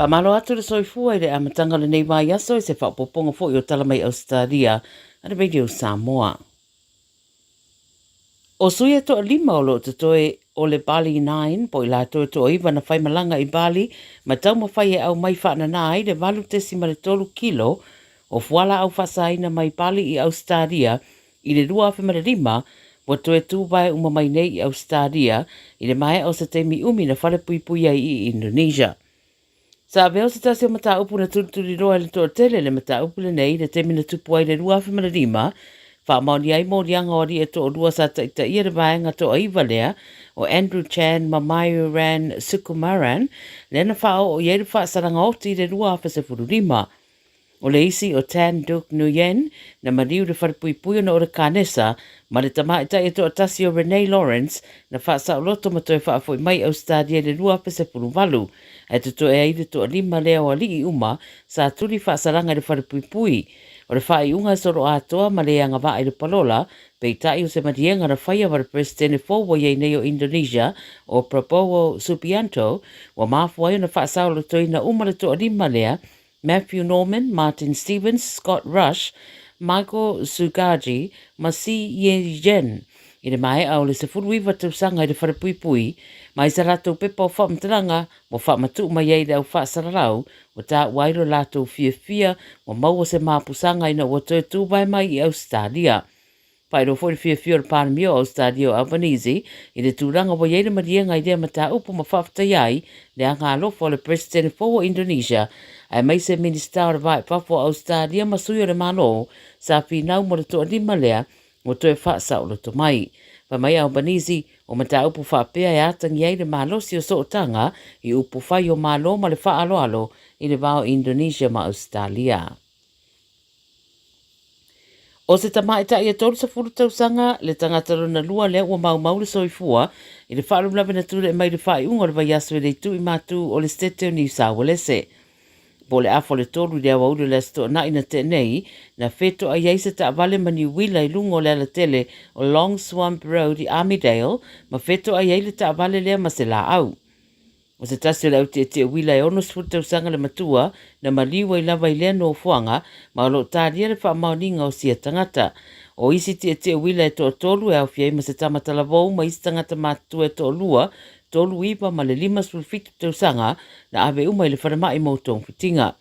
Faamalo atu le soifua i le amataga o lenei vaiaso i se faaopoopoga foi o Tala Mai Ausetalia a le Radio Samoa. O sui e toalima o lo o totoe o le Bali Nine, po o i latou e toaiva na faimalaga i Bali ma taumafai e aumai faanana ai le 8.3 kilo o fualaau faasaina mai Bali i Ausetalia i le 2005, ua toe tuvae uma mai nei i Ausetalia i le maea o se taimi umi na falepuipui ai i Indonesia. Sa avea o se tasi o mataupu na tulituliloa e le toatele le mataupu lenei i le taimi na tupu ai le 2005, faamaonia ai moliaga o alii e toalua sa taitaia le vaega toaiva lea o Andrew Chan ma Myuran Sukumaran, lea na faaoo i ai le faasalaga oti i le 2015. O le isi o Tan Duc Nguyen, na maliu i le falepuipui ona o le kanesa, ma le tamaitai e toatasi o Renee Lawrence, na faasaoloto ma toe faafoi mai i Ausetalia i le 2018, ae totoe ai le toalima lea o alii uma sa tuli faasalaga i le falepuipui. O le faaiuga e solo atoa ma le agavaa i le palola, peitai o se maliega na faia ma le Peresetene fou ua i ai nei o Indonesia, o Prabowo Subianto, ua mafua ai ona faasaolotoina uma le toalima lea Matthew Norman, Martin Stevens, Scott Rush, Michael Sugaji ma Si Ye Jen i le maea o le 19 tausaga i le falepuipui ma i sa latou pepa o faamatalaga ua faamatuu mai ai le au faasalalau ua taua ai lo latou fiafia ua maua se mapusaga ina ua toe tuvae mai i Ausetalia. Faailoa foi le fiafia o le Palemia o Ausetalia o Albanese i le tulaga ua i ai le maliega i lea mataupu ma faafetaia ai le agaalofa o le Peresetene fou o Indonesia aemaise Minisita o le Va i Fafo o Ausetalia ma sui o le Malo sa finau mo le toalima lea ua toe faasaoloto mai. Fai mai Albanese, o mataupu faapea e atagia ai le malosi o sootaga i upufai o Malo ma le faaaloalo i le va o Indonesia ma Ausetalia. O se tamaitai e 30 tausaga, le tagata lona lua lea ua maumau le soifua i le faalavelave na tulai mai i le faaiuga o le vaiaso i le itu i matu o le Setete o Niu Saualese. Po o le afa o le tolu i le aoauli o le Aso Toonai na tea nei, na fetoai ai se taavale ma niuila i luga o le alatele o Long Swamp Road i Armidale ma fetoai ai le taavale lea ma se laau. O se tasi o le autietie uila e 60 tausaga le matua na maliu ai lava i lea nofoaga ma o lo o talia le faamaoniga o sia tagata. O isi tietie uila e toatolu e aofia ai ma se tama talavou ma isi tagata matutua e toalua, 39 ma le 57 tausaga na ave uma i le falemai mo togafitiga.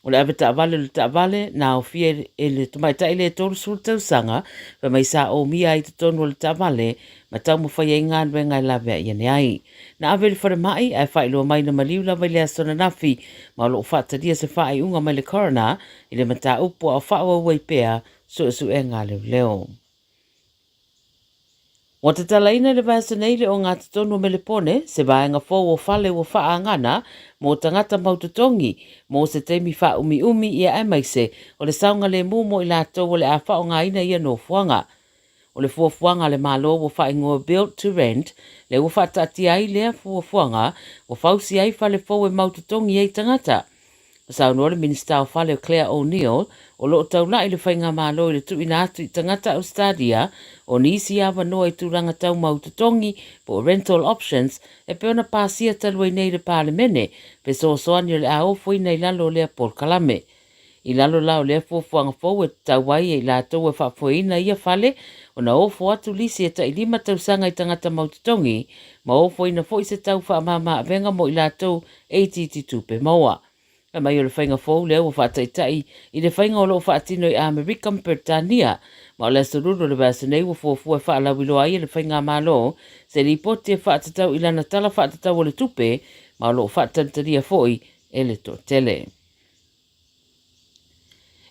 O le avetaavale o le taavale na aofia e le tamaitai lea e 30 tausaga, fai mai sa omia ai i totonu o le taavale ma taumafai ai galuega e laveai ane ai. Na ave i le falemai ae faailoa mai na maliu lava i le aso ananafi ma o lo o faatalia se faaiuga mai le coroner i le mataupu a o faaauau ai pea suesuega a leoleo. Ua tatalaina i le vaiaso nei le ogatotonu o Melepone, se vaega fou o fale ua faaagana mō tagata mau totogi mō se taimi faaumiumi ia aemaise o le saogalemu mo i latou o le a faaaogaina ia nofoaga. O le fuafuaga a le Malo ua faaigoa Build to Rent, lea ua faataatia ai lea fuafuaga ua fausia ai fale fou e mau totogi ai tagata. Na saunoa le Minisita o Fale o Clare O'Neil, o lo o taulai le faigamalo i le tuuina atu i tagata Ausetalia o nisi avanoa i tulaga tau mau totogi po o rental options e pei ona pasia talu ai nei i le Palemene fesoasoani o le a ofoina i lalo o lea polokalame. I lalo la o lea fuafuaga fou e tatau ai e i latou e faafoeina ia fale ona ofo atu lisi e tai lima tausaga i tagata mau totogi ma ofoina foi se tau faamama-avega mo i latou e itiiti tupe maua. Fai mai o le faiga fou lea ua faataitai i le faiga o lo o faatino i Amerika ma Peretania, ma o le Aso Lulu o le vaiaso nei ua fuafua e faalauiloa ai e le Faigamalo se lipoti e faatatau i lana Tala Faatatau o le Tupe, ma o lo o faatalitalia foi e le toatele.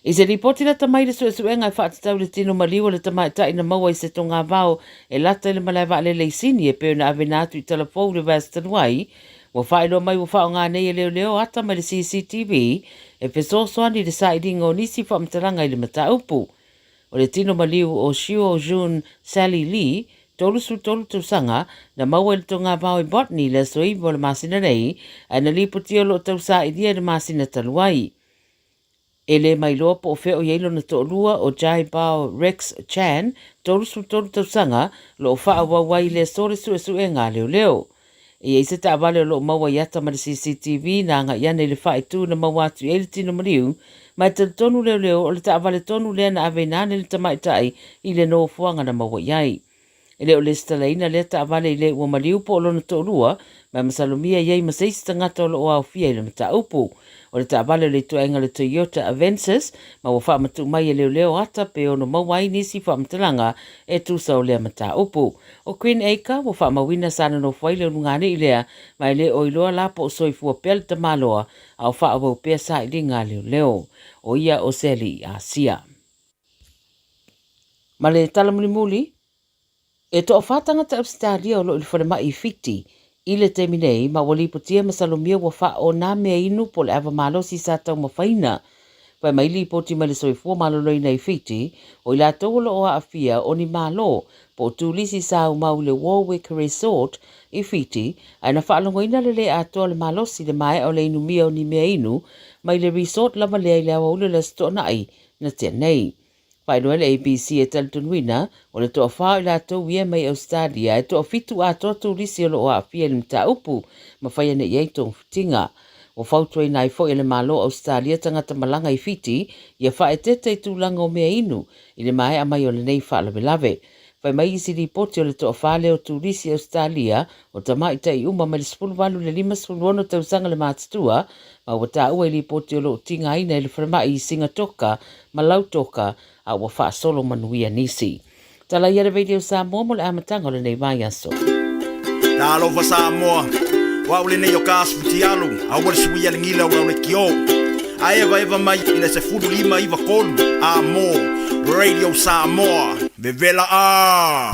I se lipoti lata mai le suesuega e faatatau i le tino maliu o le tamaitai na maua i se togavao e lata i le malae vaalele i Sini e pei ona aveina atu i Talafou i le vaiaso talu ai, ua faailoa mai ua faaaoga nei e leoleo ata mai le CCTV e fesoasoani i le sailiga o nisi faamatalaga i le mataupu. O le tino maliu o Xiu Jun Sally Lee, 33 tausaga, na maua i le togavao i Botany i le aso 9 o le masina nei, ae na lipotia o lo o tausailia i le masina talu ai. E le mailoa po o fea o i ai lona toalua, o Jai Bao Rex Chan, 33 tausaga, o lo o faaauau ai i le aso le suesuega a leoleo. E i ai se taavale o lo o maua i ata ma le CCTV na agai ane i le faaitu na maua atu i ai le tino maliu, ma e talitonu leoleo o le taavale tonu lea na aveina ane le tamaitai i le nofoaga na maua i ai. E le o lesitalaina lea taavale i le ua maliu po o lona toalua, ma e masalomia e i ai ma se isi tagata o lo o aofia i le mataupu. O le taavale o le ituaiga o le Toyota Avensis, ma ua faamatuu mai e leoleo ata pe ono maua ai nisi faamatalaga e tusa o lea mataupu. O Green Acre, ua faamauina sa nonofo ai le ulugalii lea, ma e le o iloa la po o soifua pea le tamaloa, a o faaauau pea sailiga a leoleo. O ia o se alii Asia. Ma le tala mulimuli, E toafa tagata Ausetalia o lo o i le falemai i Fiti i le taimi nei ma ua lipotia masalomia ua faaona mea inu po o le ava malosi sa taumafaina. Fai mai lipoti mai le Soifua Maloloina i Fiti, o i latou o lo o aafia o ni malo po o turisi sa aumau i le Warwick Resort i Fiti ae na faalogoina le lē atoa o le malosi i le maea o le inumia o ni mea inu mai le resort lava lea i le aoauli o le Aso Toonai na tea nei. Faailoa le ABC e talitonuina, o le toafa o i latou ia mai Ausetalia e toafitu atoa turisi o lo o aafia i le mataupu ma fai ane i ai togafitiga. Ua fautuaina ai foi e le Malo o Ausetalia tagata malaga i Fiti ia faaeteete i tulaga o mea inu i le maea mai o lenei faalavelave. Fai mai isi lipoti o le toafa lea o turisi Ausetalia o tamaitai uma mai le 18 i le 56 tausaga le matutua ma ua taua i lipoti o lo o tigaina i le falemai i Sigatoka ma Lautoka a ua faasolo manuia nisi. Tala ia le Radio Samoa mo le amataga o lenei vaiaso. Talofa Samoa, o au lenei o ka asu futialu, aua le suia le gila o le kio. A eva eva mai i le 15 iva kolu, a mo Radio Samoa, vevela a!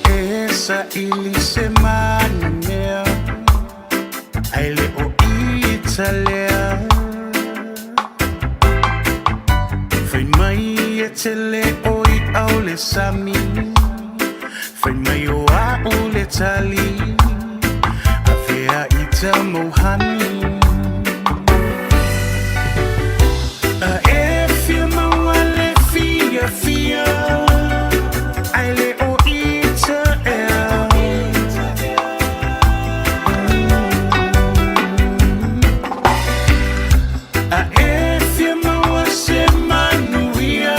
E saili se manumea ae le o ita lea. Fai mai e tele o i'a o le sami, fai mai o a'u le tali, a fea ita mauhani. A e fia maua le fiafia, ae le o ita ea. A e fia maua se manuia,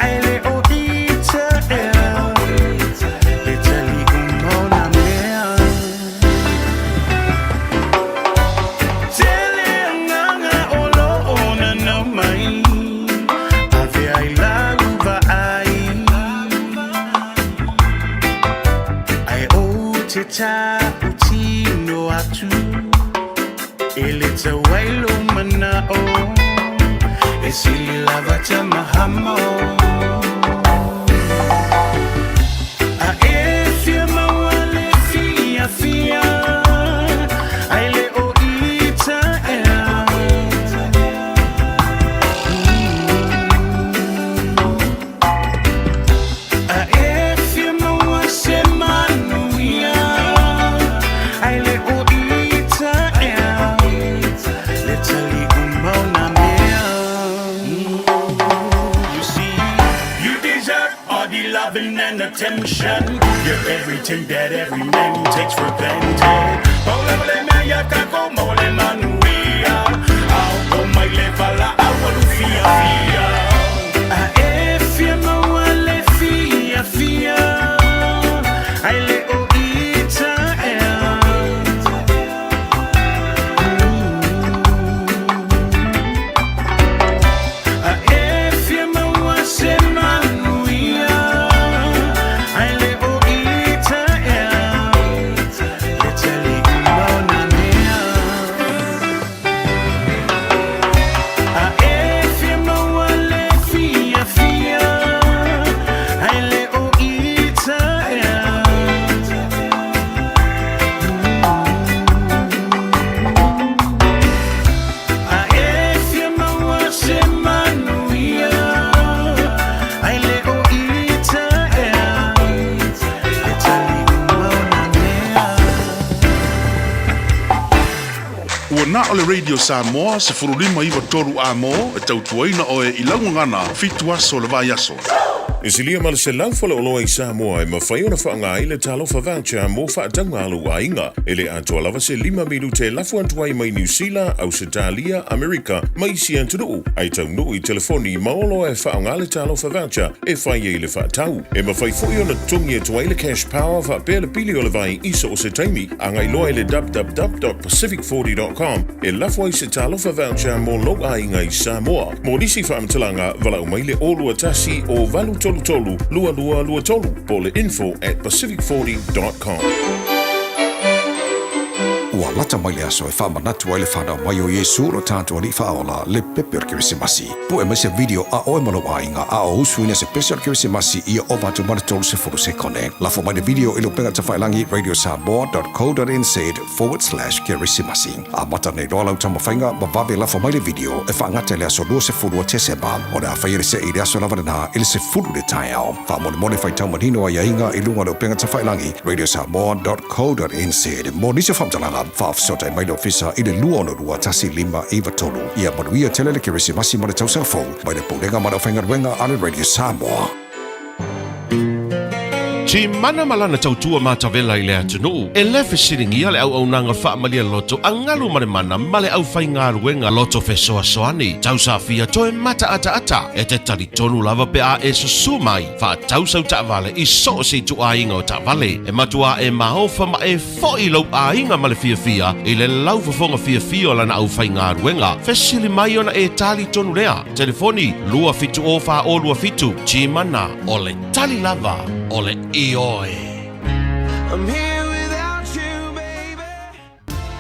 ae le o ita ea. Le tali uma o na mea. Tele agaga o lo o nanau mai, ave ai lau vaai. Ae ou te tautino atu, e le tau ai lou manao, e sili lava Tamahamo. A e fia maua le fiafia, ae le o ita ea. A e fia maua se manuia, ae le o ita ea. Le tali uma o na mea. You see, you deserve all the loving and attention. You're everything that every man takes for granted. Paulevele mea ia kako maua le manuia. Ao o mai le valaau alu fiafia. A e fia maua le fiafia, ae le o ita ea. A e fia maua se manuia, ae le o ita ea. Le tali uma o na mea. A e fia maua Ua na o le Radio Samoa 1593 amo e tautuaina oe i lau gagana 7 aso o le vaiaso. E silia ma le 100 faleoloa i Samoa e mafai ona faaaoga ai le Talofa Voucher mo faatauga a lou aiga. E le atoa lava se 5 minute e lafo atu ai mai Niu Sila, Ausetalia, Amerika ma isi atunuu, ae taunuu i telefoni ma oloa e faaaoga le Talofa Voucher e fai ai le faatau. E mafai foi ona totogi atu ai le Cash Power faapea le pili o le vai i so o se taimi. Agai loa i le www.pacific40.com e lafo ai se Talofa Voucher mo lou aiga i Samoa. Mo nisi faamatalaga, valaau mai le 021 o 833 2223 po o le info@pacific40.com. Ua lata mai le aso e faamanatu ai le fanau mai o Iesu lo tatou Alii Faaola, le pepe o le Kerisimasi. Pue mai se video a oe ma lou aiga a o usuina se pese o le Kerisimasi ia ova atu ma le 30 sekone. Lafo mai le video i le upega tafailagi radiosamoa.co.nz/kerisimasi. Amata nei loa lau taumafaiga ma vave lafo mai le video e faagata i le aso 20 o Tesema. O le a faia le se'i i le aso lava lena i le 10 i le taeao. Faamolemole faitau manino aiaiga i luga o le upega tafailagi radiosamoa.co.nz. Mo nisi o faamatalaga, faafesootai mai le ofisa i le 262 1593. Ia manuia tele le Kerisimasi ma le tausaga fou mai le Pulega ma le Aufaigaluega a le Radio Samoa. Timana ma lana tautua matavela i le atunuu, e le fesiligia le auaunaga faamalie loto a galu ma le mana ma le aufaigaluega loto fesoasoani. Tausafia toe mataataata e te talitonu lava pe a e susu mai faatau sau taavale i so o se ituaiga o taavale. E matua e maofa ma e foi lou aiga ma le fiafia i le laufofoga fiafia o lana aufaigaluega. Fesili mai ona e talitonu lea. Telefoni 270 4027. Timana, o le tali lava o le ioe.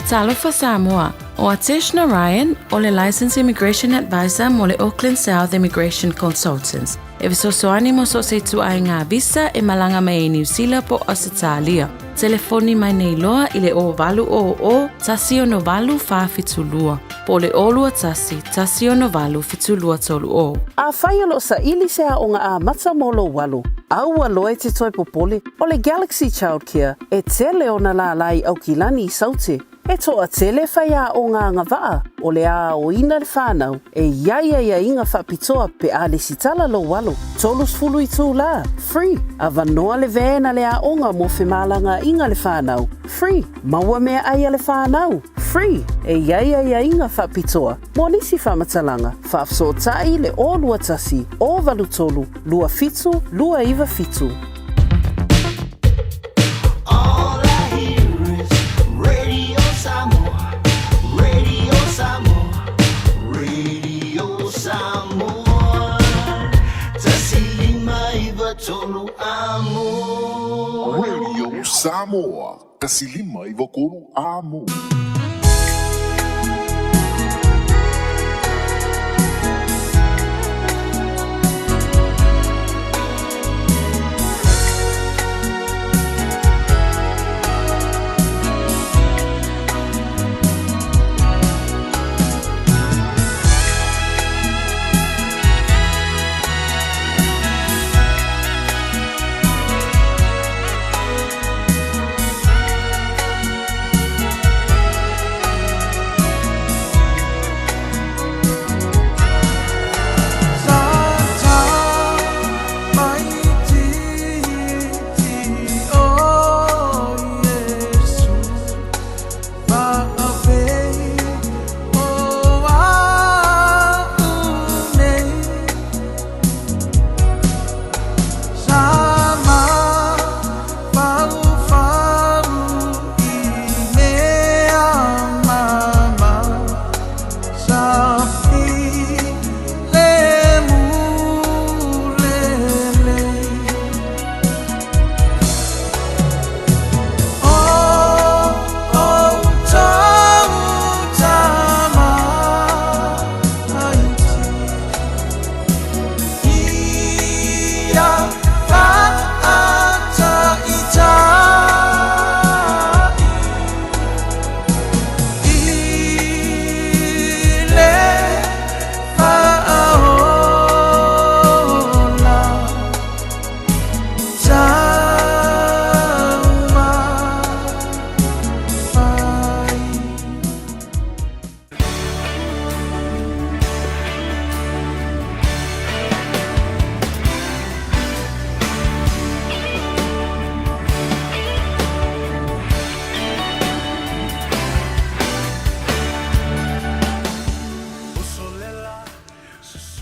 Talofa Samoa, ʻO Atesh Narayan, ʻo le Licensed Immigration Advisor mo le Auckland South Immigration Consultants, e fesoasoani mo so o se ituaiga visa e malaga mai ai Niu Sila po o Ausetalia. Telefoni mai nei loa i le 0800 168 472 po o le 021 168 7230. Afai o lo o saili se aoga amata mo lou alo, aua loa e te toe popole, o le Galaxy Childcare e tele ona lālā i Aukilani i Saute. E toatele faiaoga agavaa o le a aoina le fanau e i ai aiaiga faapitoa pe a lesitala lou alo. 30 itulā, free, avanoa le van a le aoga mo femalagaaiga le fanau, free, maua meaai a le fanau, free, e i ai aiaiga faapitoa mo nisi faamatalaga, faafesootai le 021 083 27 297. All I hear is Radio Samoa, Radio Samoa, Radio Samoa. 1593 amo. Radio Samoa, 1593 amo.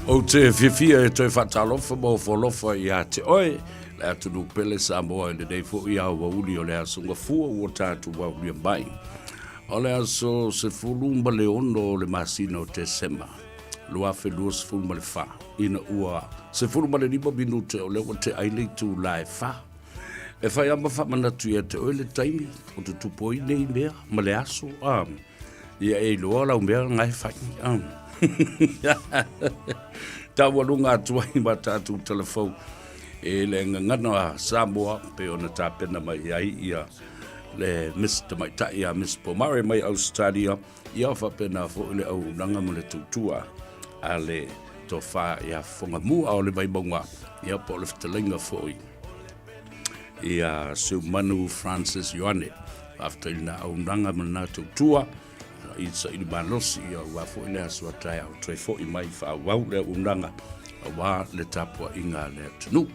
Ou te fiafia e toe faatalofa ma ofoalofa ia te oe, le atunuu pele Samoa i lenei foi aoauli o le Aso Gafua ua tatou aulia mai. O le aso 16 o le masina o Tesema 2024, ina ua 15 minute o lea ua tea ai le itula e 4. E fai lava ma faamanatu ia te oe le taimi o tutupu ai nei mea ma le aso, a. Ia e iloa lau mea na e fai. Taualuga atu ai ma tatou talafou e le gagana Samoa pe ona tapena mai ai ia le Miss Tamaitai ia Miss Pomare mai Australia ia faapena foi le auaunaga ma le tautua a le tofa ia Fofogamua o le Vaimauga ia po o le fetalaiga foi ia Seumanu Francis Ioane. Faafetai i lena auaunaga ma lena tautua i saili malosi ia aua foi le aso a taeao toe foi mai faaauau le auaunaga aua le tapuaiga a le atunuu.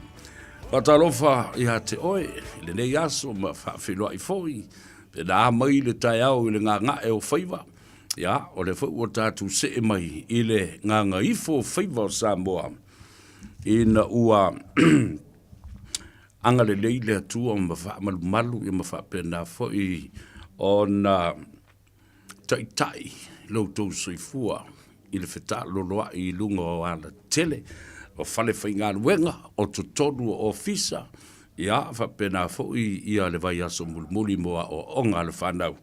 Faatalofa ia te oe i lenei aso ma faafeiloai foi pe na a mai le taeao i le gaga'e o faiva, ia o lea foi ua tatou see mai i le gagaifo o faiva o Samoa ina ua agalelei le Atua ma faamalumalu ia ma faapena foi ona taitai lo outou soifua i le fetaaloloai i luga o alatele o falefaigaluega, o totonu o ofisa, ia faapena foi ia le vaiaso mulimuli mo aoaoga a le fanau,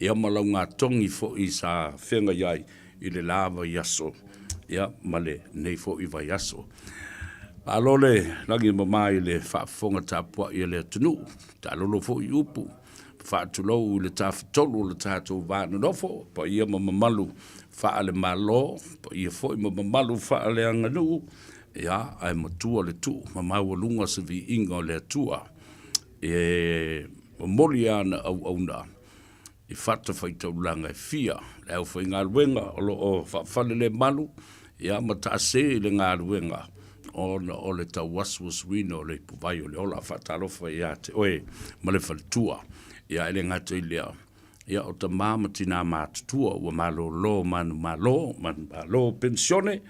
ia ma laugatogi foi sa feagai ai i le la vaiaso, ia ma lenei foi vaiaso. Malo le lagi e mama i le faafofoga tapuai a le atunuu, taalolo foi upu, faatulou i le Tafatolu o le tatou va nonofo, paia ma mamalu faale-Malo, paia foi ma mamalu faaleaganuu, ia, ae matua le tuu ma maualuga se viiga o le Atua e momoli ana auauna i fatafaitaulaga e fia, le aufaigaluega o lo o faafalelemalu ia ma taase i le galuega ona o le tauasuasuina o le ipuvai o le ola. Faatalofa ia te oe ma le faletua. Ia e le gata i lea, ia o tama ma tina matutua ua malolo manumalo, manumalo penisione.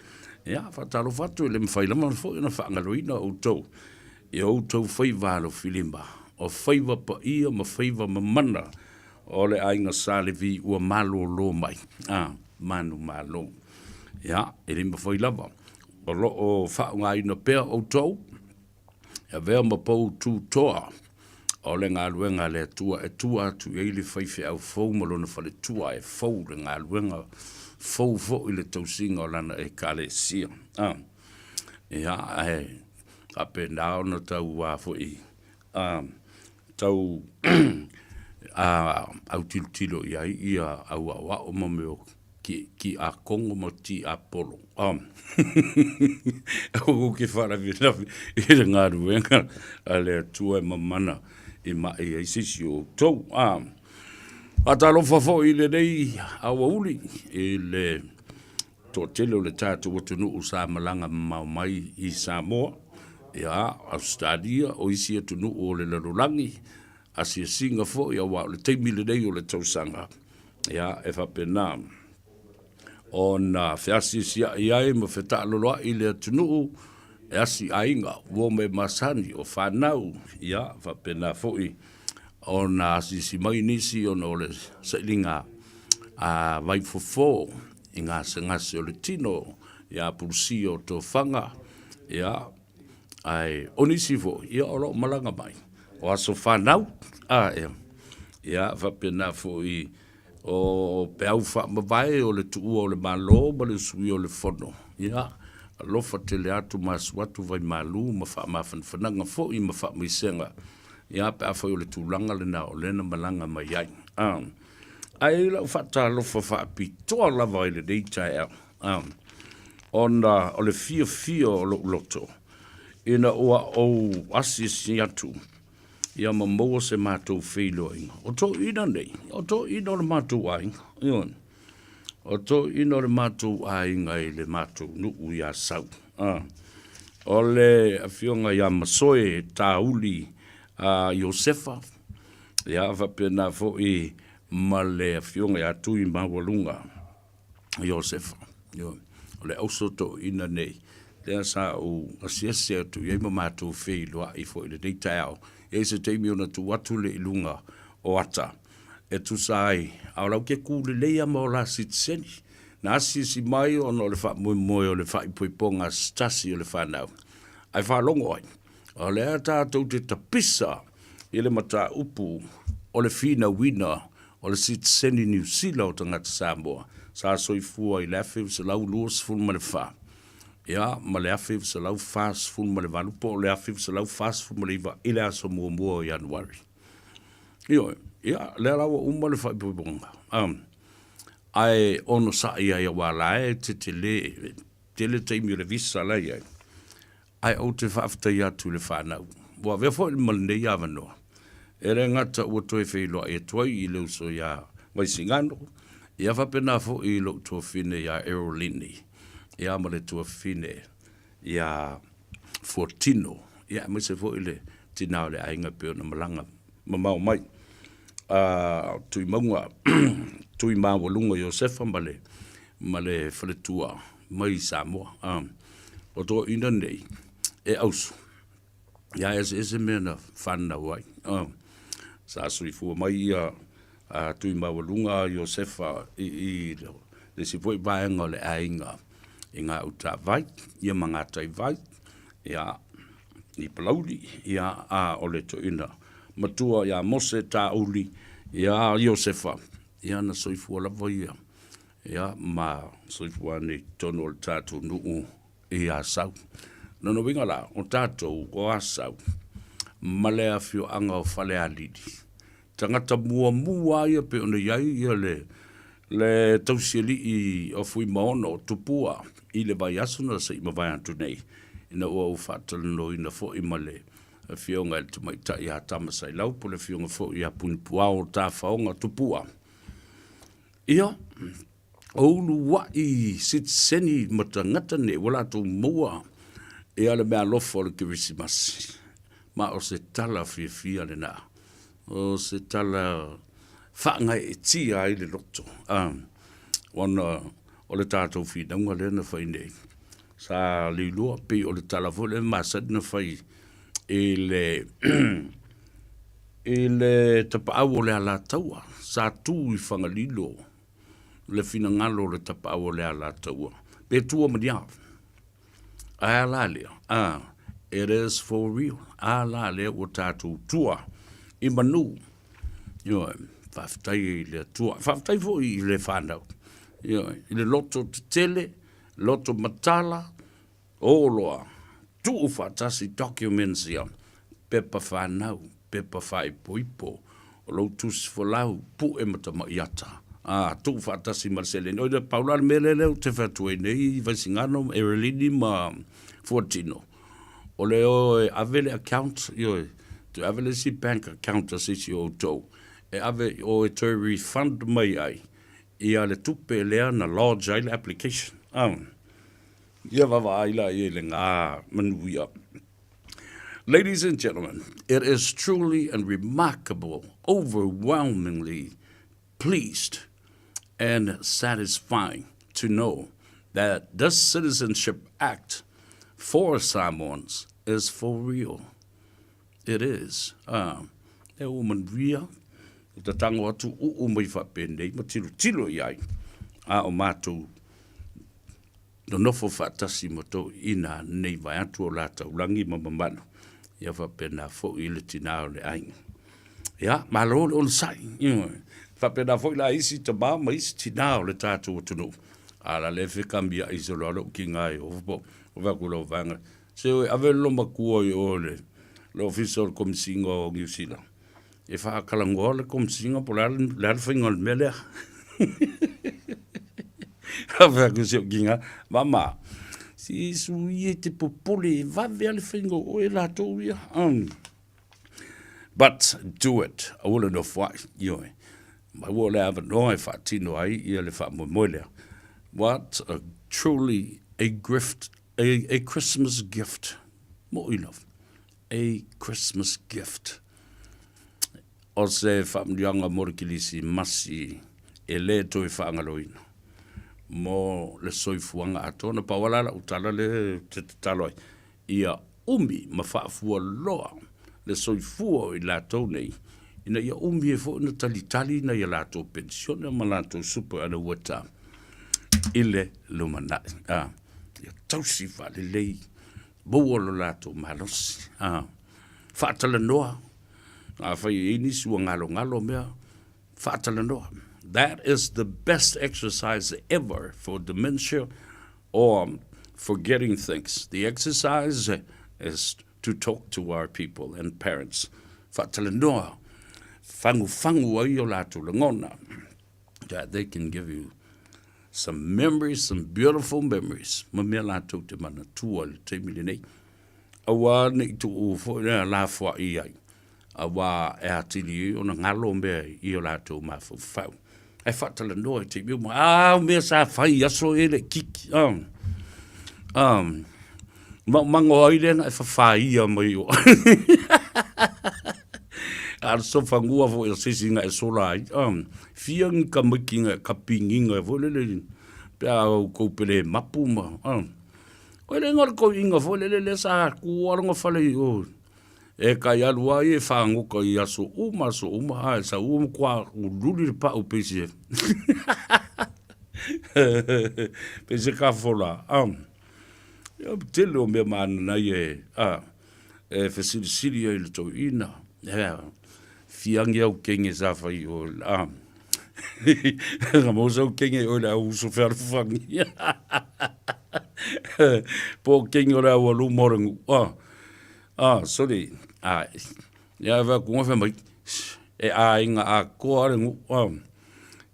Ia faatalofa atu e le mafai lava foi ona faagaloina outou i outou faiva alofilima, o faiva paia ma faiva mamana o le aiga Sa Levi ua malolo mai, a, manumalo. Ia, e le mafai lava, o lo o faaaogaina pea outou e avea ma pou tutoa o le galuega a le Atua e tua atu i ai le faifeau fou ma lona faletua e fou le galuega fou foi le tausiga o lana ekalesia. A, ia, ae faapena ona tau a foi a, tau a, autilotilo i ai ia au aoao ma mea o tiakono ma tiapolo. Aua ke faalavelave i le galuega a le Atua e mamana i mai ai se isi o outou. Faatalofa foi i lenei aoauli i le toatele o le tatou atunuu sa malaga mamao mai i Samoa, ia, Ausetalia, o isi atunuu o le lalolagi, asiasiga foi aua o le taimi lenei o le tausaga, ia, e faapena ona feasiasiai ai ma fetaaloloai le atunuu e asi aiga, uo ma e masani, o fanau, ia, faapena foi ona asiasi mai nisi ona o le sailiga a vaifofo i gasegase o le tino, ia pulusia o tofaga, ia, ae o nisi foi, ia, o lo o malaga mai, o aso fanau, a, ia, ia, faapena foi o peau faamavae o le tuua o le Malo ma le usuia o le Fono, ia, alofa tele atu ma asu atu vaimalu ma faamafanafanaga foi ma faamaisega, ia, pe afai o le tulaga lena o lea na malaga mai ai. A, ae i lau faatalofa faapitoa lava i lenei taeao, a, ona o le fiafia o lou loto ina ua ou asiasi atu ia ma maua se matou feiloaiga. O toeaiina nei, o toeaiina o le matou aiga, ioe. O toeaiina o le matou aiga i le matou nuu i Asau. A, o le afioga ia Masoe Tauli a Iosefa, ia faapena foi ma le afioga ia Tuimaualuga Iosefa. Ioe. O le auso toeaina nei, lea sa ou asiasi atu i ai ma matou feiloai foi i lenei taeao. E i ai se taimi ona tuu atu lea i luga o ata e tusa ai, a o la ou te kū lelei lava ma o la sitiseni. Na asiasi mai ona o le faamoemoe o le faaipoipoga a se tasi o le fanau, ae faalogo ai, o lea tatou te tapisa i le mataupu o le finauina o le sitiseni Niu Sila o tagata Samoa sa soifua i le 1924 ia ma le 1948 po o le 1949 i le aso muamua o Ianuari. Ioe, ia, lea la ua uma le faaipoipoga, ae onosai ai aua la e tetele tele taimi o le visa la e i ai. Ae ou te faafetai atu i le fanau, ua avea foi ma lenei avanoa, e le gata ua toe feiloai atu ai i le uso iā Vaisigano, ia faapena foi i lou tuafine iā Erolini, ia ma le tuafine iā Fuatino, ia aemaise foi le tina o le aiga e pei ona malaga mamao mai a Tuimauga, Tuimaualuga Iosefa ma le ma le faletua mai Samoa. O toeaiina nei e ausu, ia e eseese mea na fanau ai. Sa soifua mai ia Tuimaualuga Iosefa i le isi foi vaega o le aiga i Gautavai ia ma Gataivai ia i Palauli, ia a o le toeaina matua ia Mose Tauli ia Iosefa, ia na soifua lava ia ia ma soifua ane i totonu o le tatou nuu i Asau. Lona uiga la, o tatou o Asau ma le afioaga o Falealili, tagata muamua ia pei ona i ai ia le le tausialii o Fuimaono o Tupua i le vaiaso na se i mavae atu nei, ina ua ou faatalanoaina foi ma le Afioga i le Tamaitai ia Tamasailau po o le Afioga foi ia Punipuao Tafaoga Tupua. Ia, o uluai sitiseni ma tagata nei ua latou maua ia le meaalofa o le Kerisimasi, ma o se tala fiafia lena, o se tala faagaeetia ai le loto, ona o le tatou finauga lea na fai nei, sa leiloa pei o le tala foi lea e masani ona fai i le I le tapaau o le Alataua, sa tu i Fagalilo le finagalo o le tapaau o le Alataua, pe tua ma ni a. Ae a la lea? A, it is for real. A la lea ua tatou tua i manu. Ioe, faafetai i le Atua. Faafetai foi i le fanau. Ioe, i le loto tetele, loto matala, O loa, tuu faatasi documents ia, pepa fanau, pepa faaipoipo, o lou tusi folau, pue ma tamai ata, a, tuu faatasi ma le seleni. Oi, pau la le mea lea lea ou te fai atu ai nei i Vaisigano, Erelini ma Fuatino, o le o e ave le account, ioe, toe ave le isi bank account a se isi o outou, e ave i o e toe refund mai ai ia le tupe lea na lodge ai le application. A. Ia vaavaai la i le gā manuia. Ladies and gentlemen, it is truly and remarkable, overwhelmingly pleased and satisfying to know that this Citizenship Act for Samoans is for real. It is. Ah, e ua manuia, e tatango atu uu mai faapenei ma tilotilo i ai, a o matou Nonofo faatasi ma toeaiina nei vaeatu o la taulagi ma mamalu, ia faapena foi le tina o le aiga. Ia, malo le onosai. Ioe. Faapena foi la isi tama ma isi tina o le tatou atunuu. A la le fekamiai solo a lou kiga e ofo po o fai atu lau vaega, se oe ave le lomatua i o le le ofisa o le Komisiga o Niu Sila e faatalanoa le Komisiga po o le a le a le faiga o le mea lea. Fai atu si ou kiga, Mama, se sui e te popole e vave a le faiga o oe latou ia. But do it, aua le nofo ai, ioe. Maua le avanoa e faatino ai ia le faamoemoe lea. What a truly a grift, a Christmas gift. Moʻi lava. A Christmas gift. O se faamanuiaga mo le Kilisimasi e le toe faagaloina. mo le soifuaga atoa. Na pau lava la lau tala lea ou te tatalo ai, ia umi ma faafualoa le soifua o i latou nei, ina ia umi ai foi ona talitali nai a latou penisione ma latou superannuita i le lumanai. A, ia tausi faalelei, maua lo latou malosi. A, faatalanoa, afai e i ai nisi ua galogalo mea, faatalanoa. That is the best exercise ever for dementia or forgetting things. The exercise is to talk to our people and parents. Faatalanoa, fagufagu ai o latou lagona that they can give you some memories, some beautiful memories, ma mea latou te manatua i le taimi lenei. Aua ne i tuu foi lea lafoai ai, auā e atili ai ona galo mea i o latou mafaufau. Ae faatalanoa i taimi uma, a o mea sa fai i aso e le kiki, a, a, maumago ai lea na e fafaia mai o. A le sofanua foi o se isi na e sola ai, a, fia ni tamaiti na e kapigiga foi lele, pe a outou pele mapu ma, a. Oi le igoa o le toeaina foi lele lea sa tu lava lona fale i o e tai alu lava ia e fagota i aso uma aso uma, ae sau ua matua luli le pau pei se pei se tafola. Ia o le tele o mea mananaia e a e fesilisili ai i le toeaina, ea, fia ni au kenge sa fai i o a. Na maua sau kenge i oe le au uso fealofani. Po o kenge o le au aluma o le nuu. Ah, ah, sorry. Ah, ia wha kunga wha mai. E aiga atoa le nuu. Ah,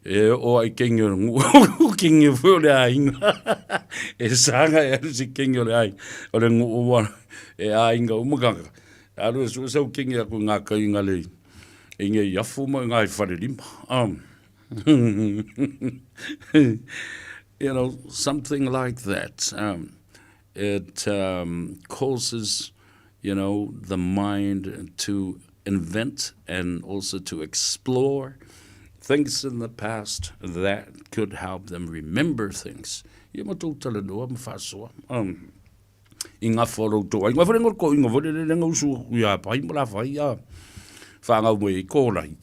e o ai kenge o le nuu. Kenge foi o le aiga. E sanga e alu se kenge o le aiga. O le nuu wa e aiga uma kaka. Alu e sue sau kenge aku i ngā kainga le i ngei afu ma i ngā i wharerima. You know, something like that. It causes, you know, the mind to invent and also to explore things in the past that could help them remember things. Ia ma tou talanoa ma faasoa. I ngā whārau tō ai. Ngā whare ngā ko inga whare rere ngā usu i a pai ma la whai a whāngau mai i kōrai.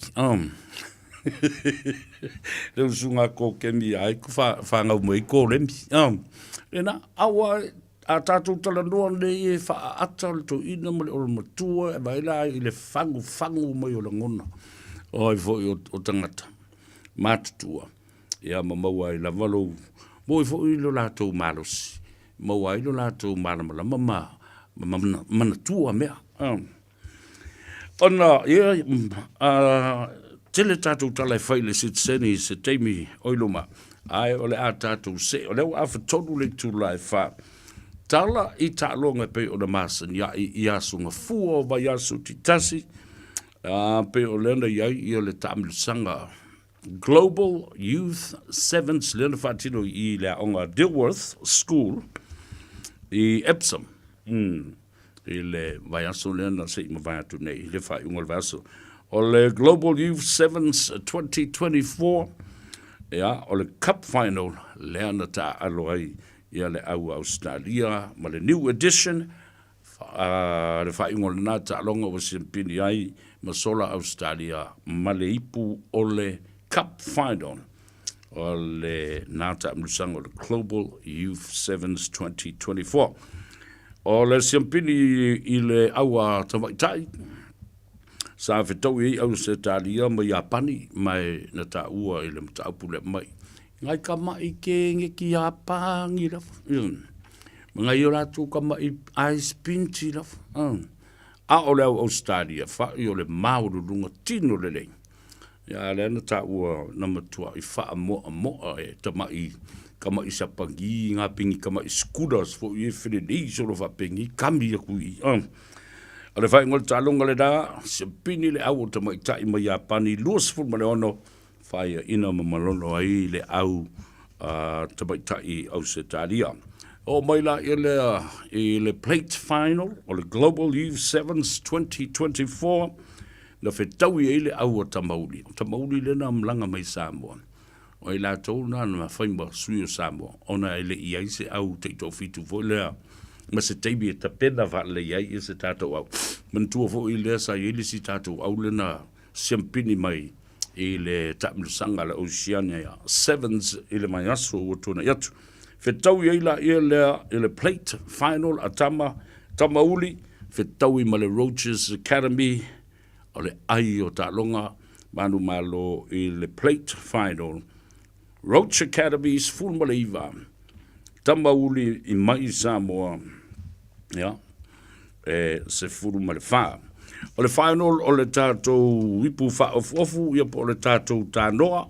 Le usu ngā kō kemi ai ku whāngau mai i kōremi. Lena, awa a tātou talanoa nei e whaata le tō ina ma le ora matua e vaela ai i le whangu whangu mai o lagona o ai foi o, o tangata matutua. Ia ma maua ai lava lou moe foi lo latou malosi maua ai lo latou malamalama ma ma manatua mea. Ona, ia, a, tele tatou tala e fai i le sitiseni i se taimi o i luma, ae o le a tatou see, o lea ua afatolu le itula e fa. Tala i taaloga e pei ona masani ai i aso gafua o vaiaso titasi, a, pei o lea na i ai ia le taamilosaga Global Youth Sevens lea na faatino i le aoga Dilworth School i Epsom i le vaiaso lea na se i mavae atu nei i le faaiuga o le vaiaso. O le Global Youth Sevens 2024, ia, o le Cup Final lea na taaalo ai ia le au Australia ma le New Edition A le faaiuga o lena taaloga ua siampini ai ma sola Ausetalia ma le ipu o le Cup Final o lena taamilosaga o le Global Youth Sevens 2024. O le siampini i le au a tamaitai sa fetaui ai Ausetalia ma Iapani ma e na taua i le mataupu lea mai Ngai ka maʻi ke ngeki a pāngi lava. Ma ngai o lātou ka maʻi ice pinti lava. A o le au Australia whaʻi o le maululuga tino lelei. Ia lea na tāua na matua i whaamoamoa e tamaʻi kamaʻi sapagi, ngā pingi kamaʻi scooters foi e whirerei solo whapengi, kami aku i. O le whainga o le tālonga le rā, siapini le au o tamaitai mai Iapani, 26 Faiaina ma malono ai le au tamaitai Ausetalia. Oo mai laia lea i le Plate Final o le Global Youth Sevens 2024, na fetaui ai le au a Tamauli. O Tamauli lea na malaga mai Samoa. O i latou na na fai ma sui o Samoa, ona e le i ai se au taitoafitu foi lea ma se taimi e tapena faalelei ai ia se tatou au. Manatua foi lea sa i ai le isi tatou au lea na siampini mai i le taamilosaga a le Oceania Sevens i le vaiaso ua tuanai atu. Fetaui ai laia lea i le plate final a tama, Tamauli, fetaui ma le Roaches Academy, o le ai o taaloga manumalo i le plate final. Roach Academy 19, Tamauli i mai i Samoa, ia, e 14. O le final o le tatou ipu faaofuofu, ia po o le tatou tanoa,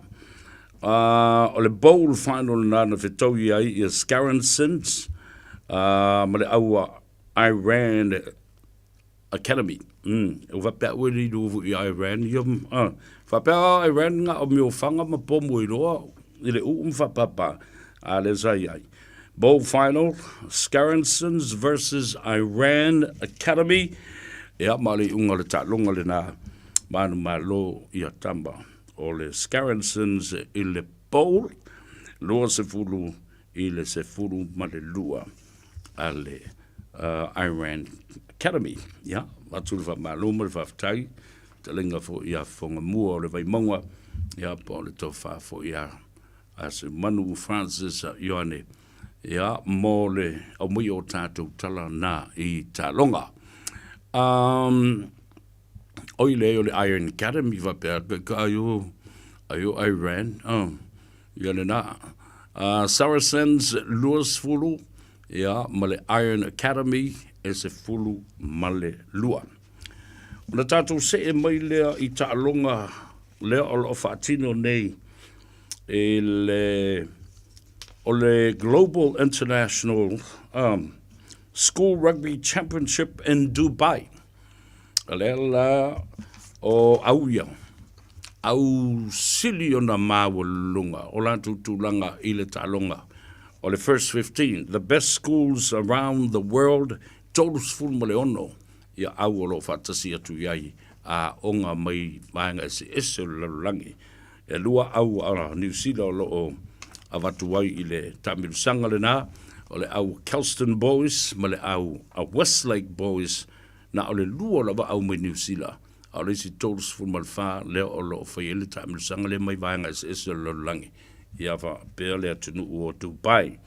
o le bowl final na na fetaui ai ia Scarensons ma le aua Iran Academy. Ua faapea ua le iloa foi ia Iran ia, faapea Iran na o miofaga ma pomu e iloa i le uu ma faapapa, a lea sa i ai. Bowl final, Scarensons versus Iran Academy. Ia, ma o le iuga o le taaloga lena, manumalo ia tama o le Scarensons i le bowl, 20 i le 12 a le Iran Academy. Ia, avatu le faamalo ma le faafetai, talenga foi ia Fofogamua o le Vaimauga, ia po o le tofa foi ia Seumanu Francis Ioane, ia, mo le aumaia o tatou tala na i taaloga. Um, oi leai o le Iron Academy faapea ka aio aio Iran, oh, ia lena. Saracens 20, ia, ma le Iron Academy e 12. Ona tatou see mai lea i taaloga lea o lo o faatino nei i le o le Global International School Rugby Championship in Dubai. O lea la o au ia, au sili ona maualuluga o latou tulaga i le taaloga o le First 15, the best schools around the world, 36 ia au o lo o faatasi atu i ai aoga mai vaega eseese o le lalolagi. E lua au a Niu Sila o lo o avatu ai i le taamilosaga lena, o le au Kelston Boys ma le au a Westlake Boys, na o le lua lava au mai Niu Sila, a o le isi 34 lea o lo o fai ai le taamilosaga lea mai vaega eseese o le lalolagi, ia faapea le atunuu o Dubai.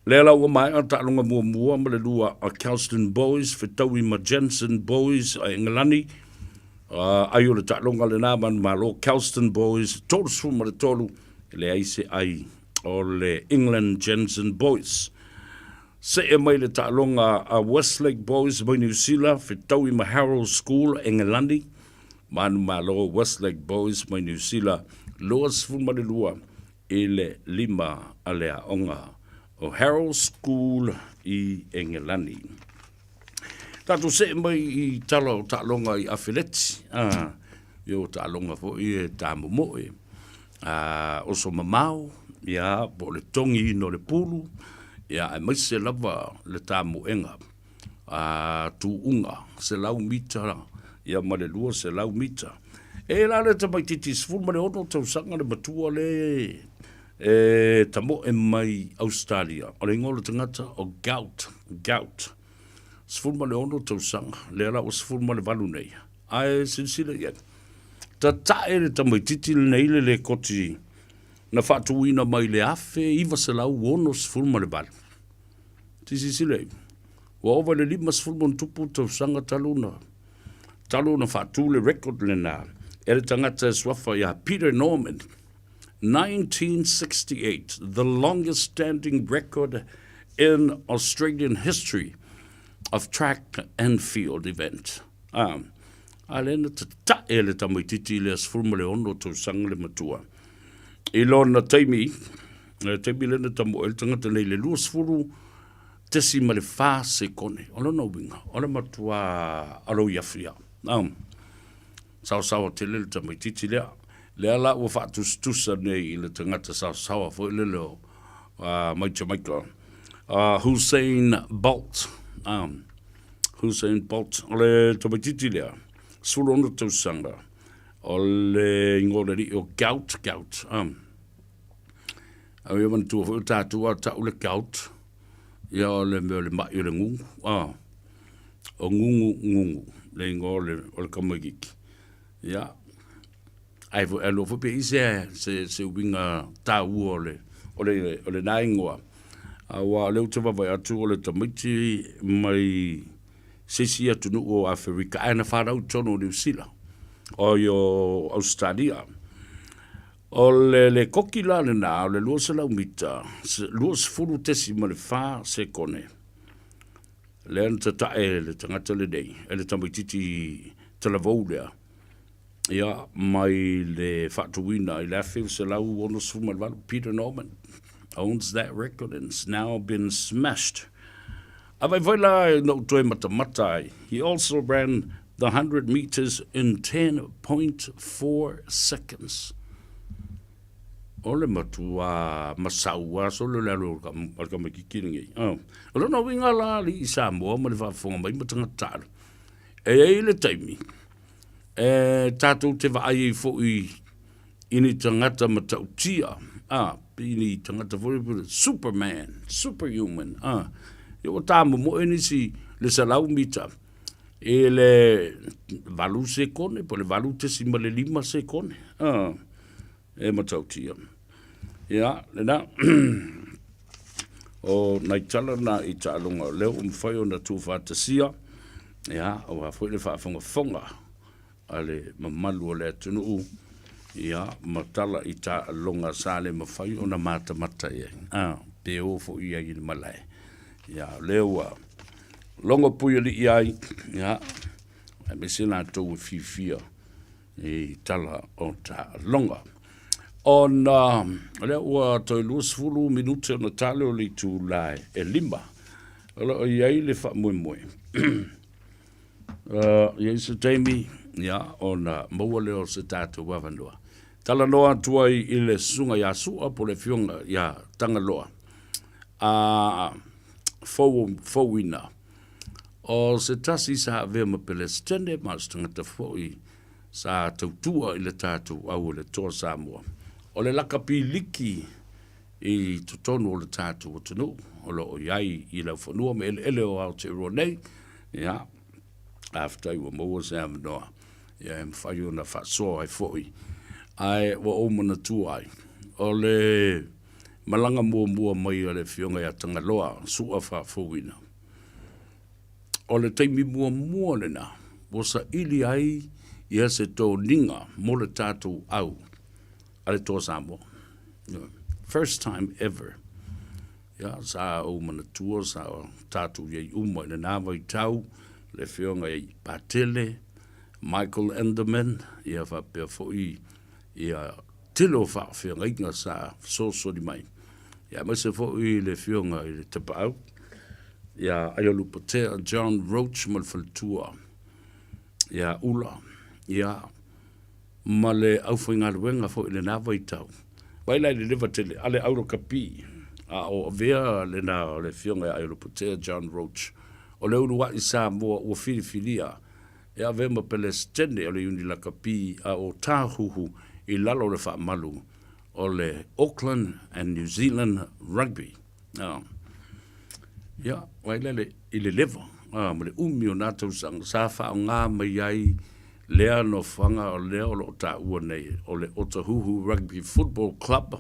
Lea la ua maea taaloga muamua ma le lua a Kelston Boys fetaui ma Jensen Boys a Engelani, ai o le taaloga lena manumalo Kelston Boys 33, leai se ai o le England Jensen Boys. See mai le taaloga a Westlake Boys mai Niu Sila, fetaui ma Harrow School, Engelani. Manumalo Westlake Boys mai Niu Sila, 22 i le 5 a le aoga o Harrow School i Engelani. Tatou see mai i tala o taaloga i afeleti, ia o taaloga foi e tamomoe, oso mamao, ia, po o le togiina o le pulu, ia, aemaise lava le tamoega, tuuga, 100 mita, ia ma le 200 mita. E la le tamaitiiti 16 tausaga le matua le e tamoe mai Ausetalia, o le igoa o le tagata o Gout, Gout. 16 tausaga, lea la ua 18 nei, ae silasila i ai. Tatae le tamaitiiti lenei le lekoti na faatuina mai i le 1968. Silasila i ai, ua ova i le 50 ma tausaga talu na talu na faatu le record lena e le tagata e suafa ia Peter Norman. 1968, the longest standing record in Australian history of track and field event. A lea na tatae le tamaitiiti lea 16 tausaga le matua. I lona taimi, le taimi lea na tamoe le tagata nei le 20 tesi ma le 4 sekone. O lona uiga, o le matua aloiafia. Saosaoa tele le tamaitiiti lea. Lea la ua faatusatusa nei i le tagata saosaoa foi lele o mai Jamaica, Hussein Bolt. Hussein Bolt. O le tamaitiiti lea, 16 tausaga, o le igoa o le alii o Gout, Gout. Ae ia manatua foi o tatou a tau le gout, ia o le mea o le mai o le gugu, a. O gugu gugu le igoa o le, o le tamaititi. Ia, ae foi ae lua foi pe i se, se, se uiga taua o le, o le, o lena igoa. Aua o lea ou te vaavaai atu o le tamaiti mai se isi atunuu o Aferika ae na fanau i totonu o Niu Sila, oi o Ausetalia. O le lekoki la lena o le 200 mita, 20.4 sekone, lea na tatae e le tagata lenei, e le tamaititi talavou lea, ia, mai le faatuina i le 1968, Peter Norman owns that record and it's now been smashed. A vai foi la na ou toe matamata ai, he also ran the 100 metres in 10.4 seconds. O le matua masau a solo le alu o le tamaititi lenei. Oh. O lona uiga la alii Samoa ma le faafofoga mai ma tagata taalo. E i ai le taimi e tatou te vaai ai foi i ni tagata matautia, a, i ni tagata foi lea superman, superhuman, a. Ia ua tamomoe nisi le 100 mita i le 8 sekone po o le 8.5 sekone, a, e matautia. Ia, lena. O nai tala na i taaloga o lea ua mafai ona tuufaatasia, ia, aua foi le faafogafoga a le mamalu o le atunuu, ia, ma tala i taaloga sa le mafai ona matamata i ai, a, pe o foi i ai i le malae. Ia, o lea ua logo puialii ai, ia, aemaise latou e fiafia i tala o taaloga. Ona o lea ua toe 20 minute ona tale o le itula e 5. O lo o i ai le faamoemoe. I ai se taimi, ia, ona maua lea o se tatou avanoa. Talanoa atu ai i le susuga ia Sua po o le afioga ia Tagaloa. A Fouina. O se tasi sa avea ma Pelesitene ma o se tagata foi sa tautua i le tatou au o le Toa Samoa. O le lakapi liki i totonu o le tatou atunuu o lo o i ai i laufanua ma eleele o Aotearoa nei, ia, faafetai ua maua se avanoa ia e mafai ona faasoa ai foi. Ae ua ou manatua ai, o le malaga muamua mai a le Afioga ia Tagaloa Su'a Faafouina, O le taimi muamua lena ua saili ai ia se toniga mo le tatou au a le Toa Samoa. First time ever. Ia, sa ou manatua, sa tatou i ai uma i lena vaitau, le afioga i Patele, Michael Enderman, ia faapea foi ia tele o faafeagaiga sa fesoasoani mai, ia aemaise foi le afioga i le Tapaau, ia Aiolupotea John Roach ma le faletua ia Ula, ia ma le aufaigaluega foi i lena vaitau. Vaai la i le leva tele a le aurakapi a o avea lena o le afioga ia Aiolupotea John Roach o le uluai Samoa ua filifilia e avea ma Pelesitene o le Iuni Lakapi a o Tāhuhu i lalo o le faamalu o le Auckland and New Zealand Rugby. Ia, vaai la i le leva ma le umi o nā tausaga sa faaaoga mai ai lea nofoaga o lea o lo o taua nei o le Otahuhu Rugby Football Club,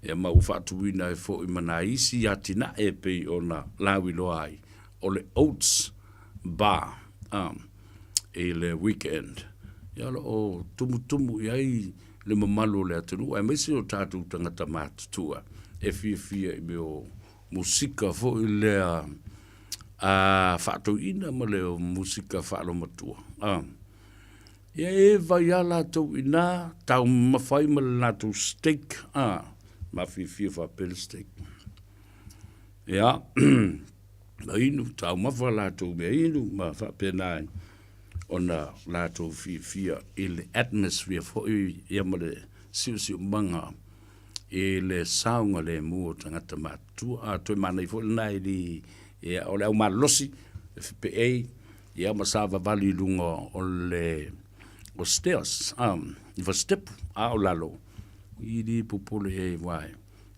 ia ma ua faatuina ai foi ma nā isi atinae e pei ona lauiloa ai o le Oats Bar i le weekend. Ia o lo o tumutumu i ai le mamalu o le atunuu aemaise o tatou tagata matutua e fiafia i mea o musika foi lea a faatoeaina ma le musika faalomatua. A ia e vai lava latou i ina taumafa ai ma le latou steak a mafiafia faapea le steak. Ia ma inu taumafa latou mea inu ma faapena ai ona latou fiafia i le atmosphere foi ia ma le siosiomaga i le saogalemu o tagata matutua. A toe manaia foi lena i le, ia, o le au malolosi, FPA, ia ma savavali i luga o le o stairs, i fa sitepu, a o lalo, i le popole e aua e.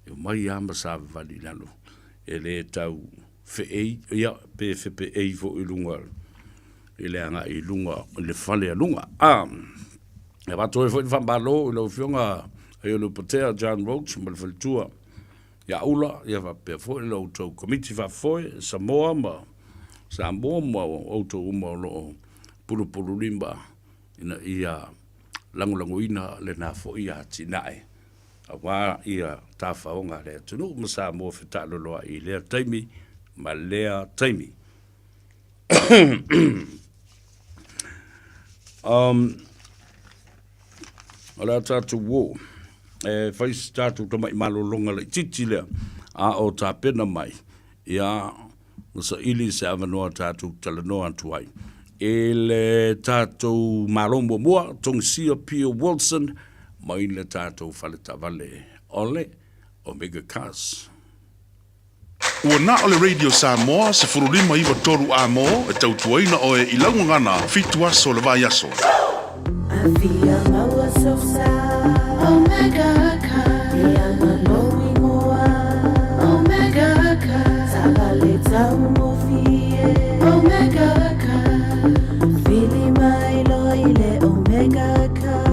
E omai lava ma savavali i lalo, e le tau feei, ia, pe fepeei foi i luga i le agai i luga i le fale a luga. A, e avatu ai foi le faamalo i lau Afioga Aiolupotea John Roach ma le faletua ia Ula, ia faapea foi la outou Komiti Faafoe Samoa ma Samoa ma outou uma o lo o pulupululima ina ia lagolagoina lena foi atinae aua ia tafaoga a le atunuu ma Samoa fetaaloloai i lea taimi ma lea taimi. O le a tatou o e fai se tatou tamai malologa laitiiti lea, a o tapena mai, ia, ma saili se avanoa tatou talanoa atu ai i le tatou Malo muamua, Togisia Pio Wilson, mai le tatou fale taavale o le Omega Cars. Ua na o le Radio Samoa 15 93 A-mo e tautuaina oe i lau gagana fitu aso o le vaiaso. Afia maua sosa Omega car Ia ma lou ingoa Omega car Taavale taugofie Omega car Vili mai loa i le Omega car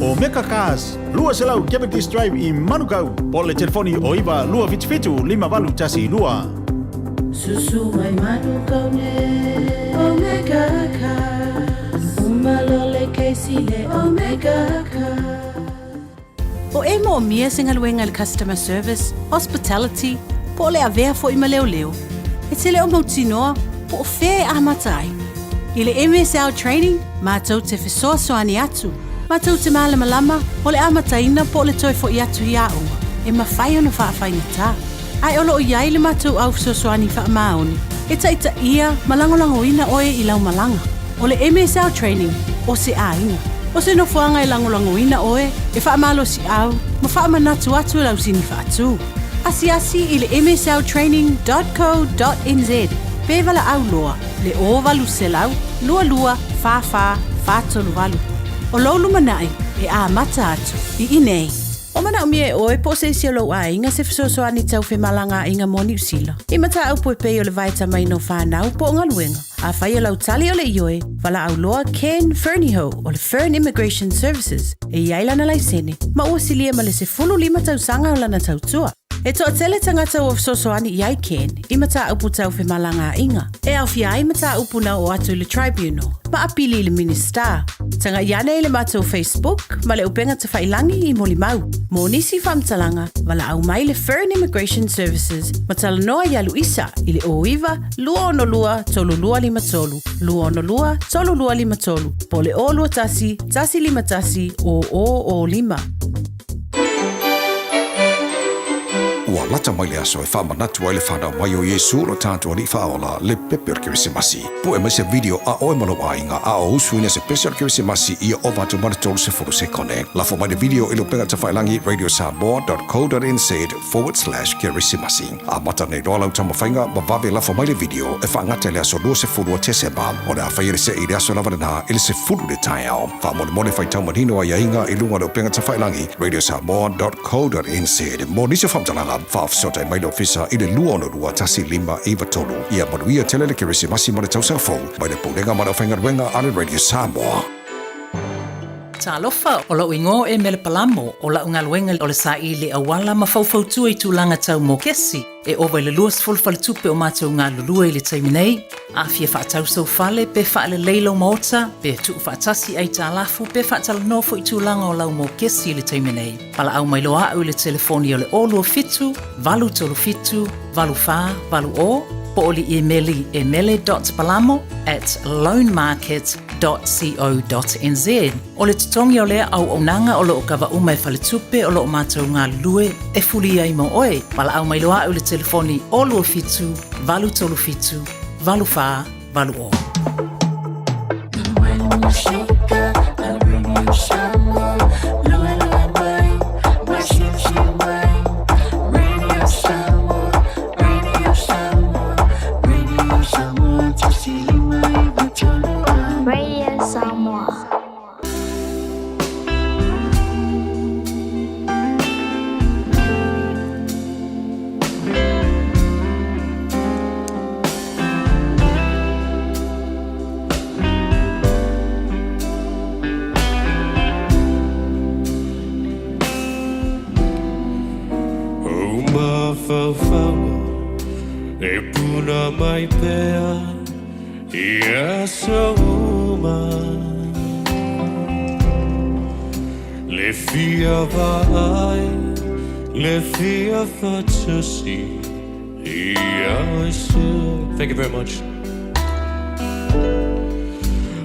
Omega Cars, 200 Deputies Drive i Manukau, po o le telefoni o 9 277 5812. Susu mai Manukau nei Omega Cars Uma loa le kesi le Omega Cars. O e moomia se galuega i le customer service, hospitality, po o le avea foi ma leoleo, e te le o mautinoa po o fea e amata ai. I le MSL Training, matou te fesoasoani atu, matou te malamalama o le amataina po o le toe foi atu i aoga e mafai ona faafaigata. Ae o lo o i ai le matou au fesoasoani faamaoni e taitaia ma lagolagoina oe i lau malaga. O le MSL Training o se aiga. O se nofoaga e lagolagoina oe, e faamalosiau ma faamanatu atu lau sini faatu. Asiasi i le msltraining dot co dot nz pe valaau loa le 0800 22 44 438. O lou lumanai e amata atu i inei. O manaomia e oe po o se isi o lou aiga se fesoasoani tau femalagaaiga mo Niu Sila. I mataupu e pei o le vaetamaina o fanau po o galuega. Afai o lau tali o le ioe, valaau loa Ken Fernihough o le Fern Immigration Services e i ai lana laisene ma ua silia ma le 15 tausaga o lana tautua. E toatele tagata ua fesoasoani i ai Ken i mataupu tau femalagaaiga, e aofia ai mataupu na oo atu i le Tribunal ma apili i le Minisita. Tagai ane i le matou Facebook ma le upega tafailangi i molimau. Mo nisi faamatalaga, valaau mai le Fern Immigration Services ma talanoa iā Luisa i le 09 262 3253, 262 3253, po o le 021 151 0005. Ua lata mai le aso e faamanatu ai le fanau mai o Iesu lo tatou Alii Faaola, le pepe o le Kerisimasi. Pue mai se video a oe ma lou aiga a o usuina se pese o le Kerisimasi ia ova atu ma le 30 sekone. Lafo mai le video i le upega tafailangi radiosamoa.co.nz/kerisimasi. Amata nei loa lau taumafaiga ma vave lafo mai le video e faagata i le aso 20 o Tesema. O le a faia le see i le aso lava lena i le 10 i le taeao. Faamolemole faitau manino aiaiga i luga o le upega tafailangi radiosamoa.co.nz. Mo nisi o faamatalaga, faafesootai mai le ofisa i le 262 1593. Ia manuia tele le Kerisimasi ma le Tausaga Fou mai le Pulega ma le Aufaigaluega a le Radio Samoa. Talofa, o lou igoa o Emele Palamo, o lau galuega o le saili auala ma faufautua i tulaga tau mokesi. E ova i le 20 faletupe o matou galulue i le taimi nei. A fia faatau sou fale, pe faalelei lou maota, pe tuufaatasi aitalafu, pe faatalanoa foi tulaga o lau mokesi i le taimi nei, valaau mai loa au i le telefoni o le 027 837 8480 po o le imeli emele dot palamo at loanmarket www.co.nz. O le totogi o lea auaunaga o lo o kava uma e faletupe o lo o matou galulue e fuli ai mo oe. Valaau mai loa au i le telefoni 027 837 8480. Radio Samoa. mafaufauga E puna mai pea i aso uma Le fia vaai, le fia faatasi ia oe Thank you very much.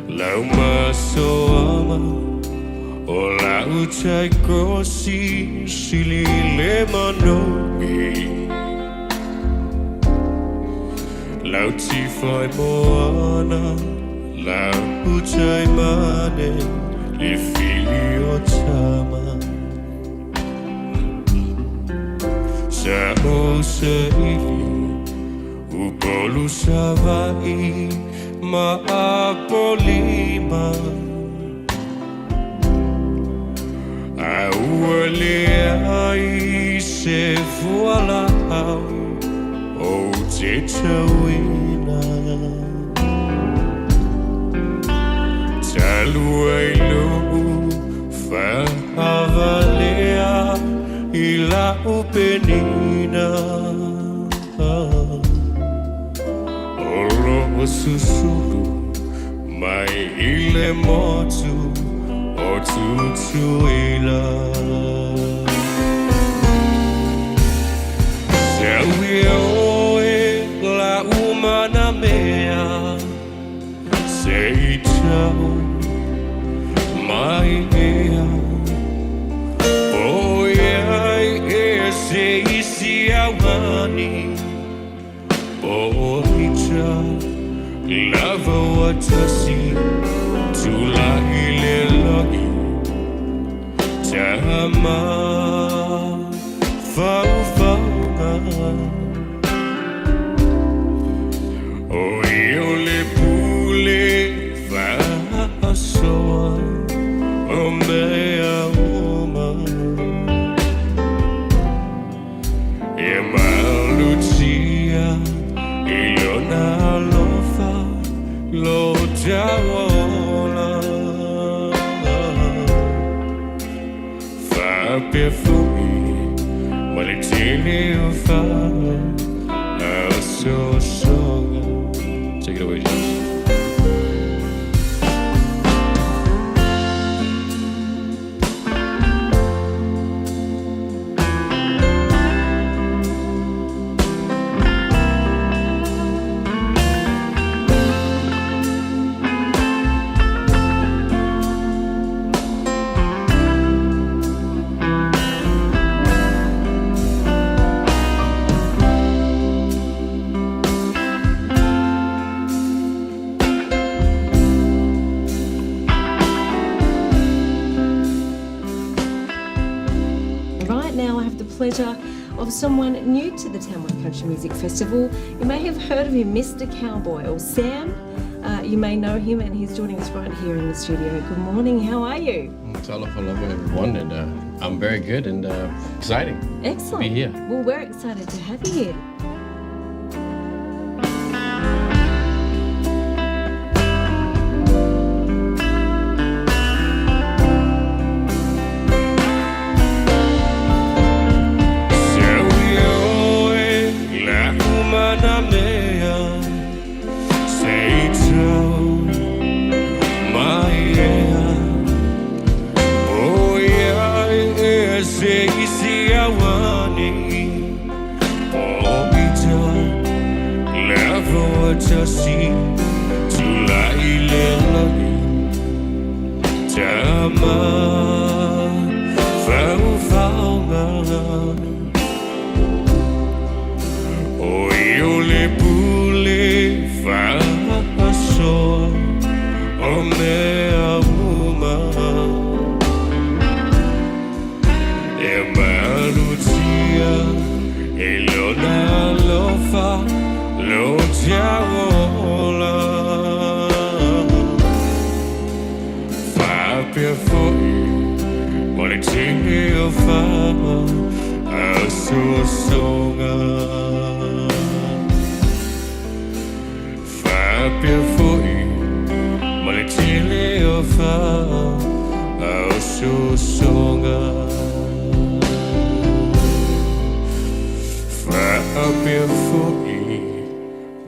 Lau masoama o lau tai kosi sili le manogi Lau tifai moana lau tai mane le fili o tama Sa o sa ili Upolu Savaii ma Apolima A ua leai se fualaau ou te tauina Talu ai lou faavalea i lau penina O lo o susulu mai i le motu o Tutuila Sau ia oe lau manamea Se i tau mai ea Po o i ai ea se isi auani Po o ita lava ua tasi Tulai le lagi Ta mafaufauga O ia o le pule faasoa o mea uma E malutia i lona alofa lo tauola Faapea foi ma le tele o faaosoosoga Take it away, James. Right now, I have the pleasure of someone new to the Tamworth Country Music Festival. You may have heard of him, Mr. Cowboy, or Sam. You may know him, and he's joining us right here in the studio. Good morning, how are you? Talofa lava, everyone, and I'm very good and exciting. Excellent. To be here. Well, we're excited to have you here. Sau ia oe lau manamea Se i tau mai ea Po o i ai ea se isi auani Po o ita lava ua tasi Tulai le lagi Ta mafaufauga O ia o le pule faasoa o mea uma E malutia i lona alofa lo tauola Faapea foi ma le tele o faaosoosoga Faapea foi ma le tele o faaosoosoga Faapea foi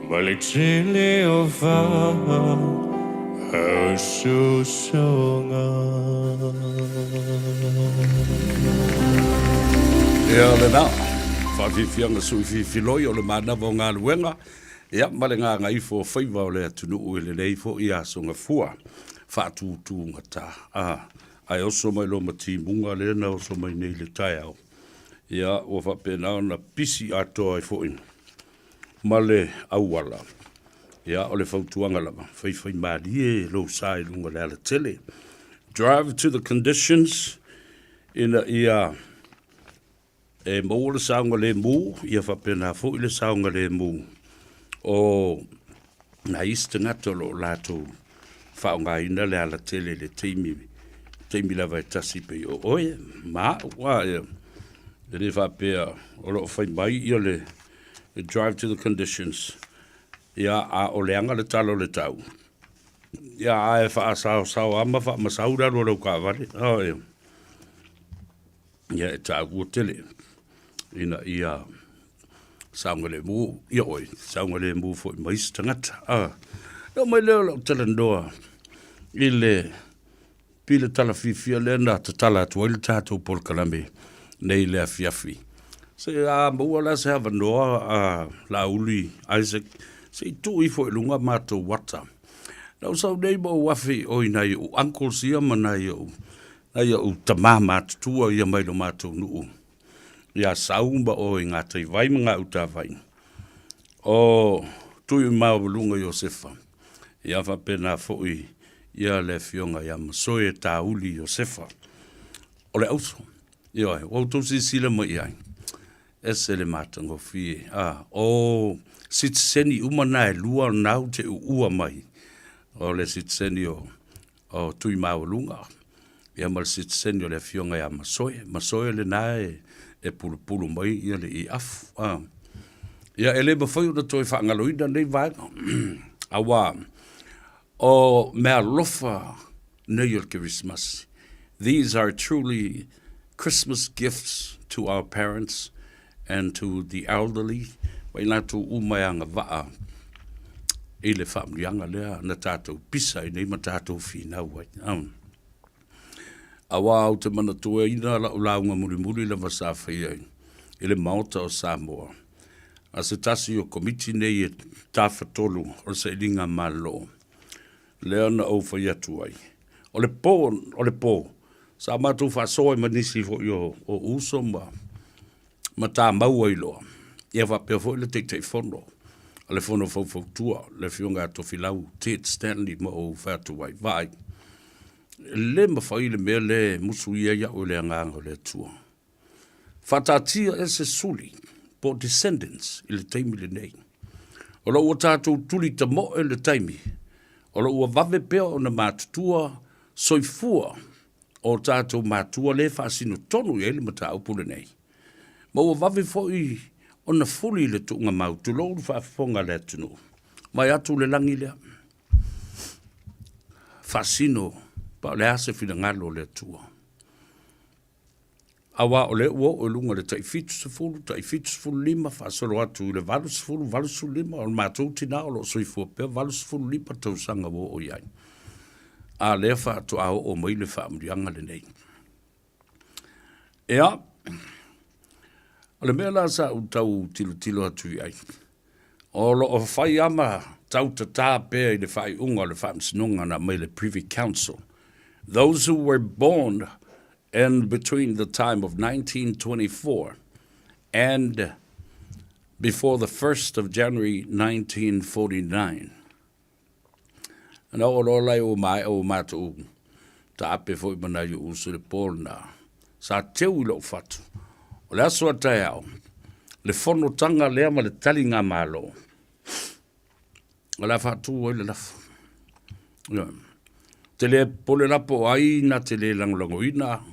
ma le tele o faaosoosoga. Ia lena, faafiafiaga sui fifiloi o le manava o galuega, ia ma le gagaifo o faiva o le atunuu i lenei foi aso gafua faatutugata. A, ae oso mai loa ma timuga lea na oso mai nei i le taeao, ia ua faapena ona pisi atoa ai foi ma le auala. Ia, o le fautuaga lava, faifaimalie lou sa i luga o le alatele. Drive to the conditions ina ia e maua le saogalemu, ia faapena foi le saogalemu o nai isi tagata o lo o latou faaaogaina le alatele i le taimi, taimi lava e tasi pei o oe ma au. A, e le faapea o lo o fai mai ia le drive to the conditions, ia, a o leaga le tala o le tau, ia, ae faasaosao lava ma faamasau le alu a lau taavale. Ia, e taua tele ina ia saogalemu ia oe, saogalemu foi ma isi tagata. A, oo mai lea o lau talanoa i le pile tala fiafia lea na tatala atu ai le tatou polokalame nei i le afiafi. Se a maua la se avanoa a Laauli Isaac, se i tuu ifo i luga matou ata. Na ou sau nei ma ou afe i o i nai ou uncles ia ma nai ou nai ou tama matutua ia mai lo matou nuu ia Sau ma o i Gataivai ma Gautavai. O Tuimaualuga Iosefa, ia faapena foi ia le afioga ia Masoe Tauli Iosefa. O le auso, ioe, ua outou silasila mai i ai, ese le matagofie. A, o sitiseni uma na e lua na ou te uua mai, o le sitiseni o o Tuimaualuga, ia ma le sitiseni o le afioga ia Masoe. Masoe lena e, e pulupulu mai ia le iafu. A. Ia e le mafai ona toe faagaloina nei vaega. Auā, o meaalofa nei o le Kerisimasi. These are truly Christmas gifts to our parents and to the elderly, ma i latou uma e agavaa i le faamanuiaga lea na tatou pisa ai nei ma tatou finau ai. Aua ou te manatuaina lau lauga mulimuli lava sa faia i le Maota o Samoa, a se tasi o Komiti nei e tafatolu o le Sailiga Malo, lea na ou fai atu ai, o le po, o le po, sa matou faasoa ai ma nisi foi o, o uso ma, ma tamau ai loa, ia faapea foi le Taitaifono o le Fono Faufautua, le Afioga ia Tofilau Ted Stanley ma ou fai atu ai, vaai, e le mafai le mea lea e musuia ai au e le Agaga o le Atua. Faataatia ese suli po o descendants i le taimi lenei. O lo o ua tatou tuli tamoe le taimi, o lo o ua vave pea ona matutua soifua o tatou matua lea e faasino tonu i ai le mataupu lenei. Ma ua vave foi ona fuli i le tuugamau, tulou le faafofoga a le atunuu, vaeatu le lagi lea. Faasino pa o le a se finagalo o le Atua. Aua o lea ua oo i luga i le tai 70, tai 75 faasolo atu i le 80, 85, o le matou tina o lo o soifua pea 85 tausaga ua oo i ai. A lea faatoa oo mai le faamanuiaga lenei. Ia, o le mea la sa ou tau tilotilo atu i ai, o lo o fai lava ma tautatā pea i le faaiuga o le Faamasinoga na aumai le Privy Council, those who were born in between the time of 1924 and before the 1st of January 1949. Na oo loa la i ua maea ua matou taape foi ma nai ou uso i le po lena. Sa teu i lou fatu. O le aso a taeao, le fonotaga lea ma le taligamalo, o le a faatu ai le lafo. Ioe. Ou te le popole la po o ai na te le lagolagoina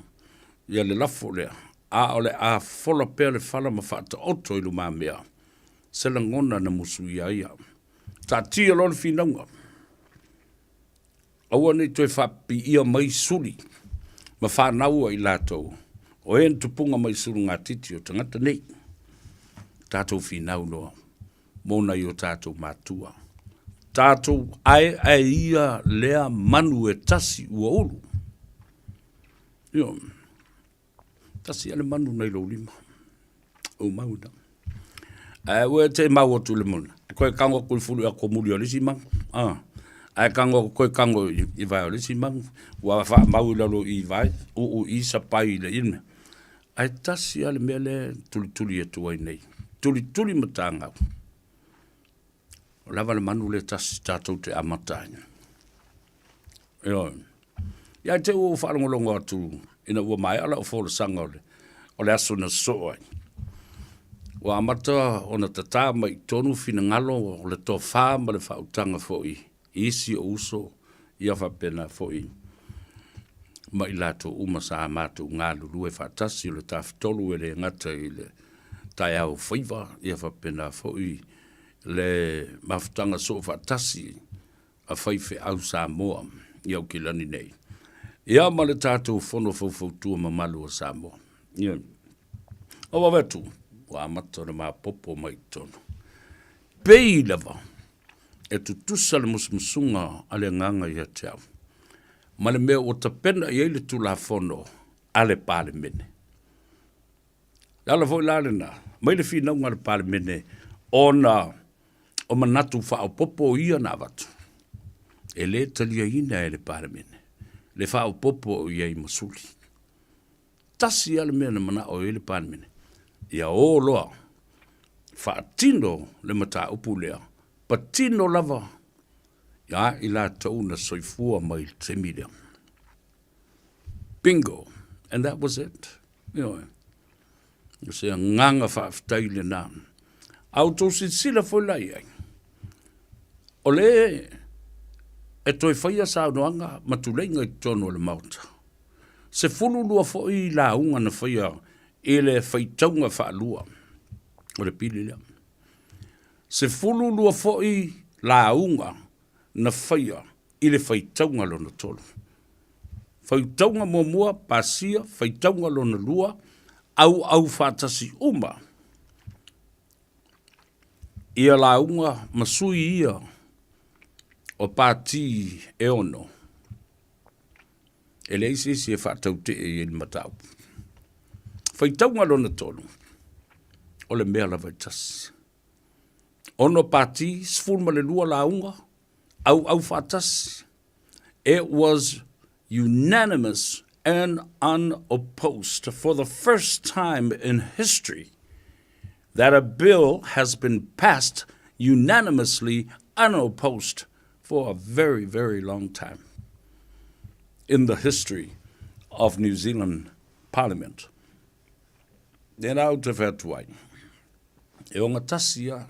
ia le lafo lea, a o le a fola pea le fala ma faataoto i lumamea se lagona na musuia ai au. Taatia loa le finauga. Aua ne i toe faapipiia mai suli ma fanau a i latou, o e na tupuga mai sulugatiti o tagata nei. Tatou finau loa mo nai o tatou matua. Tatou aeae ia lea manu e tasi ua ulu. Ioe. Tasi lava le manu nai lou lima. Ou mau ina. Ae ua te mau atu i le manu. Koe kango atu i le fulu i ako muli o le isi manu. Ah. Ae kango koe kango i vae o le isi manu. Ua faamau i lalo i vae, uu i sapai i le ina. Ae tasi lava le mea lea e tulituli atu ai nei. Tulituli matagau. O lava le manu lea tasi tatou te amata ai. Ioe. Ia te ua ou faalogologo atu ina ua maea lau folasaga o le, o le aso na sosoo ai. Ua amata ona tatā mai i totonu finagalo o le tofa ma le faautaga foi i isi o uso ia faapena foi ma i latou uma sa matou galulue faatasi o le Tafatolu e le gata i le taeao faiva ia faapena foi le mafutaga soo faatasi a faifeau Samoa i Aukilani nei, ia ma le tatou Fono Faufautua mamalu a Samoa. Ia, o vave atu, ua amata ona maopoopo mai i totonu. Pei lava e tutusa le musumusuga a le Agaga ia te au, ma le mea ua tapena i ai le Tulafono a le Palemene. Le ala foi la lena, mai le finauga a le Palemene ona o manatu faaopoopo ia na avatu, e le taliaina e le Palemene le faaopoopo i ai ma suli. Tasi lava le mea na manao i ai le Palemene, ia o loa faatino le mataupu lea, patino lava ia i latou na soifua mai i le taimi lea. Bingo! And that was it. Ioe. O se agaga faafetai lena. A outou silasila foi la i ai, o le e toe faia saunoaga ma tuleiga i totonu o le Maota, 12 foi lauga na faia i le faitauga faalua o le pili lea. 12 foi lauga na faia i le faitauga lona tolu. Faitauga muamua, pasia, faitauga lona lua, auau faatasi uma ia lauga ma sui ia o pati e ono. E leai se isi e faatautee i ai le mataupu. Faitauga lona tolu, o le mea lava e tasi. Ono pati, 12 lauga, auau faatasi. It was unanimous and unopposed for the first time in history that a bill has been passed unanimously unopposed for a very, very long time in the history of New Zealand Parliament. Tēnā au te whai atu ai. E ogatasi a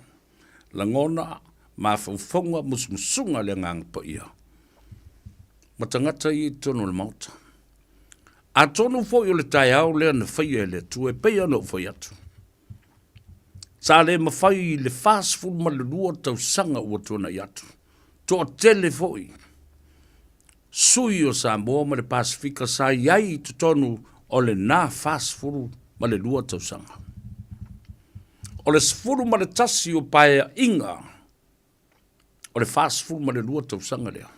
lagona, mafaufauga, musumusuga le Agaga Paia ma tagata ia i totonu o le Maota. Atonu foi o le taeao lea na faia e le Atua e pei ona ou fai atu. Sa le mafai i le 42 tausaga ua tuanai atu. Toatele foi sui o Samoa ma le Pasefika sa i ai i totonu o lena 42 tausaga. O le 11 o paeaiga o le 42 tausaga lea,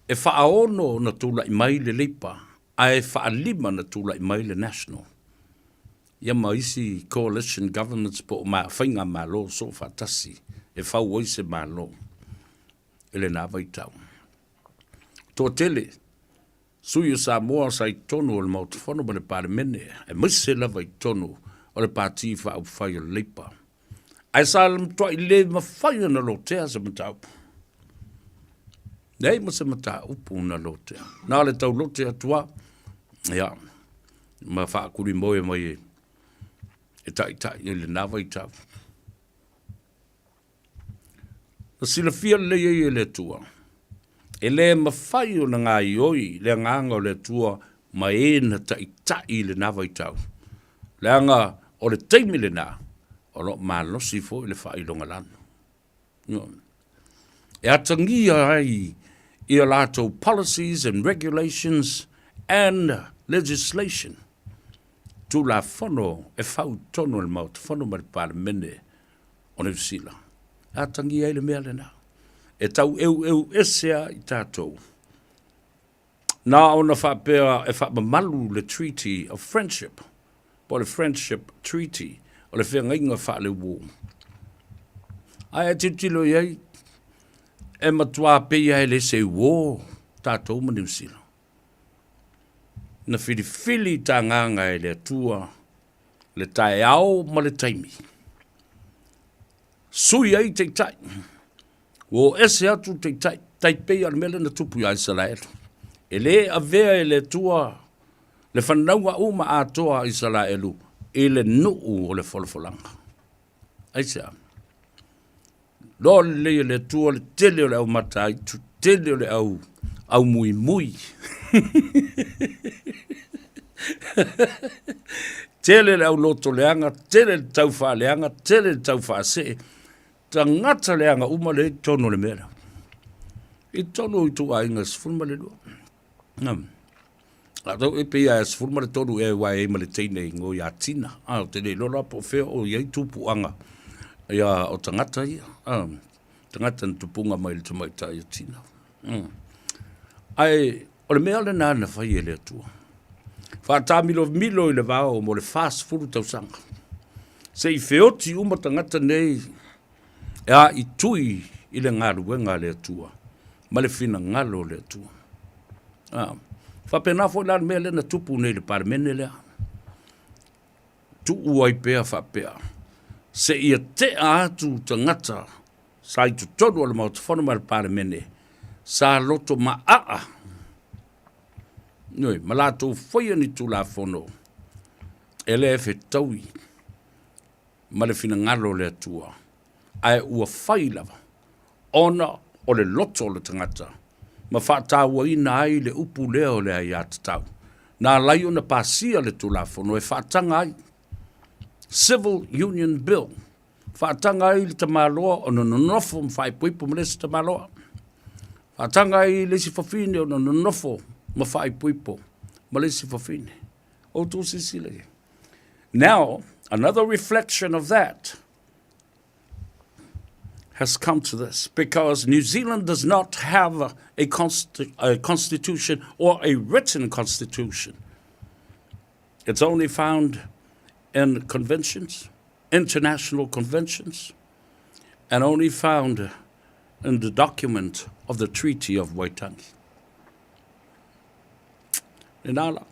e faaono na tulai mai le Leipa ae faalima na tulai mai le National. Ia ma isi coalition governments po o faigamalo soofaatasi e fau ai se Malo i lena vaitau. Toatele sui o Samoa sa i totonu o le Maota Fono ma le Palemene, aemaise lava i totonu o le Pati Faaupufai o le Leipa. Ae sa matuai le mafai ona lotea se mataupu. Leai ma se mataupu na lotea. Na o le taulote atu lava, ia, ma faakulimoe mai e taitai i lena vaitau. Na silafia lelei ai e le Atua, e le mafai ona gaoioi le agaga o le Atua ma e na taitai i lena vaitau, leaga o le taimi lena o lo o malosi foi le faailogalanu. E atagia ai i a latou policies and regulations and legislation. Tulafono e fau i totonu o le Maota Fono ma le Palemene o Niu Sila. E atagia ai le mea lena. E tau eueu ese lava i tatou. Na ona faapea e faamamalu le Treaty of Friendship, po o le Friendship Treaty, o le feagaiga faaleuo. Ae a tilotilo i ai, e matua pei lava e le se uo tatou ma Niu Sila. Na filifili tagaga e le Atua le taeao ma le taimi. Sui ai taitai. Ua o ese atu taitai, tai pei o le mea lea na tupu ia Isaraelu. E le avea e le Atua le fanauga uma atoa a Isaraelu i le nuu o le folafolaga. Aisea? Loa lelei e le Atua le tele o le au mataaitu, tele o le au aumuimui. Tele le au loto leaga, tele le tau faaleaga, tele le tau faasee. Tagata leaga uma lea i totonu o le mea lea. I totonu o ituaiga e 12. Atau e pei a 13 ea aua e i ai ma le teine e igoa ia Tina. A, ou te le iloa la po o fea o i ai tupuaga ia o tagata ia. A, tagata na tupuga mai i le tamaitai o Tina. Ae o le mea lena na fai e le Atua. Faatamilovimilo i le vao mo le 40 tausaga. Se i feoti uma tagata nei e aaitui i le galuega a le Atua ma le finagalo o le Atua. A, faapena foi la le mea lea na tupu nei i le Palemene lea. Tuu ai pea faapea, seia tea atu tagata sa i totonu o le Maota Fono ma le Palemene sa loto maaa, ioe, ma latou faia ni Tulafono e le fetaui ma le finagalo o le Atua, ae ua fai lava ona o le loto o le tagata ma faatauaina ai le upu lea o le aiatatau, na ala ai ona pasia le Tulafono e faataga ai Civil Union Bill, faataga ai le tamaloa ona nonofo ma faaipoipo ma le isi tamaloa, faataga ai le isi fafine ona nonofo ma faaipoipo ma le isi fafine. Outou silasila i ai. Now, another reflection of that has come to this because New Zealand does not have a, a, consti a constitution or a written constitution. It's only found in conventions, international conventions, and only found in the document of the Treaty of Waitangi. Lena la,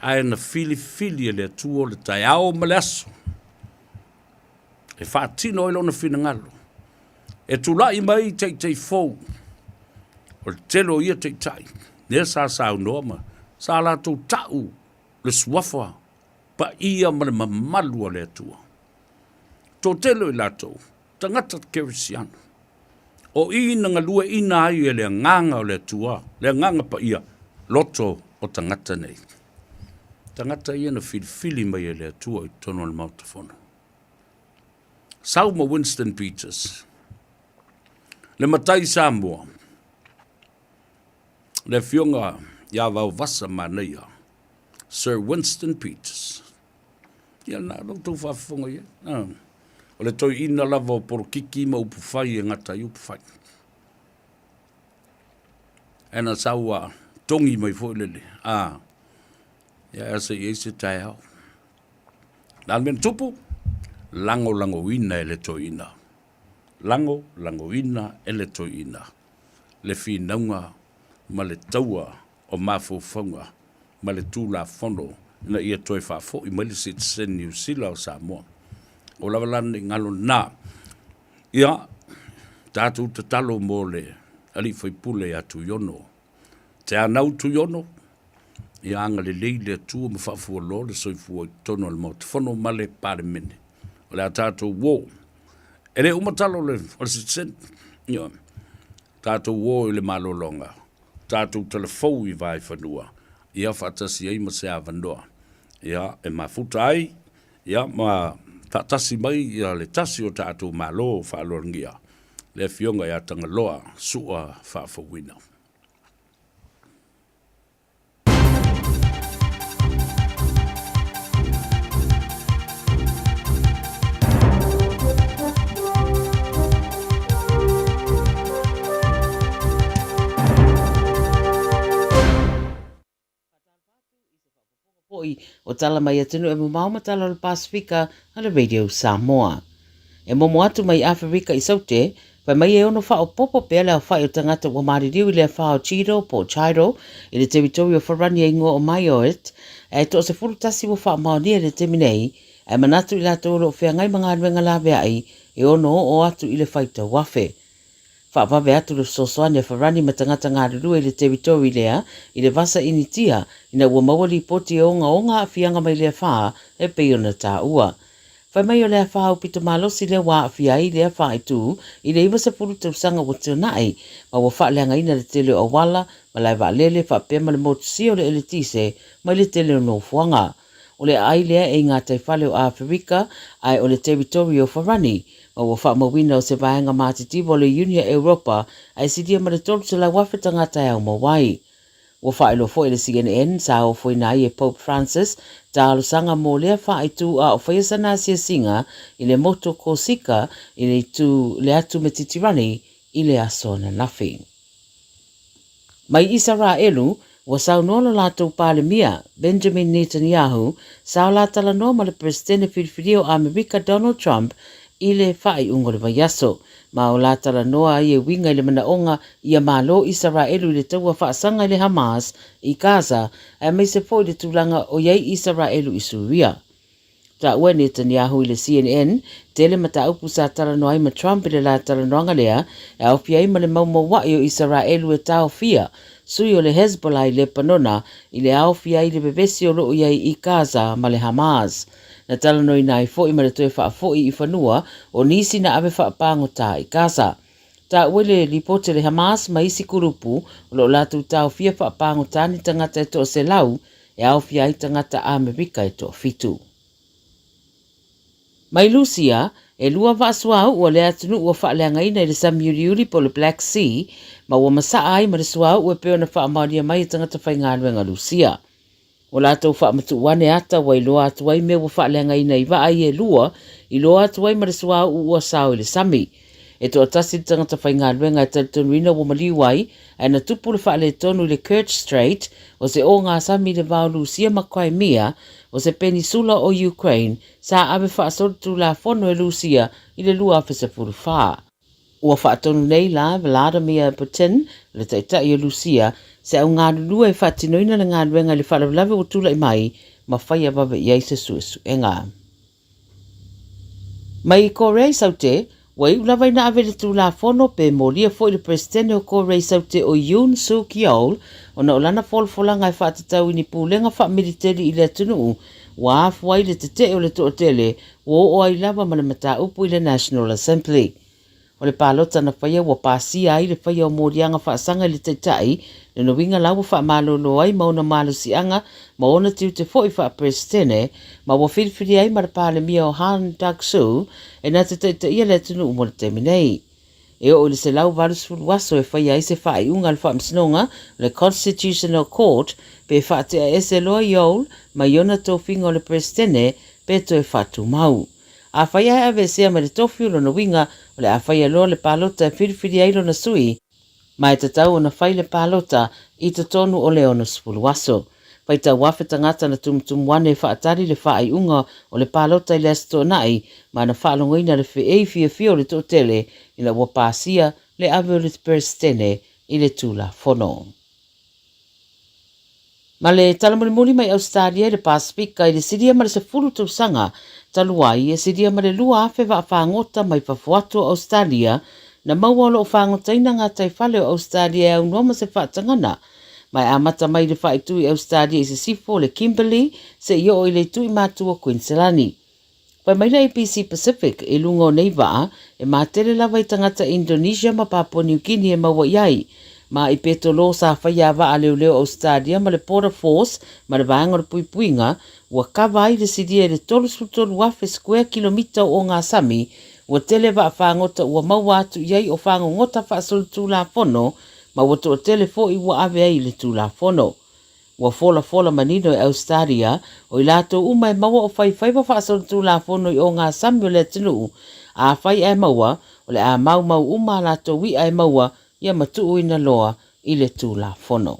ae na filifili e le Atua le taeao ma le aso e faatino ai lona finagalo, e tulai mai taitai fou, o le tele o ia taitai, lea sa saunoa ma sa latou ta'u le suafa paia ma le mamalu o le Atua. Toatele o i latou, tagata kerisiano. O i na galueaiina ai e le Agaga o le Atua, le Agaga Paia, loto o tagata nei. Tagata ia na filifili mai e le Atua i totonu o le Maota Fono. Sau ma Winston Peters, le matai Samoa, le afioga ia Vaovasa Manaia, Sir Winston Peters. Ia na lo outou faafofoga i ai. Ah. O le toeaina lava o polokiki ma upufai e gata ai upufai. Ae na sau a togi mai foi lele. Ah. Ia e se i ai se taeao. Na le mea na tupu, lagolagoina e le toeaina. Lagolagoina e le toeaina le finauga ma le taua o mafaufauga ma le Tulafono ina ia toe faafoi mai le sitiseni Niu Sila o Samoa. O lava la lenei galo lena. Ia, tatou tatalo mo le alii faipule ia Tuiono. Te anau Tuiono, ia agalelei le Atua ma faafualoa le soifua i totonu o le Maota Fono ma le Palemene. O le a tatou uo. E le uma tala o le, o le sitiseni. Ia, tatou uo i le malologa. tatou talafou i Vaefanua, ia faatasi ai ma se avanoa, ia, e mafuta ai, ia, ma faatasi mai ia le tasi o tatou Malo faaaloalogia, le Afioga ia Tagaloa Su'a Faafouina. O tala mai atunuu e mamao ma tala o le Pasefika a le Radio Samoa. E momo atu mai Aferika i Saute, fai mai e ono faaopoopo pea le aofai o tagata ua maliliu i le afa o Chido po o Chido i le teritori o Farani e ingoa o Mayotte, ae toa-11 ua faamaonia i le taimi nei, ae manatu i latou o lo o feagai ma galuega laveai e ono oo atu i le faitau afe. Faavave atu le fesoasoani a Farani ma tagata galulue i le teritori lea i le vasa Initia ina ua maua lipoti e ogaoga aafiaga mai le afa e pei ona taua. Fai mai o le afa aupito malosi lea ua aafia ai lea faaitu i le 90 tausaga ua tuanai ma ua faaleagaina le tele o auala, malae vaalele faapea ma le motusia o le eletise mai le tele o nofoaga. O le aai lea e i gataifale o Aferika ae o le teritori o Farani ma ua faamauina o se vaega matitiva o le Iunia Europa ae silia ma le 300,000 tagata e aumau ai. Ua faailoa foi e le CNN sa ofoina ai e Pope Francis talosaga mo lea faaitu a o faia sana asiasiga i le motu o Korsika i le itu le atu Metitirani i le aso ananafi. Mai Isaraelu, ua saunoa lo latou Palemia, Benjamin Netanyahu, sa o la talanoa ma le Peresetene filifilia o Amerika Donald Trump i le faaiuga o le vaiaso. Ma o la talanoa ai e uiga i le manaoga ia malo Isaraelu i le taua faasaga i le Hamas i Gaza aemaise foi le tulaga o i ai Isaraelu i Suria. Taua e Netanyahu i le CNN, tele mataupu sa talanoa ai ma Trump i le la talanoaga lea, e aofia ai ma le maumaua'i o Isaraelu e taofia sui o le Hezbollah i Lepanona i le aofia ai le vevesi o lo'o i ai i Gaza ma le Hamas. Na talanoaina ai foi ma le toe faafo'i i fanua o nisi na ave faapagota i Gaza. Taua i le lipoti a le Hamas ma isi kulupu o lo'o latou taofia faapagota ni tagata e toaselau e aofia ai tagata Amerika e toafitu. Mai Lusia, e lua vaa suauu a le atunuu ua faaleagaina i le sami uliuli po o le Black Sea ma ua masaa ai ma le suauu e pei ona faamaonia mai e tagata faigaluega Lusia. Ua latou faamatuu ane ata ua iloa atu ai mea ua faaleagaina i vaa ia e lua, iloa atu ai ma le suauu ua sao i le sami. E toatasi le tagata faigaluega e talitonuina ua maliu ai, ae na tupu le faaletonu i le Kerch Strait, o se ogasami i le va o Lusia ma Crimea, o se penisula o Ukraine, sa ave faasolitulafono e Lusia i le 2014. Ua faatonu nei la Vladimir Putin, le taitai o Lusia, se au galulue e faatinoina le galuega i le faalavelave ua tulai mai ma faia vave i ai se suesuega. Mai Korea i Saute, ua iu lava ina ave le Tulafono pe molia foi le Peresetene o Korea i Saute o Yoon Suk Yeol ona o lana folafolaga e faatatau i ni pulega faamiliteli i le atunuu ua afua ai le tetee o le toatele ua oo ai lava ma le mataupu i le National Assembly. O le palota na faia ua pasia ai le faia o moliaga faasaga i le Taitai, lona uiga la ua faamalolo ai ma ona malosiaga ma ona tiute foi faa-Peresetene, ma ua filifilia ai ma le Palemia o Han Duck-soo e na te taitaia le atunuu mo le taimi nei. E oo i le 180 aso e faia ai se faaiuga a le Faamasinoga, le Constitutional Court, pe faatea ese loa Yeol mai ona tofiga o le Peresetene pe toe faatumau. Afai ae aveesea mai le tofi o lona uiga, o le a faia loa le palota e filifili ai lona sui, ma e tatau ona fai le palota i totonu o le 60 aso. Faitau afe tagata na tumutumu ane e faatali le faaiuga o le palota i le Aso Toonai, ma na faalogoina le feei fiafia o le toatele ina ua pasia le ave o le Peresetene i le Tulafono. Ma le tala mulimuli mai Ausetalia i le Pasefika i le silia ma le 10 tausaga talu ai, e silia ma le 2,000 vaa fagota mai fafo atu o Ausetalia na maua o lo o fagotaina gataifale o Ausetalia e aunoa ma se faatagana ma e amata mai i le faaitu i Ausetalia i sisifo o le Kimberley seia oo i le itu i matu o Kuiniselani. Fai mai le ABC Pacific, i luga o nei vaa, e matele lava i tagata Indonesia ma Papua New Guinea e maua i ai. Ma i Petolo sa faia a vaa leoleo Ausetalia ma le Border Force ma le vaega o le puipuiga, ua kava ai le silia i le 33,000 square kilomita o ogasami, ua tele vaa fagota ua maua atu i ai o fagogota faasolitulafono ma ua toatele foi ua ave ai i le tulafono. Ua folafola manino e Ausetalia, o i latou uma e maua o fai faiva faasolitulafono i ogasami o le atunuu, afai ae maua, o le a maumau uma a latou i'a e maua ia matuuina loa i le Tulafono.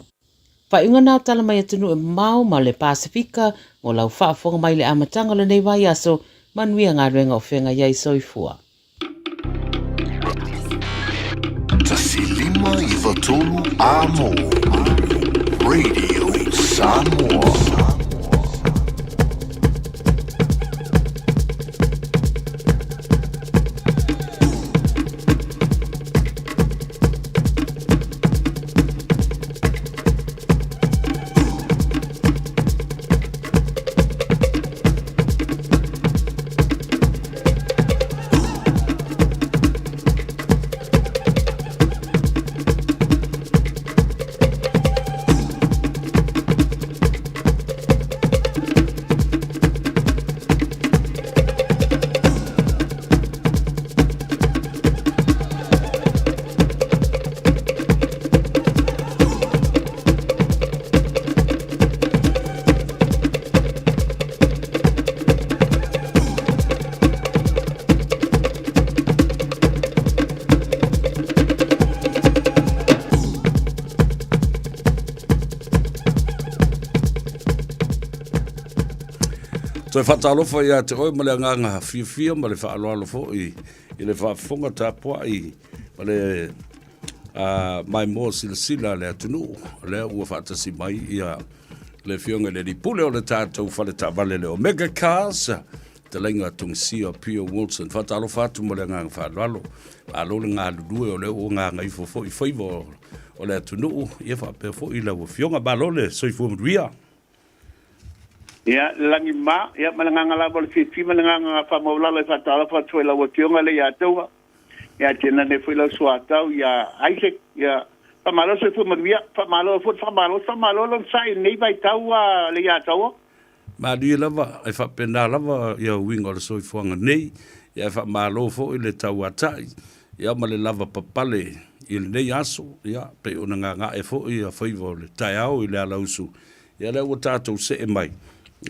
Faaiuga na o tala mai atunuu e mamao ma le Pasefika Mo lau faafofoga mai i le amataga o lenei vaiaso, manuia galuega o feagai ai. Soifua. 1593 Amo Radio Samoa. Toe faatalofa ia te oe ma le agaga fiafia ma le faaaloalo foi i le faafofoga tapuai ma le maimoa silasila a le atunuu. O lea ua faatasi mai ia le Afioga i le Alii Pule o le tatou fale taavale le Omega Cars, fetalaiga Togisia Pio Wilson. Faatalofa atu ma le agaga faaaloalo. Malo le galulue o lea ua gagaifo foi faiva o le atunuu, ia faapea foi lau Afioga. Malo le soifua manuia. Ia, le lagi ma, ia ma le agaga lava o le fiafia ma le agaga faamaualalo e faatalofa atu foi i lau Afioga le ia Taua, ia tainane foi lau suatau ia Isaac, ia faamalo le soifua manuia, faamalo foi le faamalo, faamalo le onosai i lenei vaitau a le ia Taua. Malie lava, e faapena lava ia uiga o le soifuaga nei, ia e faamalo foi le tauatai, ia ma le lava papale i lenei aso, ia pei ona gaga'e foi ia faiva o le taeao i le alausu, Ia lea ua tatou see mai,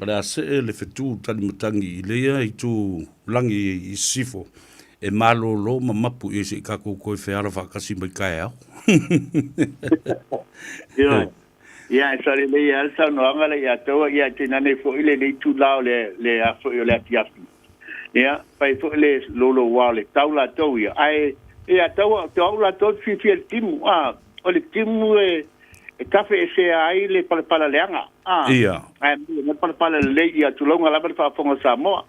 o le a see le fetu talimatagi i lea itu lagi i sisifo e malolo ma mapu i ai se i tatou toe feala faatasi mai taeao. Ioe. Ia, e sao lelei lava le saunoaga lea ia te oe, ia tainane foi lenei itula o le, le a foi o le afiafi. Ia, fai foi le louloua o le tau latou ia, ae ia tau, o au latou e fiafia i le timu, a, o le timu e, e tafeesea ai le palapala leaga, a, Ia. ae maua mai palapala lelei ia tulauga lava le faafofoga o Samoa.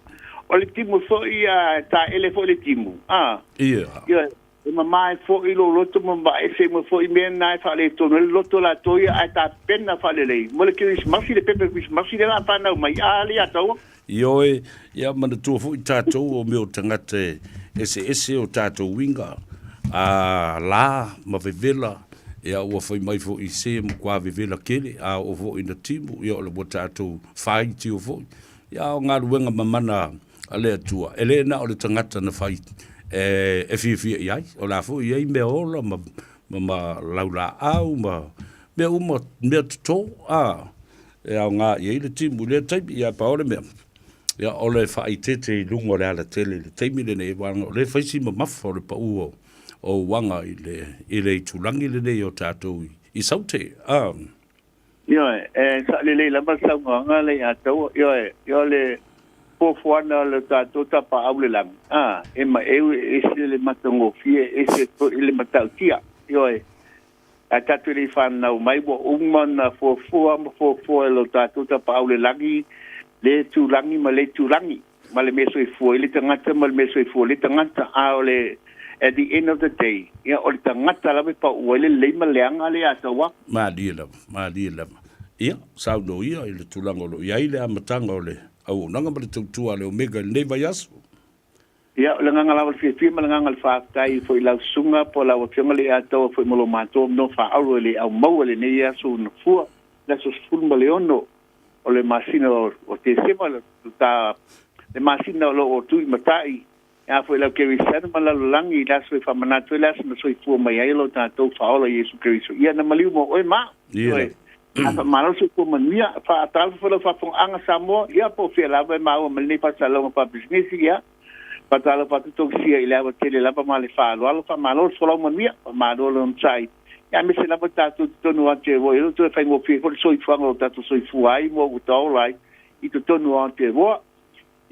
O le timu foi, a, e taele foi le timu, a, Ia. ia, e mama ai foi lou loto ma mamaese uma foi mea na e faaletonu ai le loto latou ia, ae tapena faalelei mo le Kerisimasi, le pepe Kerisimasi lea o le a fanau mai, a le ia taua. Ioe, ia manatua foi tatou o mea o tagata e eseese o tatou uiga, a la ma vevela, ia ua fai mai foi se matua vevela tele, a oo foi ina timu, ia o le ua tatou faitio foi. Ia a o galuega mamana a le Atua, e le na o le tagata na fai e fiafia i ai, o la foi e i ai mea ola ma, ma, ma laulaau ma mea uma, mea toto, a, e aoga i ai le timu i lea taimi. Ia, pau le mea, ia, o le faaeteete i luga o le alatele i le taimi lenei, aua o lea e fai si mamafa o le pau o, o uaga i le, i le itulagi lenei o tatou i, i Saute. A. Ioe, e saolelei lava le saunoaga lea ia Taua. Ioe, o le fuafuaga o le tatou tapaau i le lagi, a, e maeu e ese le matagofie, e ese foi le matautia. Ioe, Ae tatou le i fanau mai ua uma ona fuafua ma fuafua e lo tatou Tapaau i le Lagi le itulagi ma le itulagi, ma le mea soifua i le tagata ma le mea soifua i le tagata. A o le at the end of the day, ia o le tagata lava e pauu ai le lelei ma le leaga le ia tau atu. Malie lava, malie lava. Ia, saunoa ia i le tulaga o lo o i ai le amataga o le auaunaga ma le tautua a le Omega i lenei vaiaso. Ia, o le agaga lava o le fiafia ma le agaga o le faafetai foi i lau susuga po o lau Afioga le Atoa foi mo lo matou avanoa faaaulo e le au maua i lenei aso Gafua, le aso 16 o le masina o Tesema, le ta, le masina o lo o tuimatai a foi lau Kerisiano ma le lalolagi i le aso e faamanatu ai le aso na soifua mai ai lo tatou Faaola Iesu Keriso. Ia, na maliu mo oe ma. Ia. A faamalo le soifua manuia, faatalofa foi lau faafofogaaga Samoa, ia po o fea lava e maua mai lenei faasalalauga faapisinisi, ia faatalofa atu Togisia i le ava tele lava ma le faaaloalo, faamalo le folau manuia, faamalo le onosai, ia aemaise lava tatou i totonu o Aotearoa, e le o toe faigofie foi le soifuaga o lo o tatou soifua ai ma ua taola ai, i totonu o Aotearoa.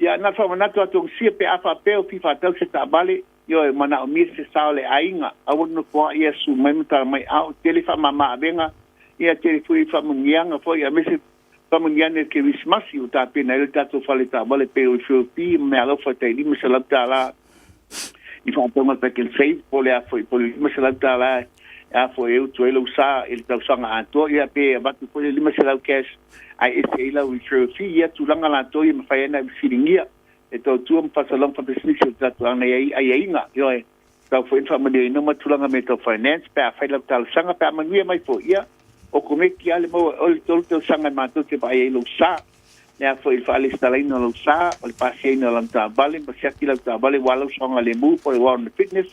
Ia, na faamanatu atu sia pe a faapea o fia faatau se taavale, ioe, manaomia se sao o le aiga, aua le nofoai ia susu mai ma tala mai ao, tele faamama avega, ia tele foi faamanuiaga foi aemaise faamanuiaga i le Kerisimasi ua tapena ai le tatou fale taavale pei o Ethiopia ma meaalofa tai $500 i faatauga Pak'nSave po o le a foi po o le $500 e a foi e utu ai lou sa i le tausaga atoa, ia pe avatu foi le $500 cash ae ese ai lau referral fee. Ia tulaga latou ia e mafai ai ona e fesiligia e tautua ma faasalaga faapisinisi o le tatou aiaiga. Ioe, tau foi ona faamanuiaina uma tulaga mea tau finance pe afai lau talosaga pe a manuia mai foi, ia okomeki lava le maua e oe le tolu tausaga e matou te vaai ai lou sa. Le a foi le faalesitalaina o lou sa, o le pasiaina o lau taavale ma siaki lau taavale aua lau saogalemu po o le warrant of fitness.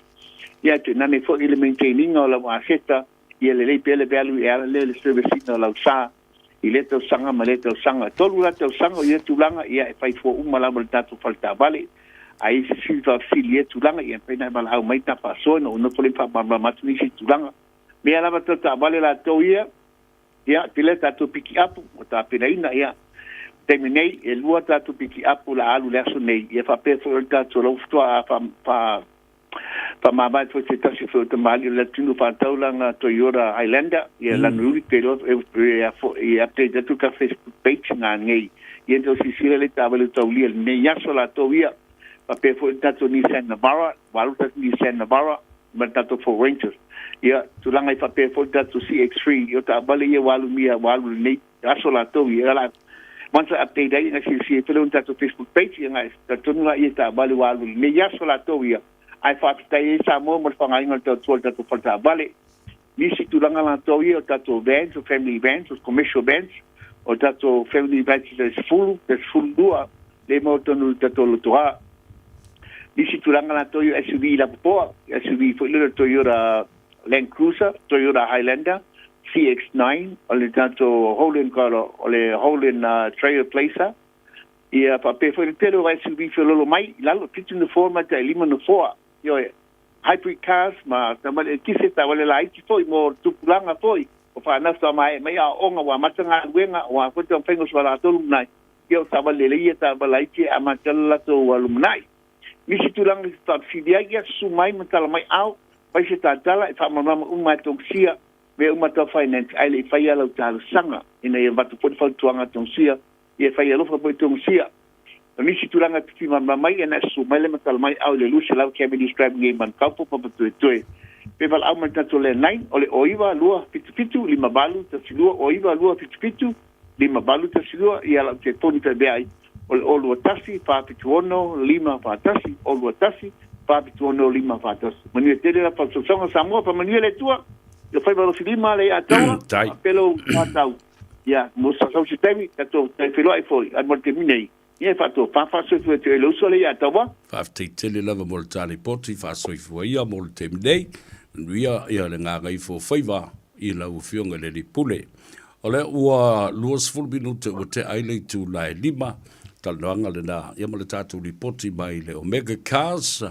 Ia tuinane foi i le maintain ina o lau aseta ia lelei pea le value e ala lea i le service ina o lau sa i lea tausaga ma lea tausaga. E tolu la tausaga o ia tulaga, ia e fai fua uma lava i le tatou fale taavale. A i ai se sui faafesili i ia tulaga, ia e mafai ona e valaau mai ta faasoa ina ua nofo lea ma faamalamalama atu nisi tulaga. Mea lava tau taavale latou ia, ia, tele tatou pikiapu ua tapenaina, ia, taimi nei, e lua tatou pikiapu o le a alu i le aso nei, ia faapea foi o le tatou lau faatoa fa, faamavae foi se tasi foi o tamalii o le atunuu faatau lana Toyota Highlander, ia lana uli pe iloa e a foi e update atu ka Facebook page na nei. Ia tou silasila le taavale o taulia i lenei aso latou ia. Faapea foi le tatou Nissan Navara, ua alu tatou Nissan Navara ma le tatou Ford Ranger. Ia, tulaga i faapea foi le tatou CX-3, ia o taavale ia ua alu mia, ua alu i lenei aso latou ia. La, once I update ai, na silasila ifo lea i le tatou Facebook page, ia na talitonu la ia taavale ua alu i lenei aso latou ia. Ae faafetai ai Samoa mo le faaaogaina o le tautua i le tatou fale taavale. Nisi tulaga latou ia o tatou vans, o family vans, o commercial vans, o tatou family vans e 10, e 12, le maua tonu i le tatou lotoa. Nisi tulaga latou ia o SUV lapopoa, SUV foi lele o Toyota Land Cruiser, Toyota Highlander, CX-9, o le tatou Holden, o le Holden Trailblazer, ia faapea foi le tele o SUV feololo mai i lalo, 7 nofoa ma tai 5 nofoa. Ioe, hybrid cars ma taavale eletise, taavale laiti foi mo tupulaga foi o fanau faatoa maea mai aoaoga ua amata galuega, ua foi taumafaiga o so latou lumanai, ia o taavale lelei ia taavale laiti e amata le latou lumanai. Nisi tulaga e faafesili ai, ia susu mai ma tala mai ao, fai se tatala e faamalamalama uma e Tongsia mea uma tau finance ae le i faia lau talosaga ina ia avatu foi le fautuaga a Tongsia, ia fai alofa foi Tongsia. O nisi tulaga e te fia malamalama ai, ia na e susu mai le ma tala mai ao i le 200 Cavendish Drive nei Manukau po Papatoetoe. Pe valaau mai le tatou landline o le 09 277 5812, 09 277 5812, ia lau telefoni faivea ai o le 021 476 541, 021 476 541. Manuia tele la faasoasoaga Samoa, faamanuia le Atua i lou faiva alofilima le ia taua, faapea lou matau. Ia, mo sa sau se taimi, tatou toe feiloai foi, ae mo le taimi nei, ia e faatofa faasoifua atu ai le uso le ia taua. Faafetai tele lava mo le ta lipoti faasoifua ia mo le taimi nei. Manuia ia le gagaifo faiva i lau Afioga i le Alii Pule. O lea ua 20 minute ua tea ai le itula e 5, talanoaga lena ia ma le tatou lipoti mai le Omega Cars,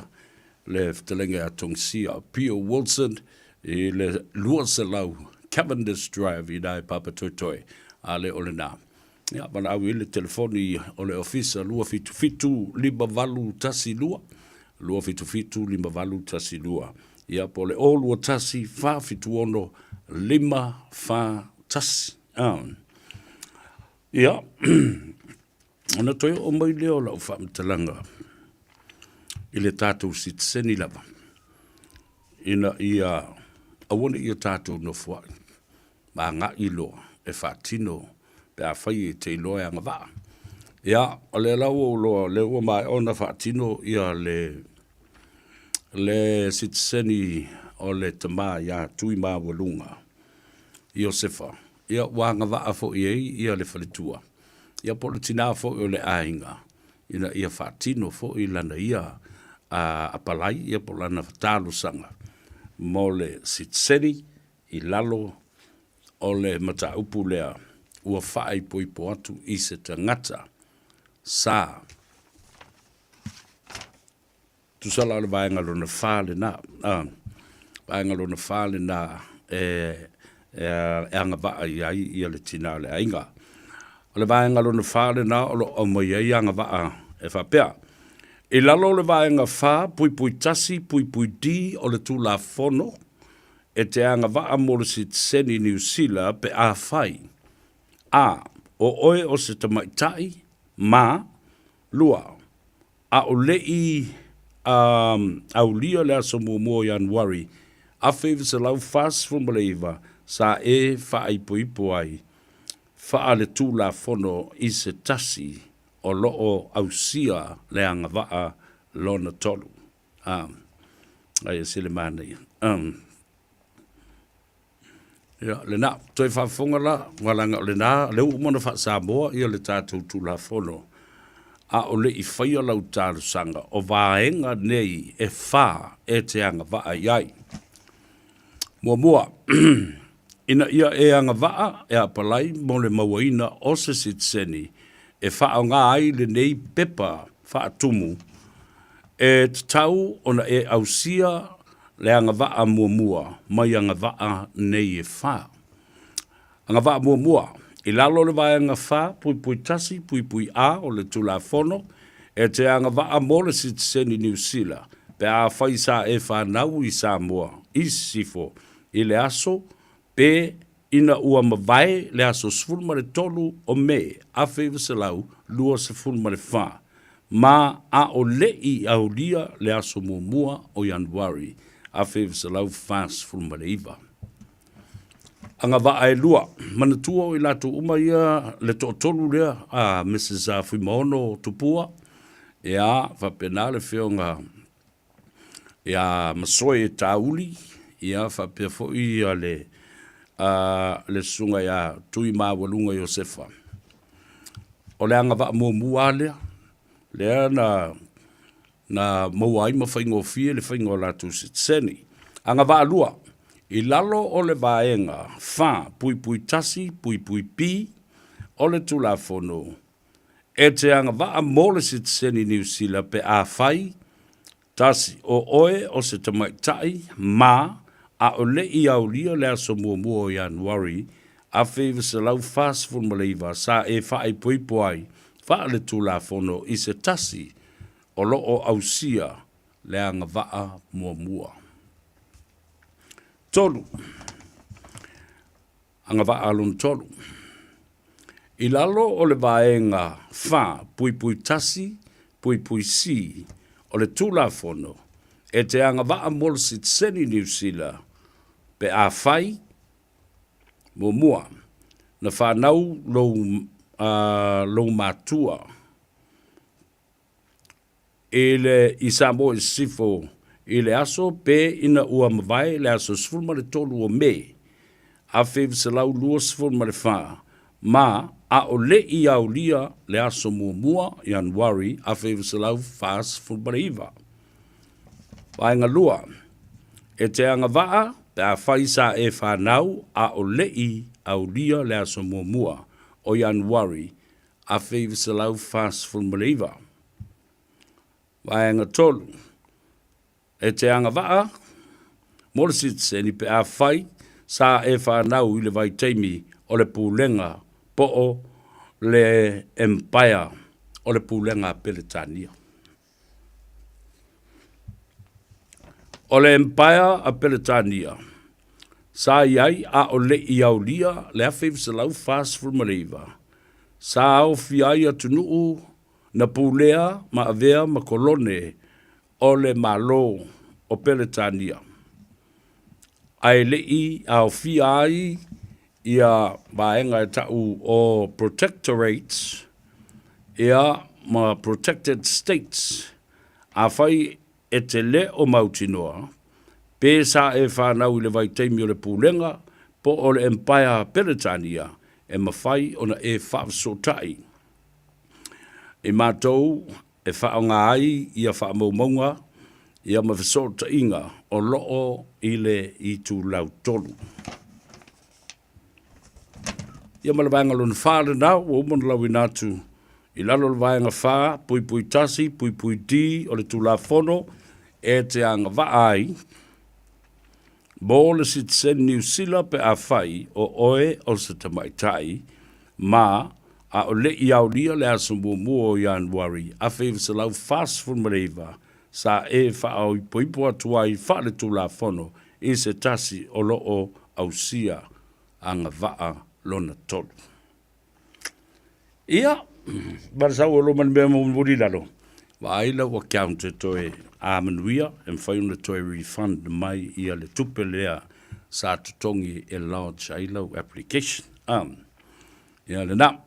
le fetalaiga ia Tongisia Pio Wilson i le 200 Cavendish Drive i ina e Papatoetoe. A le o lena. Ia, valaau i le telefoni o le ofisa 277 5812, 277 5812. Ia, po o le 021 476 541. Ah. Ia, ona toe oo mai lea o lau faamatalaga i le tatou sitiseni lava, ina ia aua ne i o tatou nofoai ma agai loa e faatino pe afai e te iloa e agavaa. Ia, o lea la ua ou iloa, o lea ua maea ona faatino ia le, le sitiseni o le tama ia Tuimaualuga Iosefa. Ia, ua agavaa foi i ai ia le faletua, ia po o le tina foi o le aiga, ina ia faatino foi lana ia apalai, ia po o lana talosaga mo le sitiseni i lalo o le mataupu lea ua faaipoipo atu i se tagata sa tusa la o le vaega lona fa lena, a, vaega lona fa lena e, e, e agavaa i ai ia le tina o le aiga. O le vaega lona 4 lena o lo o aumai ai agavaa e faapea, I lalo o le vaega 4.1.D o le Tulafono, e te agavaa mo le sitiseni Niu Sila pe afai, a. O oe o se tamaitai, ma, 2. A'ole i aulia le aso muamua o Ianuari 1949 sa e faaipoipo ai faaletulafono i se tasi o lo o ausia le agavaa lona tolu. A, ai e se le manaia. Um. Ia, lena, toe faafofoga la, aua leaga o lena, lea ua uma ona faa-Samoa ia le tatou Tulafono, a o le i faia lau talosaga, o vaega nei e fā e te agavaa i ai. Muamua, ina ia e agavaa e apalai mo le mauaina o se sitiseni e faaaoga ai lenei pepa faatumu, e tatau ona e ausia le agavaa muamua mai agavaa nei e fā. Agavaa muamua, i lalo o le Vaega 4.1.A o le Tulafono, e te agavaa mo le sitiseni Niu Sila pe afai sa e fanau i Samoa i Sisifo i le aso pe ina ua mavae le aso 13 o Me 1924 ma a o le i aulia le aso muamua o Ianuari 1949. Agavaa e lua, manatua o i latou uma ia le toatolu lea a Mrs Fuimaono Tupua, ia faapena le afioga ia Masoe Tauli, ia faapea foi ia le le susuga ia Tuimaualuga Iosefa. O le agavaa muamua lava lea, lea na na maua ai ma faigofie le faiga o latou sitiseni. Agavaa lua, i lalo o le Vaega 4.1.B o le Tulafono, e te agavaa mo le sitiseni Niu Sila pe afai, 1 o oe o se tamaitai, ma, ʻaʻole i aulia le aso muamua o Ianuari 1949 sa e faaipoipo ai faaletulafono i se tasi o lo o ausia le agavaa muamua. 3. Agavaa lona tolu. I lalo o le Vaega 4.1.C o le Tulafono, e te agavaa mo le sitiseni Niu Sila pe afai, muamua, na fanau lou, lou matua i le i Samoa i Sisifo i le aso pe ina ua mavae le aso 13 o Me 1924 ma ʻaʻole i aulia le aso muamua Ianuari 1949. Vaega 2, E te agavaa pe afai sa e fanau ʻaʻole i aulia le aso muamua o Ianuari 1949. Vaega 3, E te agavaa mo le sitiseni pe afai sa e fanau i le vaitaimi o le Pulega po o le Empire o le Pulega a Peretania. O le Empire a Peretania sa i ai a o le i aulia le 1949, sa aofia ai atunuu na pulea ma avea ma kolone o le Malo o Peretania, ae le i aofia ai ia vaega e ta'u o Protectorates ia ma Protected States. Afai e te le o mautinoa pe sa e fanau i le vaitaimi o le Pulega po o le Empire Peretania, e mafai ona e faafesootai i matou e faaaoga ai ia faamaumauga ia ma fesootaiga o lo o i le itulau tolu. Ia ma le vaega lona fa lena ua uma ona lauina atu i lalo o le vaega 4.1.D o le Tulafono e te agavaa ai mo le sitiseni Niu Sila pe afai o oe o se tamaitai ma. A o le i aolia le aso muamua o Ianuari 1949, sa e faaoipoipo atu ai faaletulafono i se tasi o lo o ausia agavaa lona tolu. Ia, ma le sau o lo ma le mea mulimuli i lalo, vaai lau account e toe a manuia e mafai ona toe refund mai ia le tupe lea sa totogi e lodge ai lau application. Ia lena.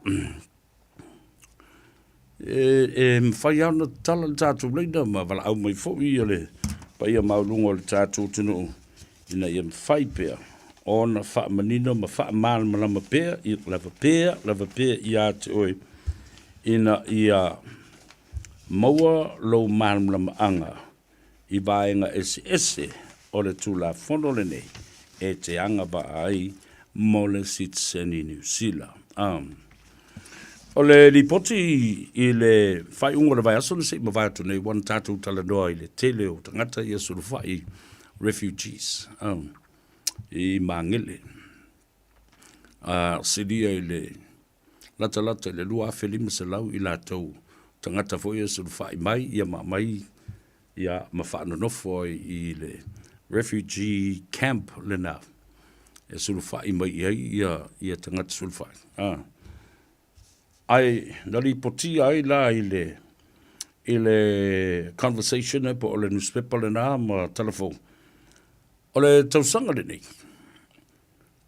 E mafai lava ona tatala le tatou laina ma valaau mai foi ia le paia maualuga o le tatou atunuu ina ia mafai pea ona faamanino ma faamalamalama pea, lava pea, lava pea ia te oe ina ia maua lou malamalamaaga i vaega eseese o le Tulafono lenei e te agavaa ai mo le sitiseni Niu Sila. O le lipoti i le faaiuga o le vaiaso na se i mavae atu nei, ua na tatou talanoa i le tele o tagata ia sulufai, refugees, i Magele. Silia i le latalata i le 2,500 i latou tagata foi ia sulufai mai ia ma aumai ia ma faanonofo ai i le refugee camp lena e sulufai mai i ai ia, ia tagata sulufai. Ah. Ae na lipotia ai la i le i le conversation po o le newspaper lena ma talafou. O le tausaga lenei,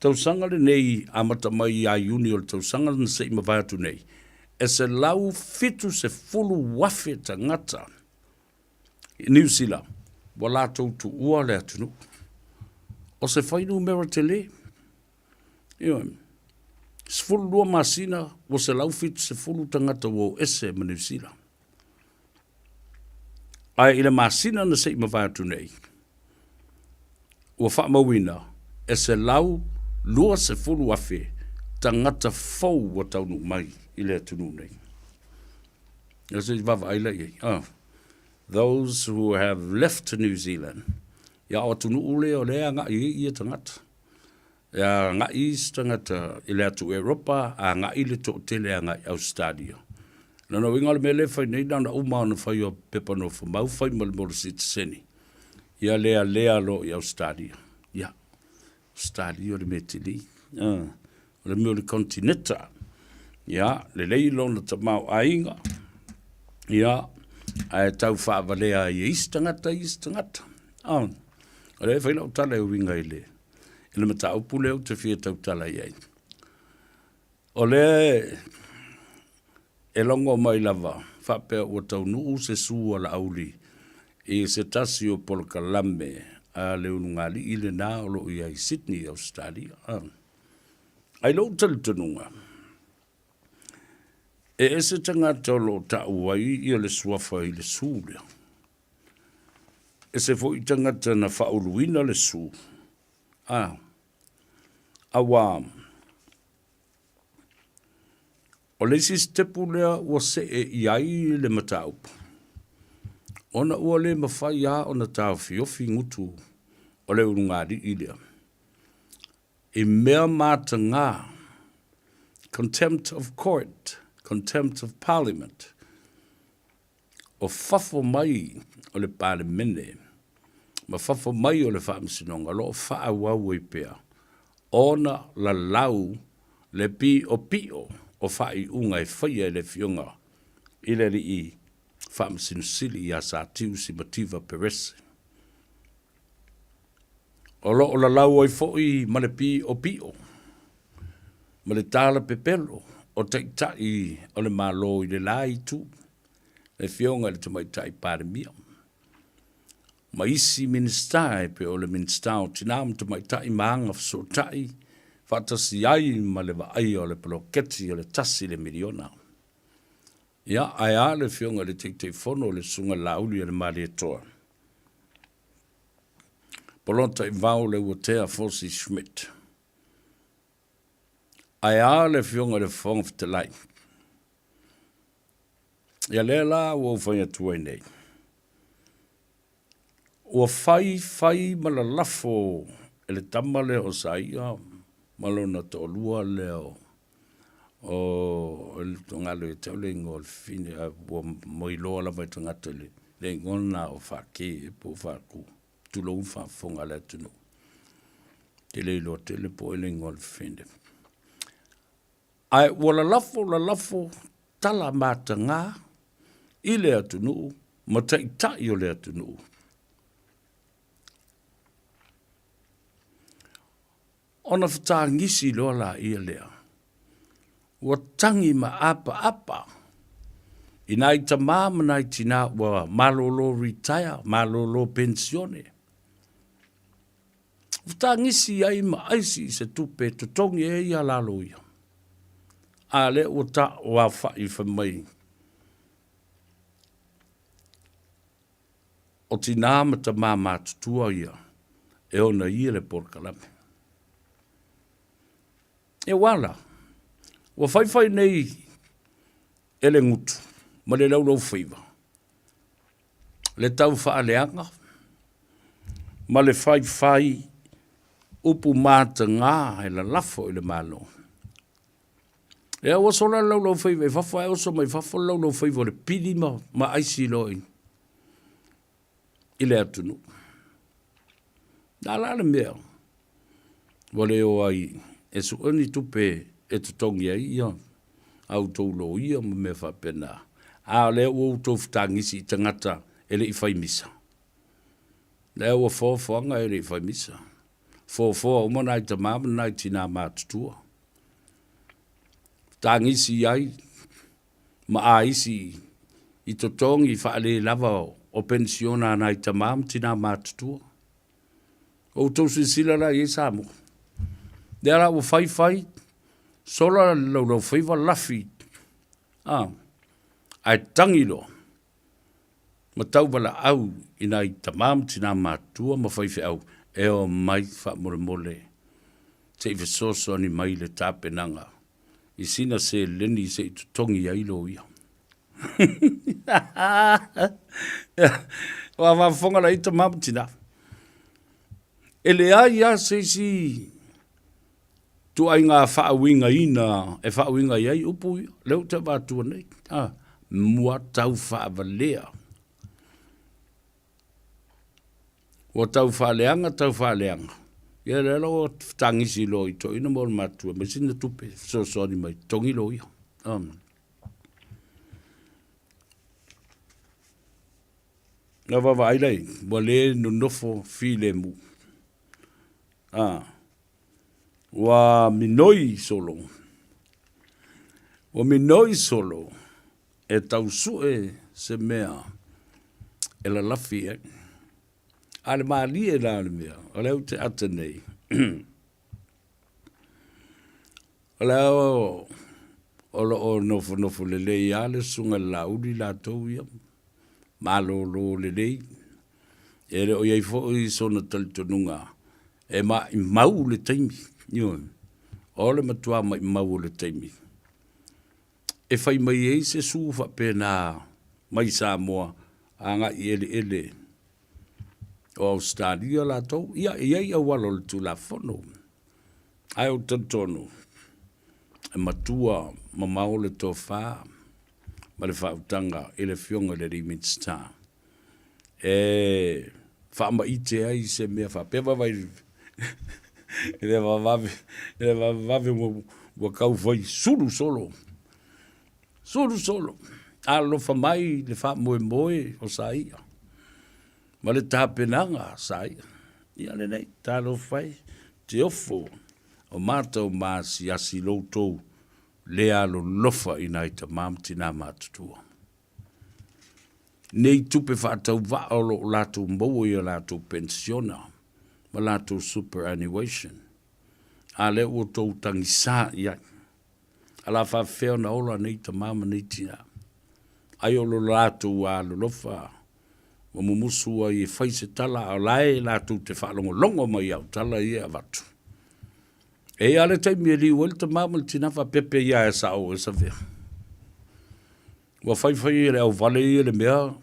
tausaga lenei amata mai ia Iuni o le tausaga na se i mavae atu nei, e 170,000 tagata i Niu Sila ua latou tuua le atunuu. O se fuainumera tele. Ioe. 12 masina ua 170 tagata ua o ese ma Niu Sila. Ae i le masina na se i mavae atu nei, ua faamauina e 120,000 tagata fou ua taunuu mai i le atunuu nei. Ia se i vaavaai la i ai. Ah. Those who have left New Zealand. Ia o atunuu lea o lea e agai ai ia tagata. E agai isi tagata i le atu Eropa, agai le toatele agai Ausetalia. Lona uiga o le mea lea e fai nei, na ona uma ona fai o pepa nofomau, fai ma le mea o le sitiseni. Ia lea lea loa i Ausetalia. Ia, Ausetalia o le mea tele. O le mea o le konetineta. Ia, lelei lona tamaoaiga. Ia, ae tau faavalea ai e isi tagata isi tagata. O lea e fai lau tala e uiga i le i le mataupu lea ou te fia tautala i ai. O lea e logo mai lava faapea ua taunuu se su a Laauli i se tasi o polokalame a le ulugalii lena o lo o i ai i Sydney, Ausetalia. Ae i lou talitonuga, e ese tagata o lo o tau ai ia le suafa i le su lea. Ese foi tagata na faauluina le su, a, auā, o le isi sitepu lea ua see i ai le mataupu, ona ua le mafai lava ona taofiofi gutu o le ulugalii lea i mea mataga, contempt of court, contempt of parliament, o fafo mai o le Palemene ma fafo mai o le Faamasinoga o lo o faaauau ai pea ona lalau le piopio o faaiuga e faia e le Afioga i le Alii Faamasino Sili ia Satiu Simativa Perese. O lo o lalau ai foi ma le piopio ma le tala pepelo o Taitai o le Malo i le la itu, le Afioga i le Tamaitai Palemia ma isi Minisita e pei o le Minisita o Tina ma Tamaitai ma Agafesootai faatasi ai ma le vaaia o le poloketi o le $1 miliona. Ia, ae a le Afioga i le Taitaifono le Susuga Laaulialemalietoa Polataivao Leuatea Fosi Schmidt. Ae a le Afioga i le Fofoga Fetalai? Ia lea la ua ou fai atu ai nei, ua fai fai ma lalafo e le tama lea o Saia ma lona toalua lea o O le togalo ia te au le igoa o le fafine, a ua moiloa lava e tagata i le igoa lena o Faakē po o Faaku, tulou le faafofoga a le atunuu. Ou te le iloa tele po o ai le igoa o le fafine. Ae ua lalafo lalafo tala mataga i le atunuu ma taitai o le atunuu. Ona fetagisi loa laia lea, ua tagi ma apaapa i nai tamā ma nai tinā ua malolo retire, malolo penisione. Fetagisi ai ma aisi i se tupe e totogi ai ia lalo ia. A lea ua ta ua aofai fai mai O tinā ma tamā matutua ia e ona ia le polokalame. E ua la, ua faifai nei e le gutu ma le laulaufaiva le tau faaleaga ma le faifai upu matagā e lalafo i le Malo. Ea ua sola le laulaufaiva i fafo ae oso mai fafo le laulaufaiva o le pili ma, ma aisi loa i, i le atunuu. Na la le mea, ua le o ai e sue ni tupe e totogi ai ia a outou loia ma mea faapena. A o lea ua outou fetagisi i tagata e le i fai misa. Lea ua foafoaga e le i fai misa. Foafoa uma nai tamā ma nai tinā matutua. Tagisi ai ma aisi i totogi faalelava o penisiona a nai tamā ma tinā matutua. O outou silasila la i ai Samoa. Lea la ua fai fai, sola le laulaufaiva lafi, a, ae tagi loa ma tauvalaau i nai tamā ma tinā matutua ma faifeau e omai faamolemole se i fesoasoani mai i le tapenaga i sina seleni se i totogi ai loia. Ua faafofoga la i tamā ma tinā. E leai lava se isi ituaiga faauigaina e faauiga i ai upu ia, lea ou te avatua nei, a, mua tau faavalea. Ua tau faaleaga, tau faaleaga, ia lea la ua fetagisi loa i toeaina ma ona matua mai sina tupe e fesoasoani mai, totogi loia. Na vaavaai la i ai, ua le nonofo filemu. A, ua minoi solo, ua minoi solo e tau sue se mea e lalafi ai. A le malie la o le mea, o lea ou te ata nei, o lea o, o lo o nofonofo lelei lava le susuga i le Laauli latou ia, malolo lelei. E le o i ai foi sona talitonuga e maimau le taimi, ioe, o le matua maimau o le taimi e fai mai ai se su faapena mai Samoa agai i eleele o Ausetalia latou, ia, e i ai auala o le Tulafono, ae ou te talitonu e matua mamao le tofa ma le faautaga i le Afioga i le alii Minisita e faamaite ai se mea faapea. Vaavaai i le vavave, i le vavave ua tau fai sulu solo, sulu solo. Alofa mai le faamoemoe o Saia ma le tapenaga a Saia. Ia lenei, talofa e, te ofo o mata o maasiasi lo outou le alolofa i nai tamā ma tinā matutua. Nei tupe faatauvaa o lo o latou maua i a latou penisiona ma latou superannuation, a lea ua outou tagisā i ai. A la faafefea ona ola nei tamā ma nei tinā? Ai o lo latou alolofa ua mumusu ai e fai se tala, a o la e latou te faalogologo mai i au tala ia e avatu. E i ai lava le taimi e liu ai le tamā ma le tinā faapea pe ia e sao e Savea. Ua faifai e le auvale ia le mea,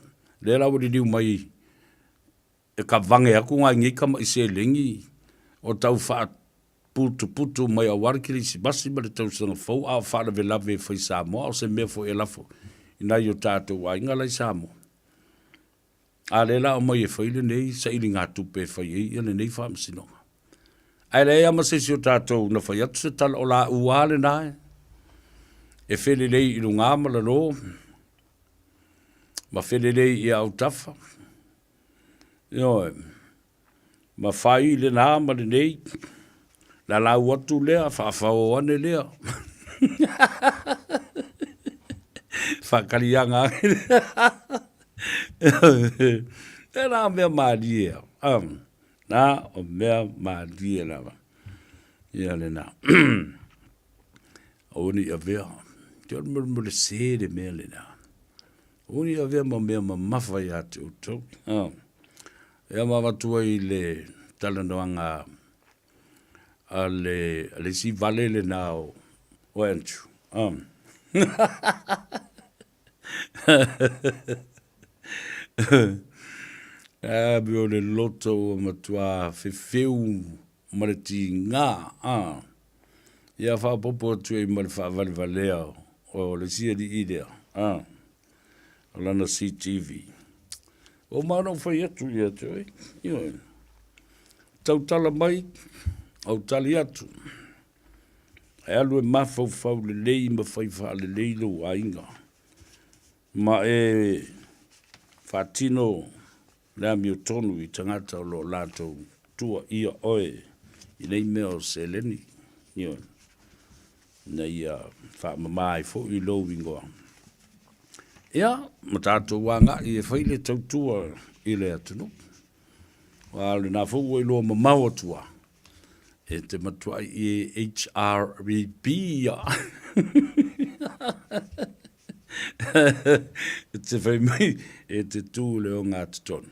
lea la ua liliu mai e kavage atu nai nei tama'i seleni o tau faa. putuputu mai aua le Kerisimasi ma le Tausaga Fou, a o faalavelave e fai Samoa, a o se mea foi e lafo i nai o tatou aiga la i Samoa. A lea la aumai e fai lenei sailigatupe e fai ai ia lenei faamasinoga. Ae leai lava ma se isi o tatou na fai atu se tala, o laua lava lena e felelei i luga ma lalo ma felelei i autafa, ioe, ma fai lena ma lenei, lalau atu lea, faafao ane lea. Faakaliaga ane lea. E na mea malie a. Na o mea malie lava. Ia lena. Aua ne i avea. Te o le mea se le mea lena. Aua ne i avea ma mea mamafa ia te outou. Ia ma avatu ai le talanoaga a le, a le isi vale lena o, o Andrew. A me o le loto ua matua fefeu ma le tiga, a. Ia faaopoopo atu ai ma le faavalevalea o le isi alii lea, a, o lana CTV. Ua uma ona ou fai atu ia te oe, ioe. Tautala mai, ou tali atu. E alu e mafaufau lelei ma fai faalelei lou aiga, ma e faatino le amiotonu i tagata o lo o latou tuuaia oe i nei mea o seleni, ioe, ina ia faamama ai foi lou igoa. Ia, ma tatou agai e fai le tautua i le atunuu. Aua o lena foi ua iloa mamao atu lava, e te matuai e HRBP ia. E te fai mai, e te tū i le ogatotonu.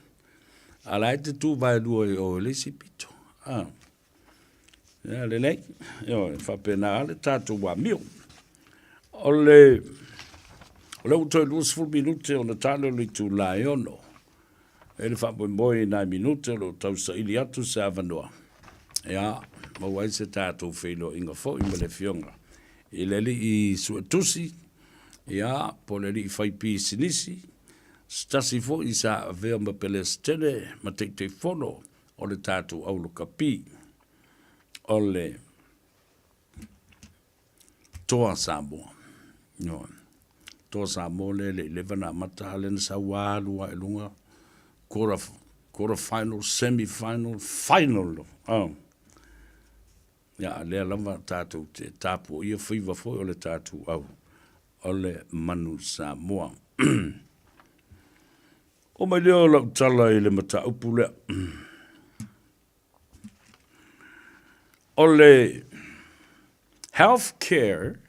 A la e te tū vaelua i o i le isi pito. Ah. Ia, lelei. Ioe, faapena lava le tatou amio. O le, o lea ua toe 20 minute ona talo le itula e 6. E le faamoemoe i nai minute o lo o tausaili atu se avanoa, ia, maua ai se tatou feiloaiga foi ma le Afioga i le Alii Suetusi, ia, po o le Alii Faipisinisi, se tasi foi sa avea ma Peresetene ma Taitaifono o le tatou aulakapi o le Toa Samoa. Ioe. Toa Samoa lea e le i leva ona amata, a lea na sau lava alu lava i luga, quarter, quarter final, semi final, final. Oh. Ia, a lea lava tatou te tapuaia faiva foi o le tatou au o le manu Samoa. Oo mai lea o lau tala i le mataupu lea. O le Health Care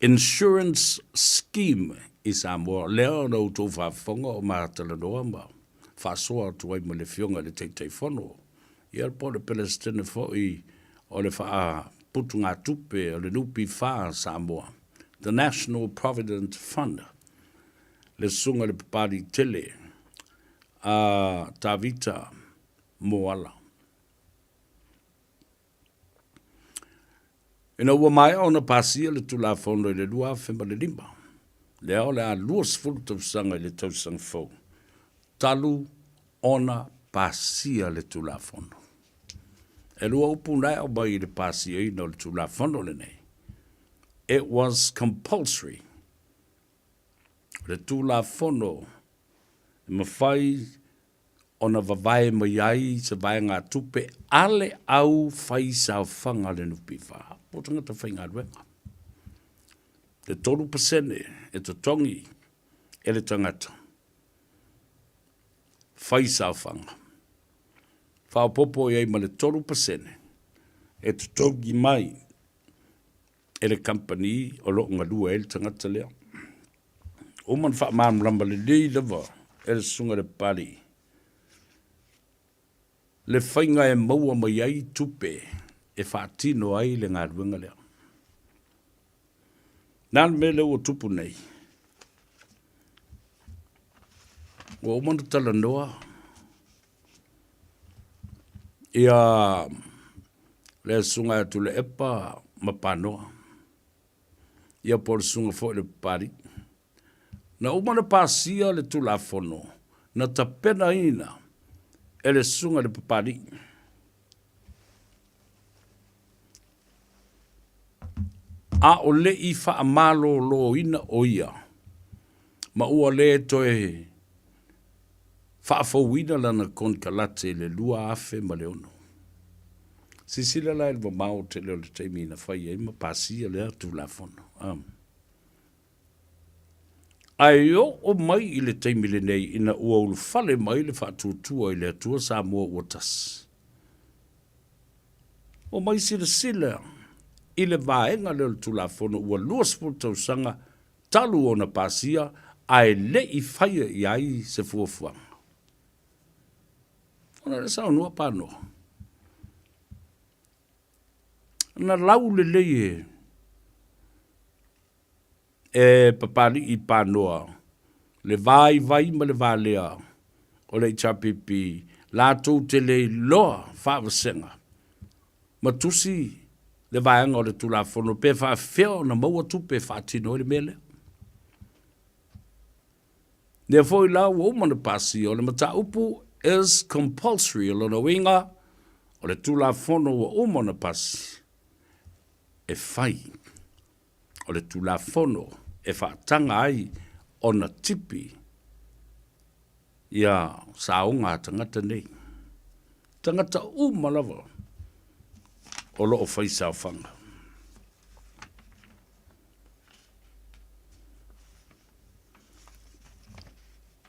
Insurance Scheme i Samoa, lea ona outou faafofoga o matalanoa ma faasoa atu ai ma le Afioga i le Taitaifono, ia po o le Peresetene foi o le Faaputugatupe o le NPF a Samoa, the National Provident Fund, le Susuga i le Papaliitele a Tavita Moala. Ina ua maea ona pasia le Tulafono i le 2005, lea o le a 20 tausaga i le tausaga fou, talu ona pasia le Tulafono. E lua upu na e aumai i le pasiaina o le Tulafono lenei, it was compulsory, o le Tulafono e mafai ona vavae mai ai se vaegatupe a le au faisaofaga a le NPF po o tagata faigaluega. Le 3% e totogi e le tagata faisaofaga, faaopoopo i ai ma le 3% e totogi mai e le kamupani o lo o galue ai le tagata lea. Uma ona faamalamalama lelei lava e le Susuga i le Papalii le faiga e maua mai ai tupe e faatino ai le galuega lea. Na le mea lea ua tupu nei, ua uma ona talanoa ia Le susuga ia Tuilaepa ma Panoa, ia po o le susuga foi i le Papalii. Na uma ona pasia le Tulafono na tapenaina e le susuga i le Papalii. A o le i faamaloloina o ia ma ua le toe faafouina lana konekarate i le 2006. Silasila la i le mamao tele o le taimi na fai ai ma pasia lea Tulafono. Ae oo mai i le taimi lenei ina ua ulufale mai le faatuatua i le Atua Samoa ua tasi. Omai silasila i le vaega lea o le Tulafono ua 20 tausaga talu ona pasia ae le i faia i ai se fuafuaga. Ona o le saunoa Panoa, na lau lelei e e Papali'i Panoa le vaivai ma le valea o le HRPP latou te le iloa faavasega ma tusi le vaega o le Tulafono pe faafefea ona maua tupe e faatino ai le mea lea. Lea foi la ua uma ona pasia o le mataupu is compulsory, o lona uiga o le Tulafono ua uma ona pasi e fai. O le Tulafono e faataga ai ona tipi ia saoga a tagata nei. Tagata uma lava o lo o fai saofaga.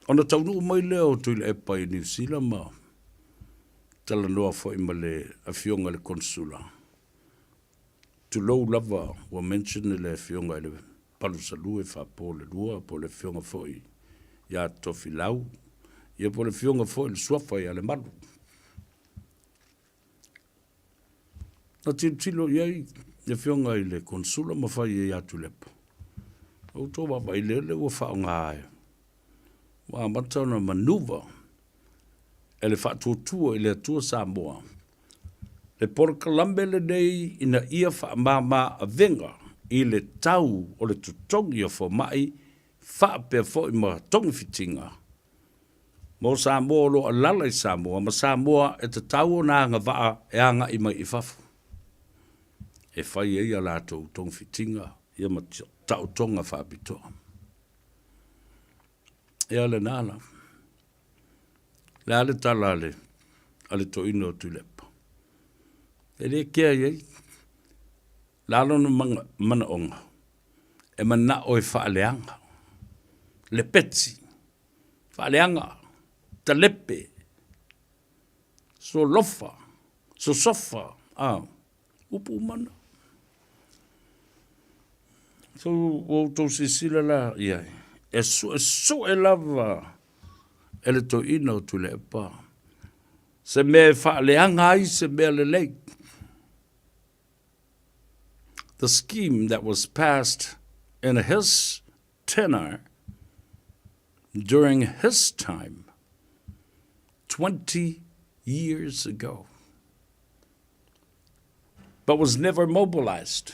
Ona taunuu mai lea o Tuilaepa i Niu Sila ma talanoa foi ma le afioga i le Konesula. Tulou lava ua mention le afioga i le Palusalue Faapo le Lua po o le afioga foi ia Tofilau, ia po o le afioga foi i le Suafa ia Lemalu. Na tilotilo i ai le afioga i le Konesula ma fai ai ia Tuilaepa, Outou vaavaai lea lea ua faaaoga e ua amata ona manuva e le Faatuatua i le Atua Samoa le polokalame lenei ina ia faamama avega i le tau o le totogi o fomai faapea foi ma togafitiga mo Samoa o lo o alala i Samoa ma Samoa e tatau ona agavaa e agai mai i fafo e fai ai a latou togafitiga ia ma taotoga faapitoa. Ia lena la. Le a le tala a le, a le toeaina o Tuilaepa? E le kea i ai. Le a lona manaoga? E manao e faaleaga le peti, faaleaga, talepe, solofa, sosofa, a. Upu uma na. So, ua outou silasila la i ai, e suesue lava e le toeaina o Tuilaepa se mea e faaleaga ai se mea lelei. The scheme that was passed in his tenure during his time 20 years ago but was never mobilized.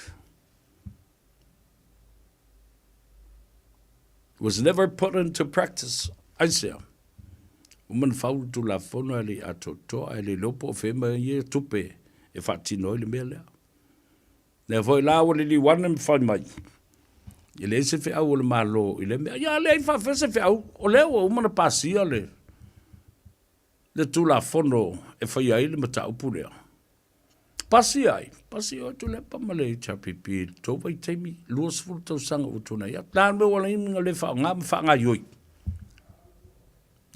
Was never put into practice. Aisea? Ua manufau le Tulafono ae le i atoatoa ae le iloa po o fea mai ia tupe e faatino ai le mea lea. Lea foi la ua liliu ane ma fai mai, e leai se feau a le Malo i lea mea. Ia leai faafefea se feau, o lea ua uma ona pasia le le Tulafono e faia ai le mataupu lea. Pasia ai, pasia ai Tuilaepa ma le HRPP i le tou vaitaimi, 20 tausaga ua tuanai atu. La mea ua laina le faaaoga ma faagaoioi.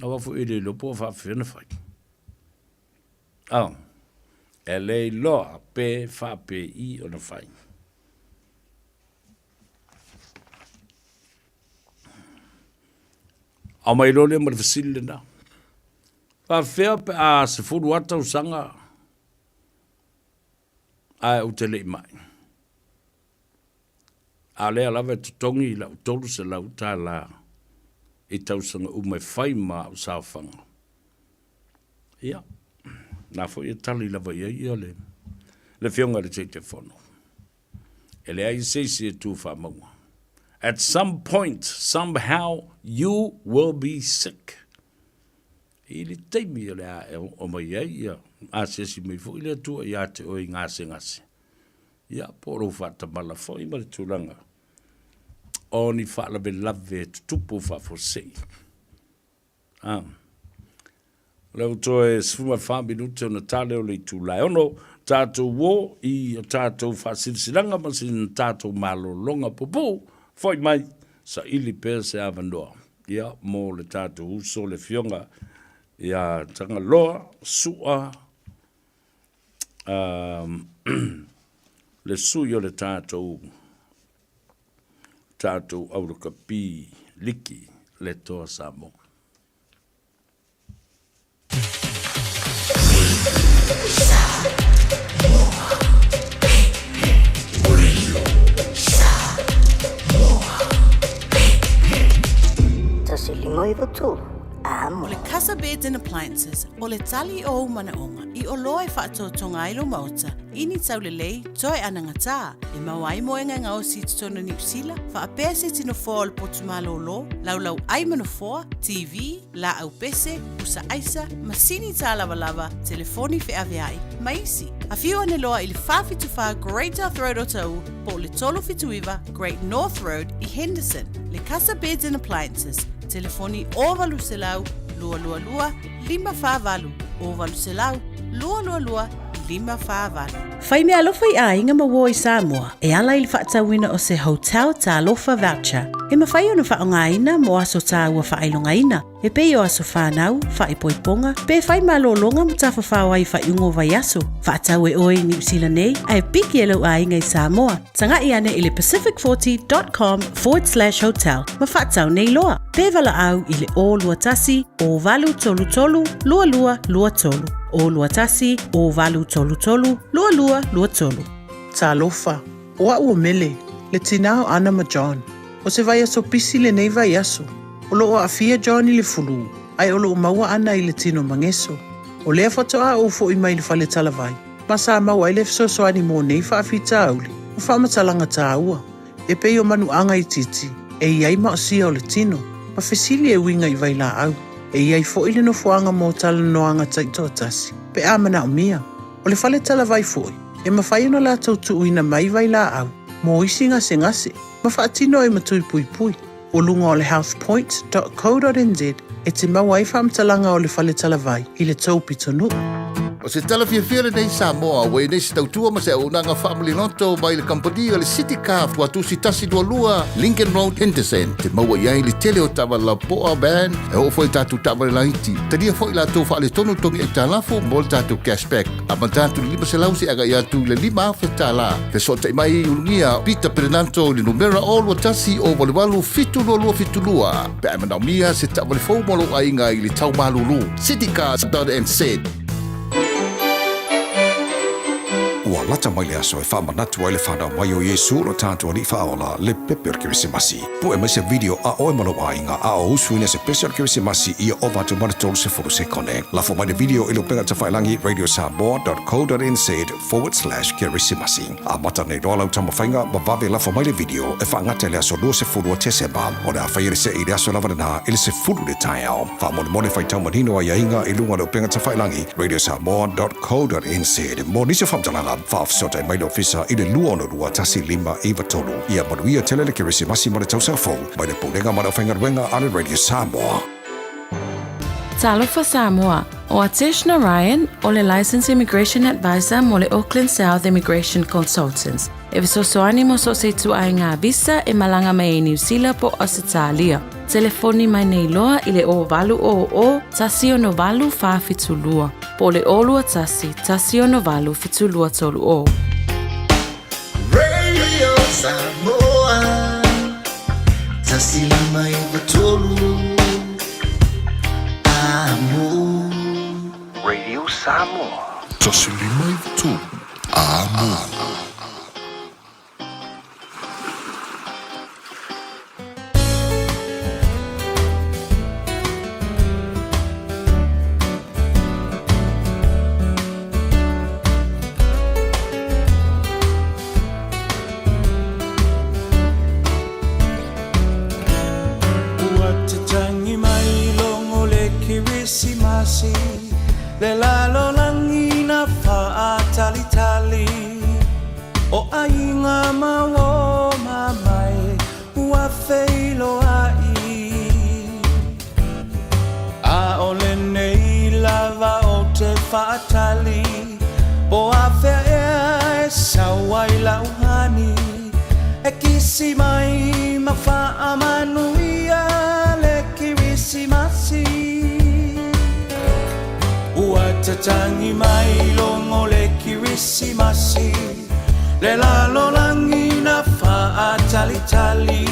Aua foi e le iloa po o faafefea ona fai. Oh, e le iloa pe faapei ona fai. Aumai loa lea ma le fesili lena. Faafefea pe a 10 lava tausaga ae ou te le i mai. A o lea lava e totogi i lau $300 i tausaga uma e fai ma au saofaga. Ia, na foi e tali lava i ai ia le Le Afioga i le Taitaifono, e leai se isi e tu faamauga. At some point, somehow, you will be sick. I le taimi o le a e oo mai ai, ia, asiasi mai foi le Atua ia te oe i gasegase. Ia, po o lou faatamala foi ma le tulaga o ni faalavelave e tutupu faafuasei. A. O lea ua toe 14 minute ona ta lea o le itula e ono, tatou o i a tatou faasilasilaga ma sina tatou malologa pupuu, foi mai, saili pea se avanoa, ia, mo le tatou uso le Afioga ia Tagaloa Su'a, le sui o le tatou tatou aulakapi liki le Toa Samoa. O le Casa Beds and Appliances, o le tali o ou manaoga i oloa e faatotoga ai lou maota i ni taulelei toe anagatā e maua ai moega e gaosi i totonu o Niu Sila, faapea se tino foa o le potu malōlō, laulau ai ma nofoa, TV, laau pese, pusa aisa, masini tālavalava, telefoni feaveai, ma isi. Afio ane loa i le 474 Great South Road Otahuhu po o le 379 Great North Road i Henderson. Le Casa Beds and Appliances, telefoni 0800 222 548, 0800 222 548. Fai meaalofa i aiga ma uo i Samoa e ala i le faatauina o se Hotel Talofa Voucher e mafai ona faaaogaina mo aso tāua faailogaina e pei o aso whānau, whaipoiponga, pe whai malōlōga ma tafafao ai i faaiuga o vaiaso. Faatau e oe i Niu Sila nei ae piki e lou aiga i Samoa. Taga'i ane i le pacific40.com forward slash hotel ma faatau nei loa. Pe valaau i le 021 0833 2223. 021 0833 2223. Talofa, o a'u o Mele, le tinā o Ana ma John. O se vaiaso pisi lenei vaiaso. O loo aafia John i le fulū, ae o loo maua ana i le tino mageso. O lea faatoa ou fo'i mai le fale talavai, ma sa maua ai le fesoasoani mo nei faafitauli ma faamatalaga tāua, e pei o manuaga itiiti e i ai maosia o le tino, ma fesili e uiga i vailaau. E i ai fo'i le nofoaga mo talanoaga taitoatasi, pe a manaomia. O le fale talavai fo'i, e mafai ona latou tuuina mai vailaau mo isi gasegase ma faatino ai ma tui puipui. O luga o le healthpoint.co.nz e te maua ai faamatalaga o le fale talavai i le tou pitonuu. O se tala fiafia lenei Samoa ua i nei se tautua ma se auaunaga faamaliloto mai le kamupani o le City Car Tuatusi 122 Lincoln Road Henderson. Te maua i ai le tele o taavale lapoa, van, e oo foi i tatou taavale laiti. Talia foi latou faaletonu togi aitalafu mo le tatou cash back. Amata atu i le 500 seia agai atu i le $5,000. Fesootai mai i Ulugia Peter Perenanto i le numera 021 088 7272 pe a e manaomia se taavale fou mo lou aiga i le tau malulu. Citycars.nz. Ua lata mai le aso e faamanatu ai le fanau mai o Iesu lo tatou Alii Faaola, le pepe o le Kerisimasi. Pue mai se video a oe ma lou aiga a o usuina se pese o le Kerisimasi ia ova atu ma le 30 sekone. Lafo mai le video i le upega tafailangi radiosamoa.co.nz/kerisimasi. Amata nei loa lau taumafaiga ma vave lafo mai le video e faagata i le aso 20 o Tesema. O le a faia le see i le aso lava lena i le 10 i le taeao. Faamolemole faitau manino aiaiga i luga o le upega tafailangi radiosamoa.co.nz. Mo nisi o faamatalaga, faafesootai mai le ofisa i le 262 1593. Ia manuia tele le Kerisimasi ma le tausaga fou mai le Pulega ma le Aufaigaluega a le Radio Samoa. Talofa Samoa, o Atesh Narayan o le Licensed Immigration Advisor mo le Auckland South Immigration Consultants e fesoasoani mo so o se ituaiga visa e malaga mai ai Niu Sila po o Ausetalia. Telefoni mai nei loa i le 0800 168 472 po o le 021 168 7230. Radio Samoa 1593 Amo. Radio Samoa 1593 Amo. Kirisimasi le lalolagi na faatalitali o aiga ma uo ma mae ua feiloai. A o lenei lava ou te faatali po afea ea e sau ai lau hani e kisi mai ma faamanuia le Kirisimasi. Ua tatagi mai logo le Kirisimasi le lalolagi na faatalitali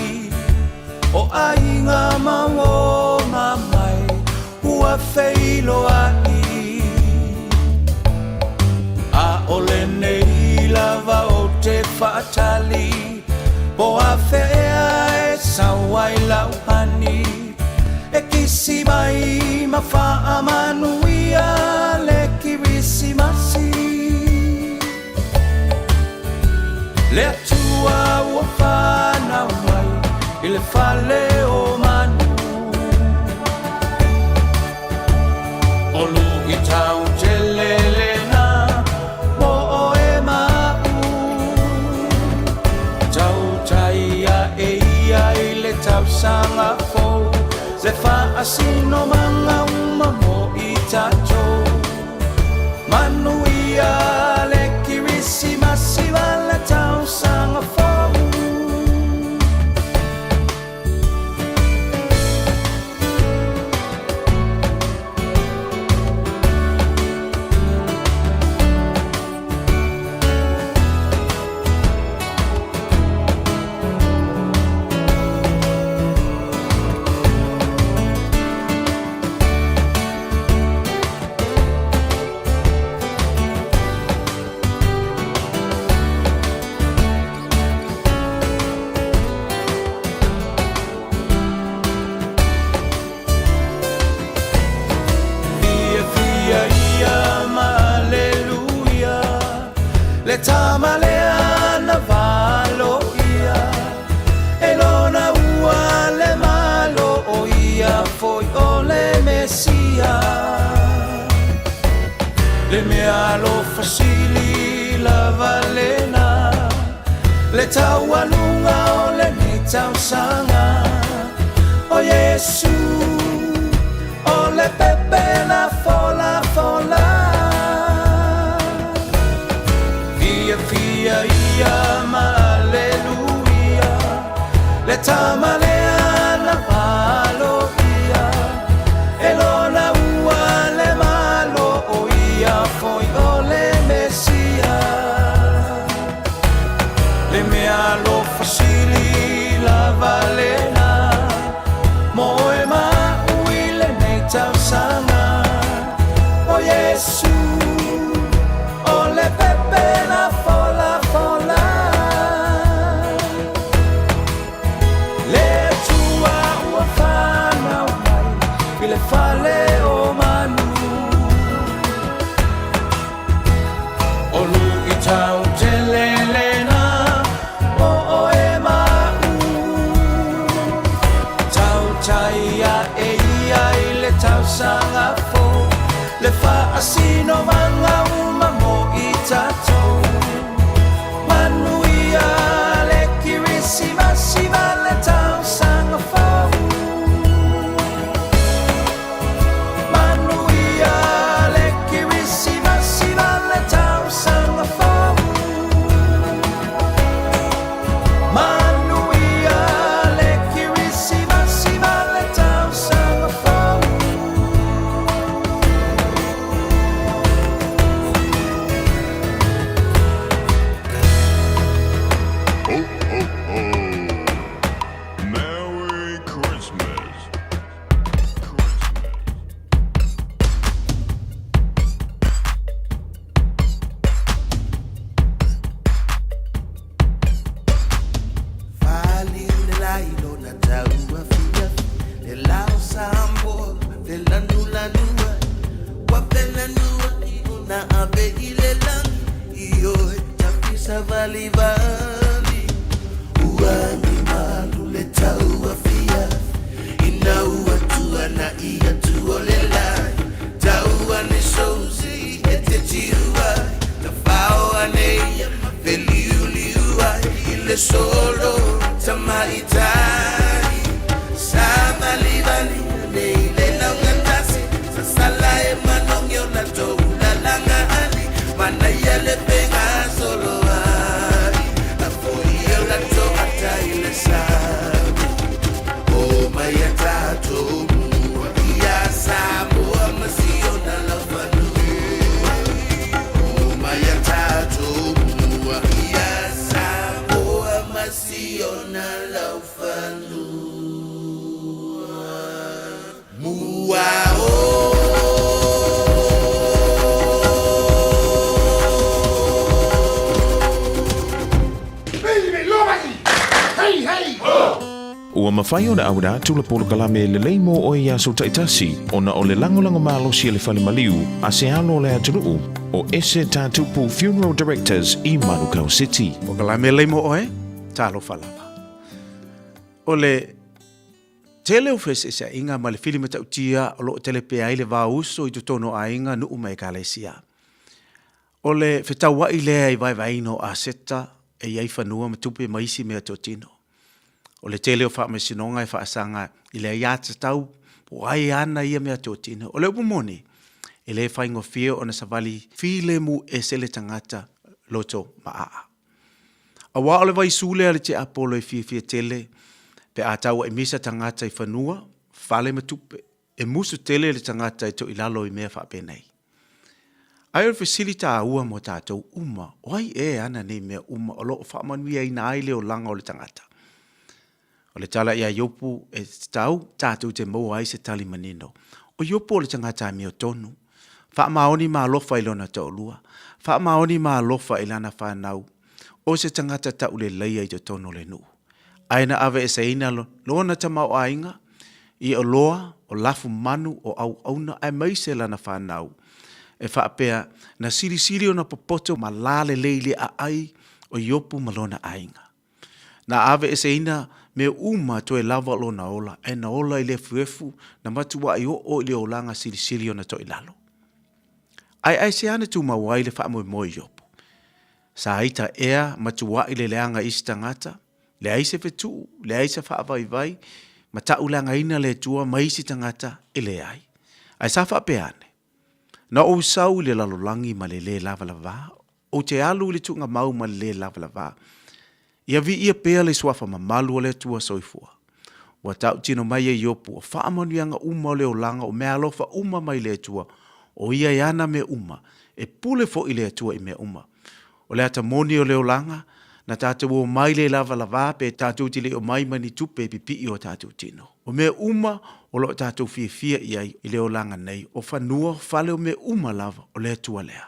o aiga ma uo ma mae ua feiloai. A o lenei lava ou te faatali po afea ea e sau ai lau hani e kisi mai ma faamanuia le Kirisimasi. Le Atua ua fanau mai i le fale o manu o luitau tele lena mo oe ma aʻu. Tautai ae ia i le tausaga fou le faasinomaga uma mo i tatou. Manuia le Kirisimasi ma le tausaga fou. Fiafia ia ma aleluia le tama lea na valoia e lona ua le Malo o ia foi o le Mesia. Le meaalofa sili lava lena le taualuga o lenei tausaga o Iesu o le pepe na folafola. Fiafia ia ma aleluia le tama lea na valoia e lona ua le Malo o ia foi o le Mesia. Le meaalofa sili lava lena mo oe ma aʻu i lenei tausaga o Iesu o le pepe na folafola. Le Atua ua fanau mai i le fale o manu o luitau tele lena mo oe ma aʻu. Tautai ae ia i le tausaga fou le faasinomaga uma mo i tatou. Manuia le Kirisimasi ma le tausaga fou. Manuia le Kirisimasi ma le tausaga fou. Manuia le Kirisimasi ma le tausaga fou. Ho, ho, ho. Merry Christmas. Faliu le lai lona tau afiafi le lao Samoa felanulanua ua felanuai ona ave i le lagi ioe tafisa valivali ua agi malu le tau afiafi ina ua tuanaʻi atu o le lagi tau. mafai ona auina atu le polokalame lelei mo oe i aso taitasi ona o le lagolago malosi a le fale maliu a se alo o le atunuu o Ese Tatupu Funeral Directors i Manukau City. Polokalame lelei mo oe, talofa lava. O le tele o feeseeseaiga ma le fili matautia o lo o tele pea ai le va-uso i totonu o aiga, nuu ma ekalesia. O le fetauai lea i vaevaeina o aseta e i ai fanua ma tupe ma isi mea totino. O le tele o faamasinoga e faasaga i le aiatatau po o ai e ana ia mea totino. O le upu moni, e le faigofie ona savali filemu ese le tagata loto maaa. Aua o le vaisu lea a le tiapolo e fiafia tele pe a tauaimisa tagata i fanua, fale ma tupe. E musu tele le tagata e toilalo i mea faapenei. Ae o le fesili taua mo tatou uma, o ai ea e ana nei mea uma o lo o faamanuiaina ai le olaga o le tagata? O le tala ia Iopu e tatau tatou te maua ai se tali manino. O Iopu o le tagata amiotonu, faamaoni ma alofa i lona toalua, faamaoni ma alofa i lana fanau, o se tagata tauleleia i totonu o le nuu. Ae na aveeseina lona tamaoaiga i oloa, o lafumanu, o auauna aemaise lana fanau, e faapea, na silisili ona popoto ma lalelei i le aai o Iopu ma lona aiga. Na aveeseina mea uma toe lava lona ola, ae na ola i le efuefu, na matuai oo i le olaga silisili ona toilalo. Ae aisea na tumau ai le faamoemoe i Iopu? Sa ita ea ma tuaʻi le leaga i isi tagata, leai se fetuu, leai se faavaivai, ma taʻuleagaina le Atua ma isi tagata e leai. Ae sa faapea ane, Na ou sau i le lalolagi ma le lē lavalavā, ou te alu i le tuugamau ma le lē lavalavā. Ia viia pea le suafa mamalu o le Atua soifua. Ua tautino mai e Iopu, o faamanuiaga uma o le olaga o meaalofa uma mai le Atua, o ia e ana mea uma, e pule foi le Atua i mea uma. O le ata moni o le olaga, na tatou omai le lavalavā pe tatou te le omai ma ni tupe e pipii o tatou tino. O mea uma o lo o tatou fiafia i ai i le olaga nei, o fanua, o fale, o mea uma lava, o le Atua lea.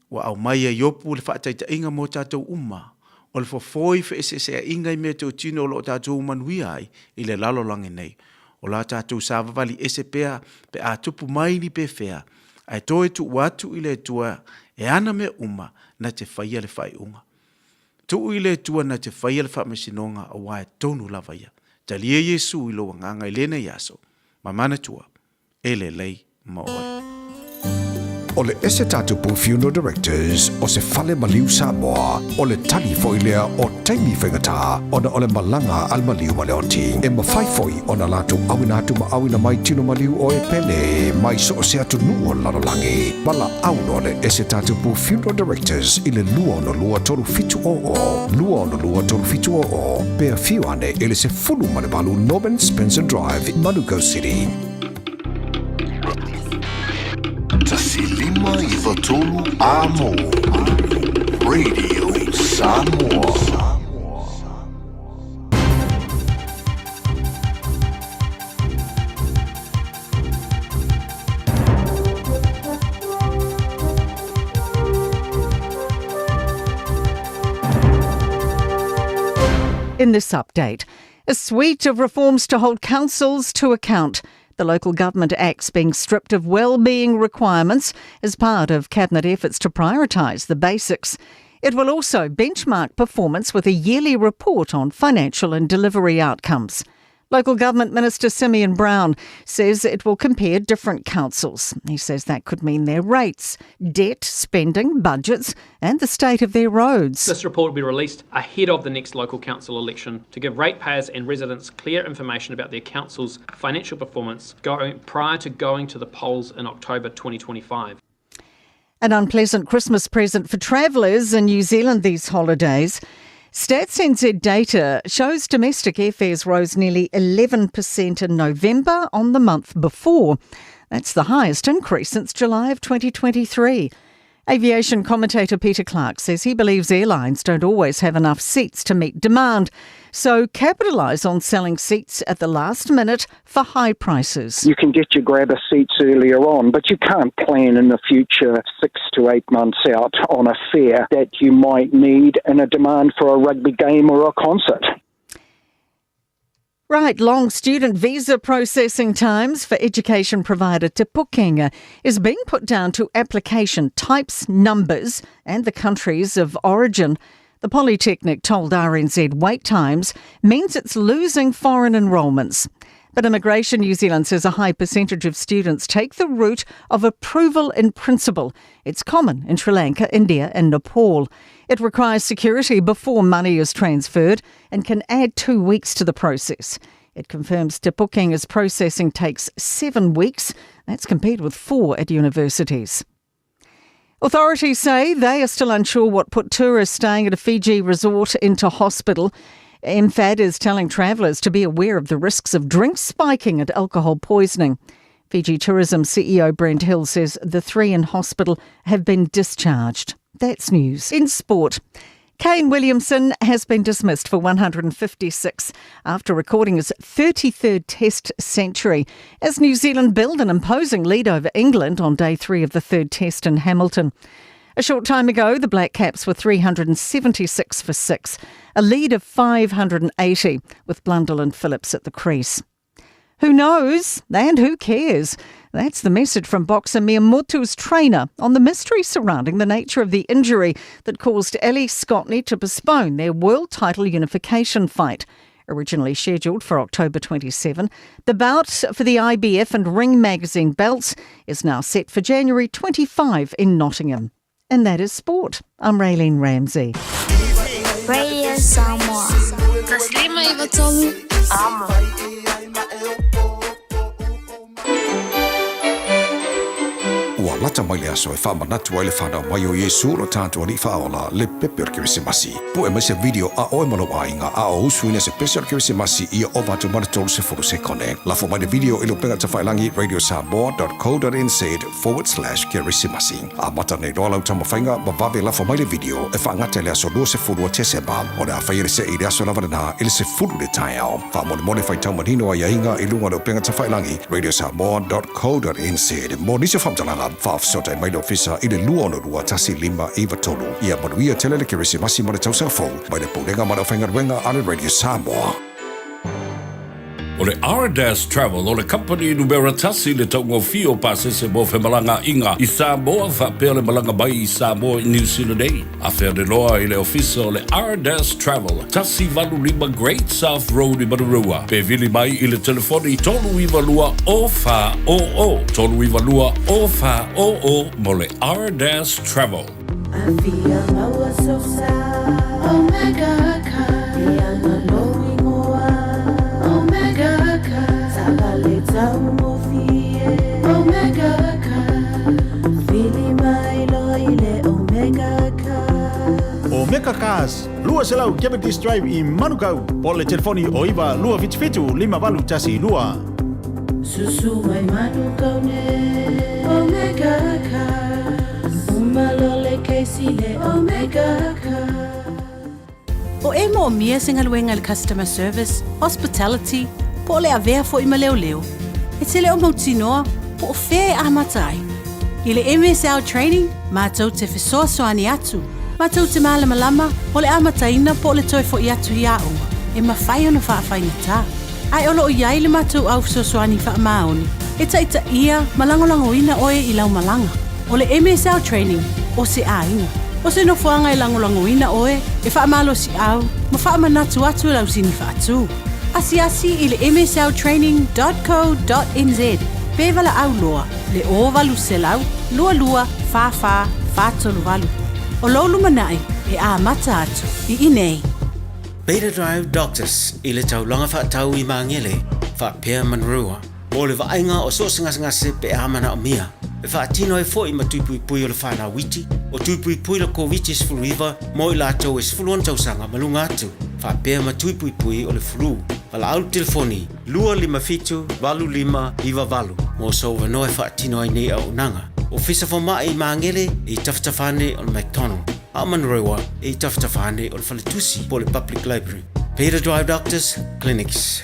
Ua aumai e Iopu le faataitaiga mo tatou uma, o le fofo i feeseeseaiga i mea teutino o lo o tatou manuia ai i le lalolagi nei. O la tatou savavali ese pea pe a tupu mai ni pefea, ae toe tuu atu i le Atua e ana mea uma na te faia le faaiuga. Tuu i le Atua na te faia le faamasinoga aua e tonu lava ia. Talia Iesu i lou agaga i lenei aso, ma manatua, e lelei ma oe. O le Ese Tatupu Funeral Directors o se fale maliu Samoa, o le tali foi lea o taimi faigata ona o le malaga a le maliu ma le oti. E mafai foi ona latou auina atu ma auina mai tino maliu o e pele mai so o se atunuu o le lalolagi. Valaau loa le Ese Tatupu Funeral Directors i le 262 3700, 262 3700, pe afio ane i le 18 Norman Spencer Drive, Manukau City. 1593 Amo Radio Samoa. In this update, a suite of reforms to hold councils to account. The Local Government Act's being stripped of well-being requirements as part of Cabinet efforts to prioritise the basics. It will also benchmark performance with a yearly report on financial and delivery outcomes. Local Government Minister Simeon Brown says it will compare different councils. He says that could mean their rates, debt, spending, budgets, and the state of their roads. This report will be released ahead of the next local council election to give ratepayers and residents clear information about their council's financial performance going, prior to going to the polls in October 2025. An unpleasant Christmas present for travellers in New Zealand these holidays. Stats NZ data shows domestic airfares rose nearly 11% in November on the month before. That's the highest increase since July of 2023. Aviation commentator Peter Clark says he believes airlines don't always have enough seats to meet demand, so capitalise on selling seats at the last minute for high prices. You can get your grabber seats earlier on, but you can't plan in the future 6 to 8 months out on a fare that you might need in a demand for a rugby game or a concert. Right, long student visa processing times for education provider Te Pukenga is being put down to application types, numbers and the countries of origin. The Polytechnic told RNZ wait times means it's losing foreign enrolments. But Immigration New Zealand says a high percentage of students take the route of approval in principle. It's common in Sri Lanka, India, and Nepal. It requires security before money is transferred and can add two weeks to the process. It confirms Te Pukenga's processing takes seven weeks. That's compared with four at universities. Authorities say they are still unsure what put tourists staying at a Fiji resort into hospital. MFAD is telling travellers to be aware of the risks of drink spiking and alcohol poisoning. Fiji Tourism CEO Brent Hill says the three in hospital have been discharged. That's news. In sport, Kane Williamson has been dismissed for 156 after recording his 33rd Test century as New Zealand build an imposing lead over England on day three of the third Test in Hamilton. A short time ago, the Black Caps were 376 for six, a lead of 580, with Blundell and Phillips at the crease. Who knows and who cares? That's the message from boxer Mia Motu's trainer on the mystery surrounding the nature of the injury that caused Ellie Scotney to postpone their world title unification fight. Originally scheduled for October 27, the bout for the IBF and Ring Magazine belts is now set for January 25 in Nottingham. And that is sport. I'm Raylene Ramsey. Radio Samoa. Ua lata mai le aso e faamanatu ai le fanau mai o Iesu lo tatou Alii Faaola, le pepe o le Kerisimasi. Pue mai se video a oe ma lou aiga a o usuina se pese o le Kerisimasi ia ova atu ma le 30 sekone. Lafo mai le video i le upega tafailangi radiosamoa.co.nz/kerisimasi. Amata nei loa lau taumafaiga ma vave lafo mai le video e faagata i le aso 20 o Tesema. O le a faia le see i le aso lava lena i le 10 i le taeao. Faamolemole faitau manino aiaiga i luga o le upega tafailangi radiosamoa.co.nz. Mo nisi o faamatalaga, faafesootai mai le Ofisa i le 262 1593. Ia manuia tele le Kerisimasi ma le Tausaga Fou mai le Pulega ma le Aufaigaluega a le Radio Samoa. O le Ardas Travel o le kamupani numera tasi i le taugofie o pasese mo femalagaaiga i Samoa faapea le malaga mai i Samoa i Niu Sila nei. Afea le loa i le ofisa o le Ardas Travel, 185 Great South Road i Manurewa, pe vili mai i le telefoni 392 0400, 392 0400 mo le Ardas Travel. Afia maua sosa Omega Car Ianga lou ingoa Omega Car Taavale taugofie Omega Car Vili mai loa i le Omega Car. Omega Cars, 200 Cavendish Drive i Manukau, po o le telefoni o 9 277 5812. Susu mai Manukau nei Omega Cars Uma loa le kesi le Omega Cars. O e moomia se galuega i le customer service, hospitality, po o le avea foi ma leoleo, e te le o mautinoa po o fea e amata ai. I le MSL Training, matou te fesoasoani atu, matou te malamalama o le amataina po o le toe foi atu i aoga e mafai ona faafaigata. Ae o lo o i ai le matou au fesoasoani faamaoni e taitaia ma lagolagoina oe i lau malaga. O le MSL Training o se aiga, o se nofoaga e lagolagoina oe e faamalosiau ma faamanatu atu i lau sini faatu. Asiasi i le msltraining dot co dot nz pe valaau loa le 0800 22 44 438. O lou lumanai e amata atu i inei. Beta Drive Doctors i le taulaga faatau i Magele, faapea Manurewa, mo le vaaiga o so o se gasegase pe a manaomia. E faatino ai foi ma tui puipui o le fanau iti, o tui puipui le Koviti-19 mo i latou e 16 tausaga ma luga atu, faapea ma tui puipui o le flu. Valaau le telefoni 257 8598 mo sou avanoa e faatino ai nei auaunaga. Ofisa Fomai i Magele i tafatafa ane o le McDonald. A o Manurewa e i tafatafa ane o le faletusi po o le Public Library. Beta Drive Doctors Clinics.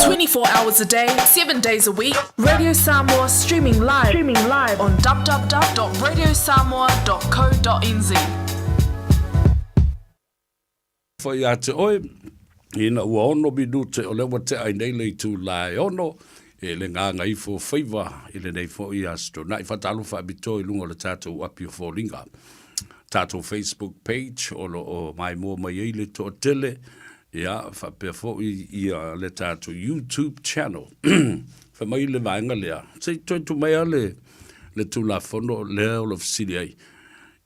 24 hours a day, 7 days a week, Radio Samoa streaming live, streaming live on www.radiosamoa.co.nz. Foi ia te oe. Ina ua ono minute o lea ua tea ai nei le itula e ono, e le gagaifo faiva i lenei foi Aso Toonai. Faatalofa faapitoa i luga o le tatou api o foliga. Tatou Facebook page o lo o maimoa mai ai le toatele, ia, faapea foi ia le tatou YouTube channel. Fai mai le vaega lea, se i toe tuu mai lava le, le Tulafono lea o lo o fesili ai.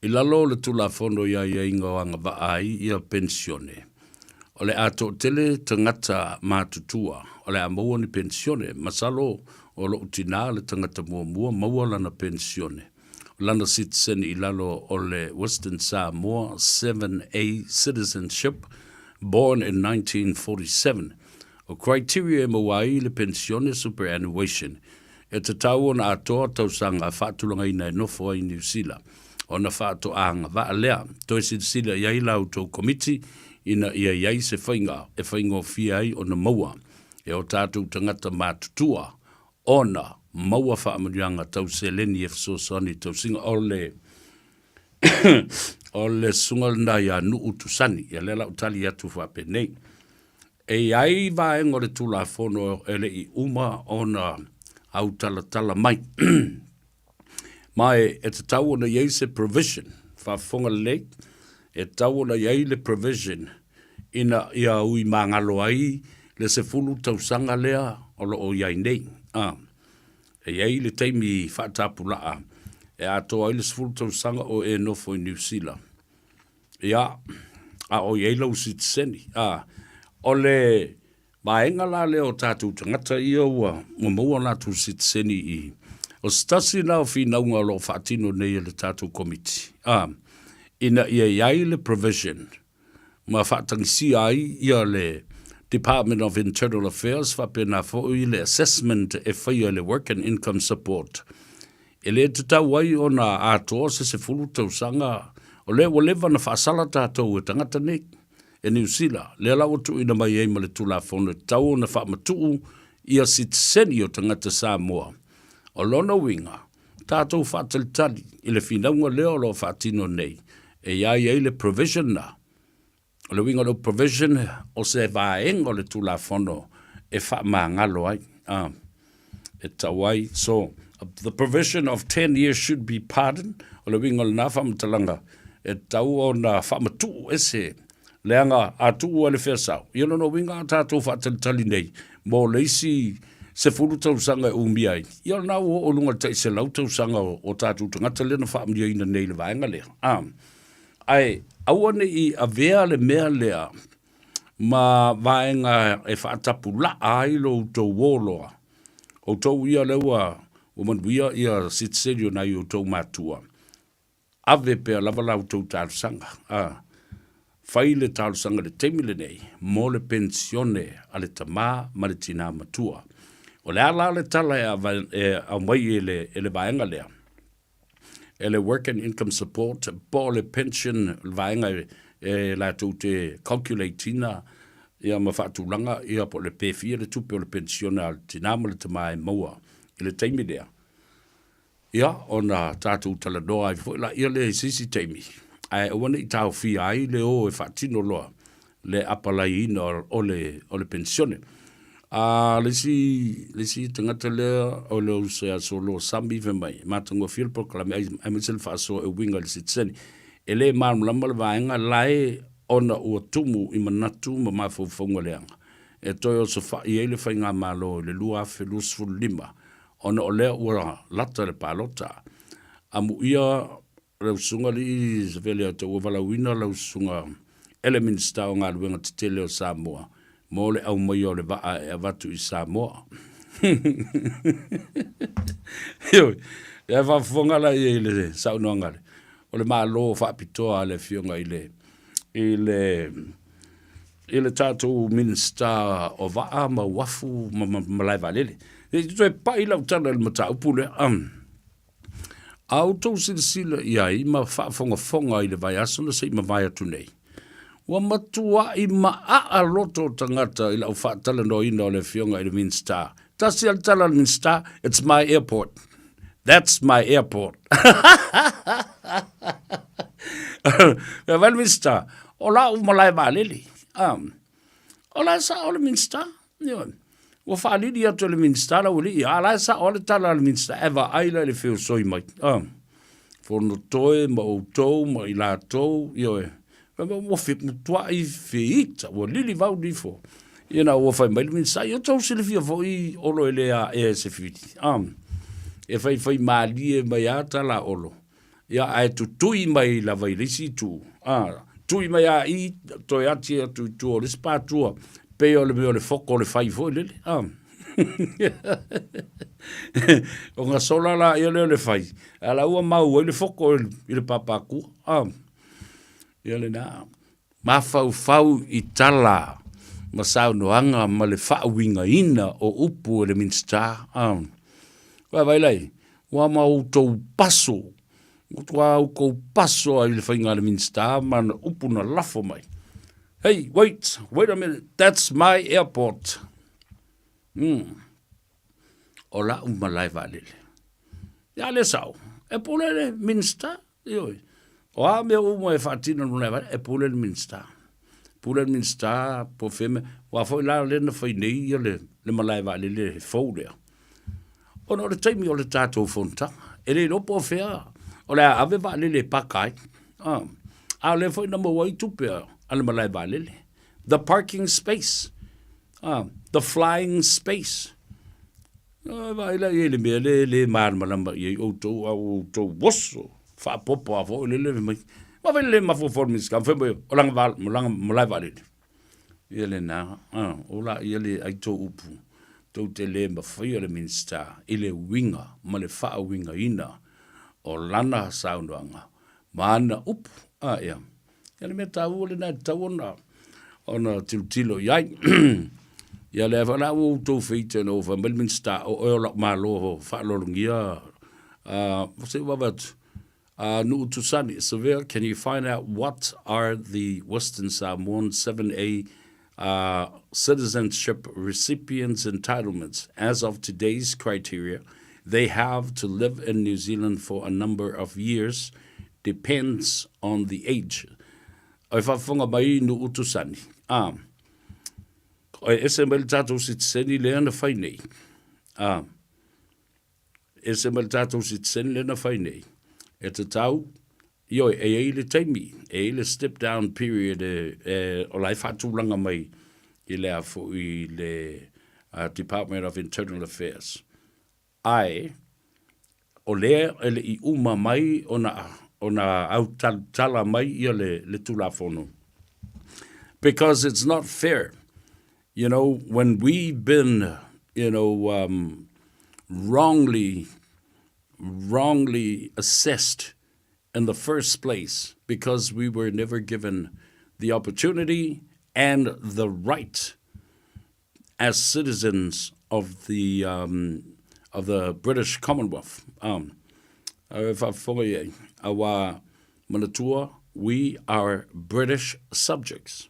I lalo o le Tulafono i aiaiga o agavaa ai ia penisione, o le a toatele tagata matutua o le a maua ni penisione. Masalo o lou tinā le tagata muamua maua lana penisione, lana sitiseni i lalo o le Western Samoa 7A Citizenship, born in 1947. O criteria e maua ai le penisione superannuation, e tatau ona atoa tausaga faatulagaina e nofo ai i Niu Sila. Ona faatoa agavaa lea, toe silasila i ai la outou Komiti ina ia i ai se faiga e faigofie ai ona maua e o tatou tagata matutua ona maua faamanuiaga tau seleni e fesoasoani i tausiga o le o le susuga lena ia Nuu Tusani. Ia lea la ou tali atu faapenei. E i ai vaega o le Tulafono e le i uma ona autalatala mai. Ma e, e tatau ona i ai se provision, faafofoga lelei, e tatau ona i ai le provision ina ia ui magalo ai le 10 tausaga lea o lo o i ai nei. A, e i ai le taimi faatapulaa e atoa ai le 10 tausaga o e nofo i Niu Sila. Ia, a o i ai lau sitiseni. A, o le vaega la lea o tatou tagata ia ua, ua maua latou sitiseni i, o se tasi la o finauga o lo o faatino nei e le tatou Komiti, a, ina ia i ai le provision ma faatagisia ai ia le Department of Internal Affairs faapena foi le assessment e faia e le Work and Income Support. E le tatau ai ona atoa se 10 tausaga, o lea ua leva ona faasala tatou e tagata nei, e Niu Sila, lea la ua tuuina mai ai ma le Tulafono e tatau ona faamatuu ia sitiseni o tagata Samoa. O lona uiga, tatou faatalitali i le finauga lea o lo o faatino nei, e i ai ai le provision na. O le uiga o le provision, o se vaega o le Tulafono e faamagalo ai, a, e tau ai. So, the provision of 10 years should be pardoned, o le uiga o lena faamatalaga, e tatau ona faamatuu ese, leaga a tuu ai le feasau, ia lona uiga a tatou faatalitali nei mo le isi 10 tausaga e umia ai, ia o lena ua oo i luga i le tai 100 tausaga o tatou tagata lea na faamanuiaina nei i le vaega lea. A. Ae aua ne i avea le mea lea ma vaega e faatapulaa ai lo outou ō loa. Outou ia lea ua ua manuia ia sitiseni o nai outou matua, ave pea lava la outou talosaga, a, fai le talosaga i le taimi lenei mo le penisione a le tama ma le tinā matua. O le a la le tala e, e aumai e le, e le vaega lea? E le Work and Income Support po o le pension le vaega e, e latou te calculate ina ia ma faatulaga ia po o le pe fia le tupe o le penisione a le tinā ma le tamā e maua i le taimi lea. Ia, ona tatou talanoa ai foi laia lea i se isi taimi, ae aua ne i taofia ai le o e faatino loa le apalaiina o le, o le penisione. A le isi, le isi tagata lea o le uso ia Solo Sami fai mai, e matagofie le polokalame aemaise le faasoa e uiga i le sitiseni. E le malamalama le vaega lae ona ua tumu i manatu ma mafaufauga leaga e toe osofai ai le faigamalo i le 2025 ona o lea ua lata le palota. Amuia lau susuga alii Saveli ua valaauina lau susuga e le Minisita o Galuega Tetele o Samoa mo le aumaia o le vaa e avatu i Samoa. Ioe, ia faafofoga la i le saunoaga o le Malo faapitoa a le Afioga i le i le i le tatou Minisita o Vaa ma Uafu ma Malae Vaalele. E toe pai lau tala i le mataupu lea. A outou silasila i ai ma faafogafoga i le vaiaso na se i mavae atu nei, ua matuai maaa loto o tagata i lau faatalanoaina o le Afioga i le Minisita. Tasi lava le tala a le Minisita, It's my airport. That's my airport. Fai mai le Minisita, o lau malae vaalele. O la e sao le Minisita. Ioe. Ua faalili atu e le Minisita le aualii, a la e sao lava le tala a le Minisita, e vaai la i le feosoi mai. Ah. Fonotoe ma outou ma i latou, ioe. Ua matuai feita, ua lili vau nifo. Ia na ua fai mai le Minisita, ia outou silafia foi Olo e le aea e se fili. Ah. E faifai malie mai lava tala a Olo. Ia, ae tutui mai lava i le isi itu, ā, tui mai a i, toe ati atu i tua o le isi pātua, pei o le mea o le foko o le fai foi lele, ā. Ona sola la ia lea o le fai, a la ua mau ai le foko i le pāpākua, ā. Ia lena. Mafaufau i tala ma saunoaga ma le faauigaina o upu e le Minisita. Vaavaai lai, ua ma outou paso, ua outou paso ai le faiga a le Minisita ma ana upu na lafo mai. Hey, wait, wait a minute, that's my airport. O la'u malae vaalele. Ia le sao, e pule le Minisita. Ioe. O a mea uma e faatino i le malae vaalele, e pule le Minisita. Pule le Minisita po o fea mea. Aua foi la lea na fai nei ia le, le malae vaalele fou lea. Ona o le taimi o le tatou fonotaga, e le iloa po o fea o le a ave vaalele e paka ai. A, a o lea foi na maua ai tupe a le malae vaalele. The parking space. The flying space. E vaai la i ai le mea lea e le malamalama i ai outou, a ua outou oso faapopo lava foi lele fai mai, ma fai le mafaufau o le Minisita, fai mai o lana malae vaalele. Ia lena, o la ia le ai tou upu, tou te le mafaia le Minisita i le uiga ma le faauigaina o lana saunoaga ma ana upu. A ia. Ia le mea taua lena e tatau ona ona tilotilo i ai. Ia lea foi la ua outou feita ina ua fai mai le Minisita, o oe o lau Malo faaaloalogia, se i vave atu. Nuu Tusani, Severe, can you find out what are the Western Samoan 7A citizenship recipients entitlements as of today's criteria? They have to live in New Zealand for a number of years depends on the age. E faafofoga mai Nuu Tusani, ā, e ese mai le tatou sitiseni lea na fai nei, ā, ese mai le tatou sitiseni lea na fai nei, e tatau, ioe, e i ai le taimi, e i ai le step down period e, e, o la e faatulaga mai i le a foi le Department of Internal Affairs. Ae, o lea e le i uma mai ona, ona autalutala mai ia le, le Tulafono. Because it's not fair, you know, when we've been, you know, um, wrongly, wrongly assessed in the first place because we were never given the opportunity and the right as citizens of the, um, of the British Commonwealth. Um, e faafofoga i ai, auā manatua, we are British subjects.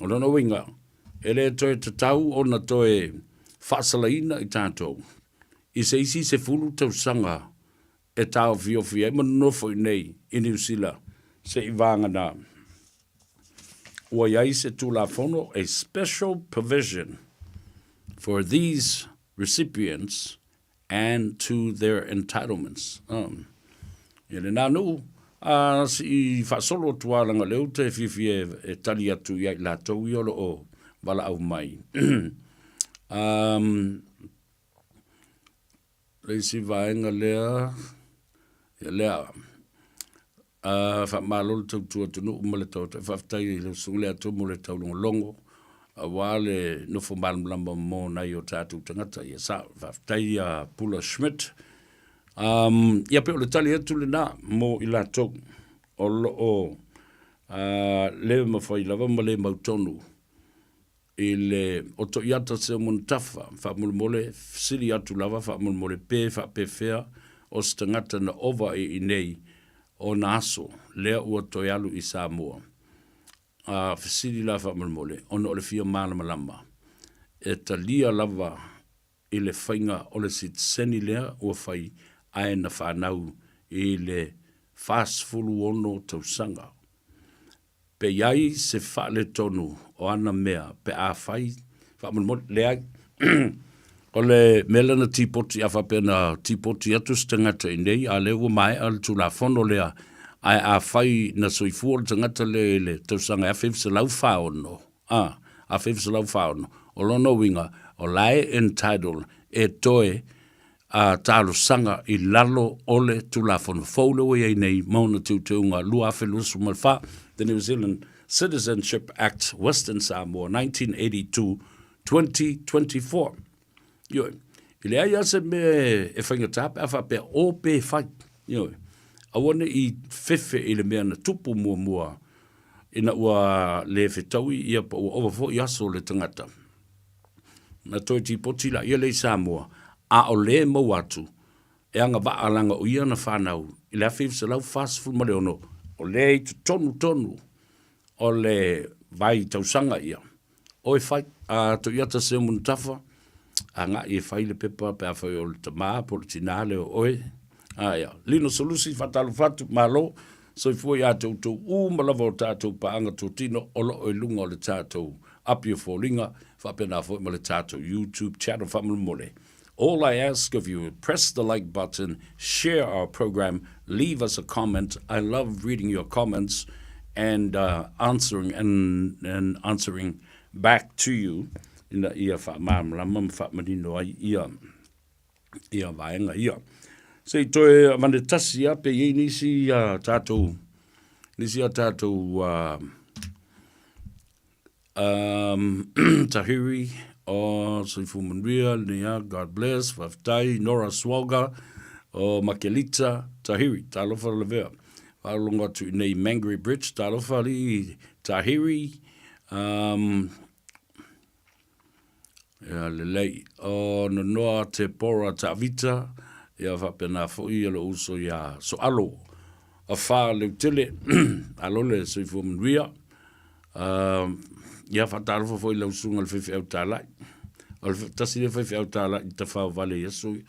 O lona uiga, e le toe tatau ona toe faasalaina i tātou i se isi 10 tausaga e taofiofi ai ma nonofo i nei i Niu Sila se'i vāgana ua i ai se Tulafono, a special provision for these recipients and to their entitlements. Um, ia lenā nuu, a si'i faasolo atu lava leaga o lea ou te fiafia e, e tali atu ia i latou ia o lo o valaau mai. um, Le isi vaega lea, ia lea, a faamalo le tautua atunuu ma le tauata. Faafetai i lau Susuga Leatua mo le taulogologo aua le nofo malamalama mo nai o tatou tagata. Ia sao, faafetai ia Pula Schmidt. Um, ia pe o le tali atu lena mo i latou o lo o le mafai lava ma le mautonu i le Otoiata Seumanutafa, faamolemole, fesili atu lava faamolemole pe faapefea o se tagata na ova i inei ona aso lea ua toe alu i Samoa. A fesili la faamolemole ona o le fia malamalama e talia lava i le faiga o le sitiseni lea ua fai ae na fanau i le 46 tausaga. Pe i ai se faaletonu o ana mea pe a fai, faamolemole, leai. O le mea lea na tipoti, a faapea na tipoti atu se tagata i inei, a lea ua maea le Tulafono lea, ae afai na soifua le tagata lea i le tausaga e 1946, a, 1946, o lona uiga, o la e entitle e toe a talosaga i lalo o le Tulafono fou lea ua i ai nei ma ona teuteuga 2024, The New Zealand Citizenship Act, Western Samoa, 1982, 2024. Ioe, e leai lava se mea e faigata pe a faapea o pe fai. Ioe, aua ne i fefe i le mea na tupu muamua ina ua le fetaui ia po ua ova foi aso o le tagata. Na toe tipoti laia lea i Samoa, a o lē maua atu e agavaa leaga o ia na fanau i le 1946, o lea i totonu tonu o le vai tausaga ia. Oi fai, a Toiata Seumanutafa, agai e fai le pepa pe afai o le tamā po o le tinā lea o oe. A ia, Lino Solusi, faatalofa atu, malo, soifua ia te outou uma lava o tatou paaga totino o lo o i luga o le tatou api o foliga, faapena foi ma le tatou YouTube channel faamolemole. All I ask of you, press the like button, share our program, leave us a comment. I love reading your comments and uh, answering and, and answering back to you ina ia whaamāmalama ma whaamanino ai ia ia vaega ia. Se i toe avane tasi a pe i nisi a tātou nisi a tātou uh, um, Tahiri o Soifua Manuia, Nia, God bless, faafetai, Nora Swalga o Makelita, Tahiri, talofa lavea. Whaalongo atu i nei Mangere Bridge, talofa alii Tahiri, um, Ia lelei. O Nonoa Te Pora Tavita, ia faapena foi ia lou uso ia Soalo Afa Leutele, alo le soifua manuia. Uh, ia faatalofa foi lau susuga le faifeau talai. O le tasi lea faifeau talai i tafao vale i aso ia.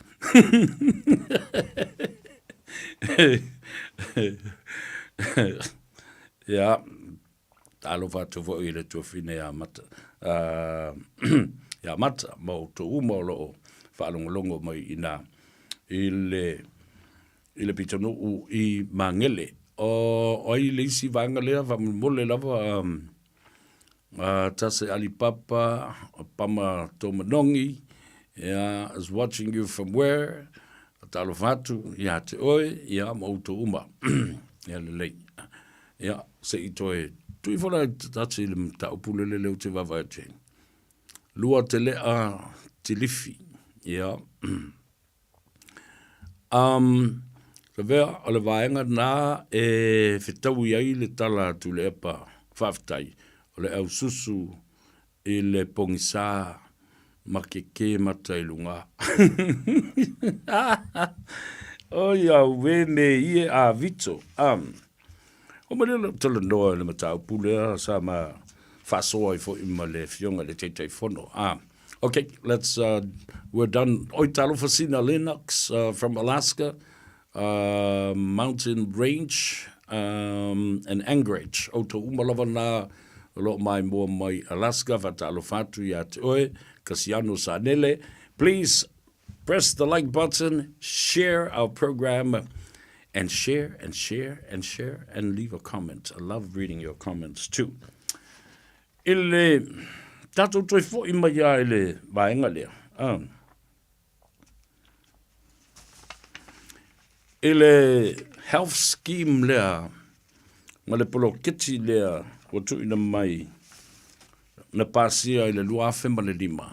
Ia, Talofa atu foi i le tuafine ia Mata, ia Mata ma outou uma o lo o faalogologo mai i ina i le, i le pitonuu i Magele. O, o ai le isi vaega lea faamolemole lava um, uh, Tase Alipapa, Pama Tomanogi, yeah, is watching you from where? Talofa atu ia te oe, ia ma outou uma. Ia lelei. Ia, se i toe tui fola e tati le mataupu lele lea ou te vaavaai atu ai. Lua te lea tilifi. Ia. Um, Lavea, o le vaega na e fetaui ai le tala a Tuilaepa, faafetai, o le aususu i le pogisa ma ke kē mata i luga. Oi auē me ie a Vito. Um, o mai lea lau talanoa i le mataupu lea sa ma faasoa ai foi ma le Afioga i le Taitaifono. Ah, okay, let's, uh, we're done. Oi talofa Sina Lennox uh, from Alaska. uh, Mountain Range um, and Anchorage. Outou uma lava nā o lo o maimoa mai Alaska, faatalofa atu iā te oe, Kasiano Sanele. Please press the like button, share our program, and share and share and share and leave a comment. I love reading your comments too. I le tātou toe foi mai a i le vaega lea. Um, I le health scheme lea ma le poloketi lea ua tuuina mai na pasia i le 2005,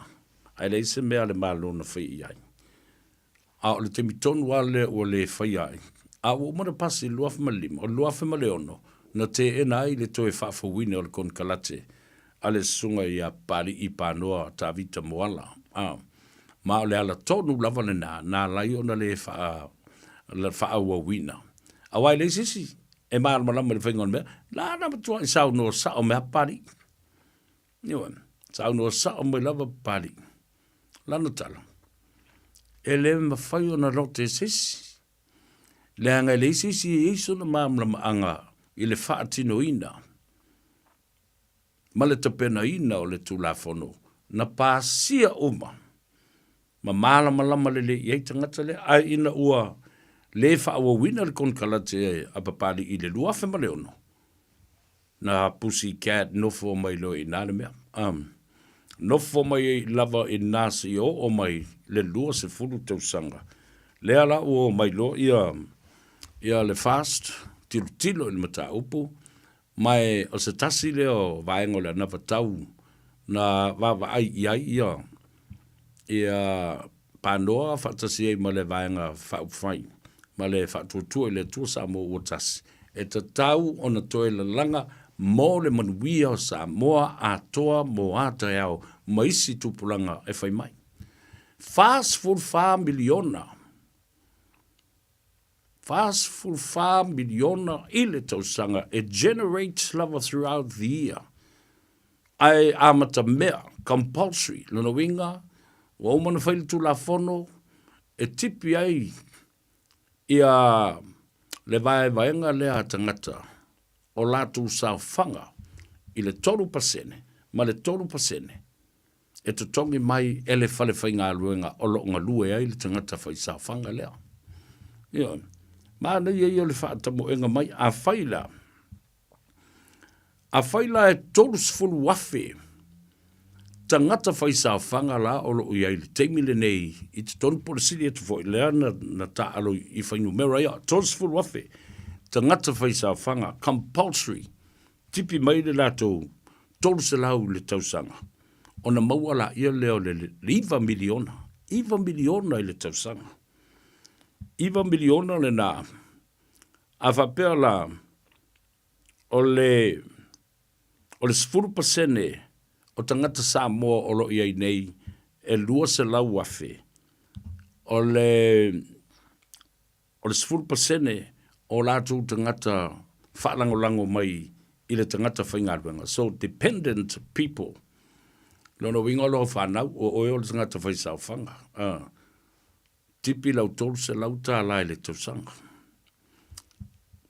ae leai se mea a le Malo na fai i ai. A o le taimi tonu lava lea ua le faia ai. A ua uma ona pasi i le 2005, o le 2006 na teena ai le toe faafouina o le konekarate a le Susuga ia Papali'i Panoa Tavita Moala, a, ma o le ala tonu lava lena na ala ai ona le faa, faaauauina. Aua e leai se isi e malamalama i le faiga o le mea, la na matuai saunoa sao mai lava Papali'i. Ioe, saunoa sao mai lava Papali'i. Lana tala, e le mafai ona lote e se isi, leaga e leai se isi e i ai sona malamalamaaga i le faatinoina. ma le tapenaina o le Tulafono na pasia uma ma malamalama lelei i ai tagata lea, ae ina ua le faaauauina le konekarate a Papali'i i le 2006, na Pussy Cat nofo mai loa i ina le mea. Um, nofo mai ai lava i ina seia oo mai le 20 tausaga. Lea la ua omai loa ia, ia le FAST tilotilo i le mataupu, Ma e o se tasi lea o vaega o le anavatau na vaavaai i ai ia ia Panoa faatasi ai ma le Vaega Faaupufai ma le Faatuatua i le Atua Samoa ua tasi, e tatau ona toe lalaga mo le manuia o Samoa atoa mo a taeao ma isi tupulaga e fai mai. $44 miliona 44 miliona i le tausaga e generate lava throughout the year ae amata mea, compulsory, lona uiga ua uma ona fai le Tulafono e tipi ai ia le vaevaega lea a tagata o latou saofaga i le 3% ma le 3% e totogi mai e le fale faigaluega o lo o galue ai le tagata faisaofaga lea. Ioe. Manaia ia o le faatamoega mai, afai la, afai la e 30,000 tagata faisaofaga la o lo o i ai i le taimi lenei i totonu po o le sili atu foi lea na, na taaalo i fuainumera ia, 30,000 tagata faisaofaga compulsory Tipi mai le latou 300 i le tausaga, ona maua laia lea o le iva miliona, iva miliona i le tausaga. Iva miliona lena, a faapea la, o le, o le 10% o tagata Samoa o lo o i ai nei e 200,000, o le, O le 10% o latou tagata faalagolago mai i le tagata faigaluega, so dependent people. Lona uiga o lau fanau, o oe o le tagata faisaofaga. Tipi lau $300 i le tausaga.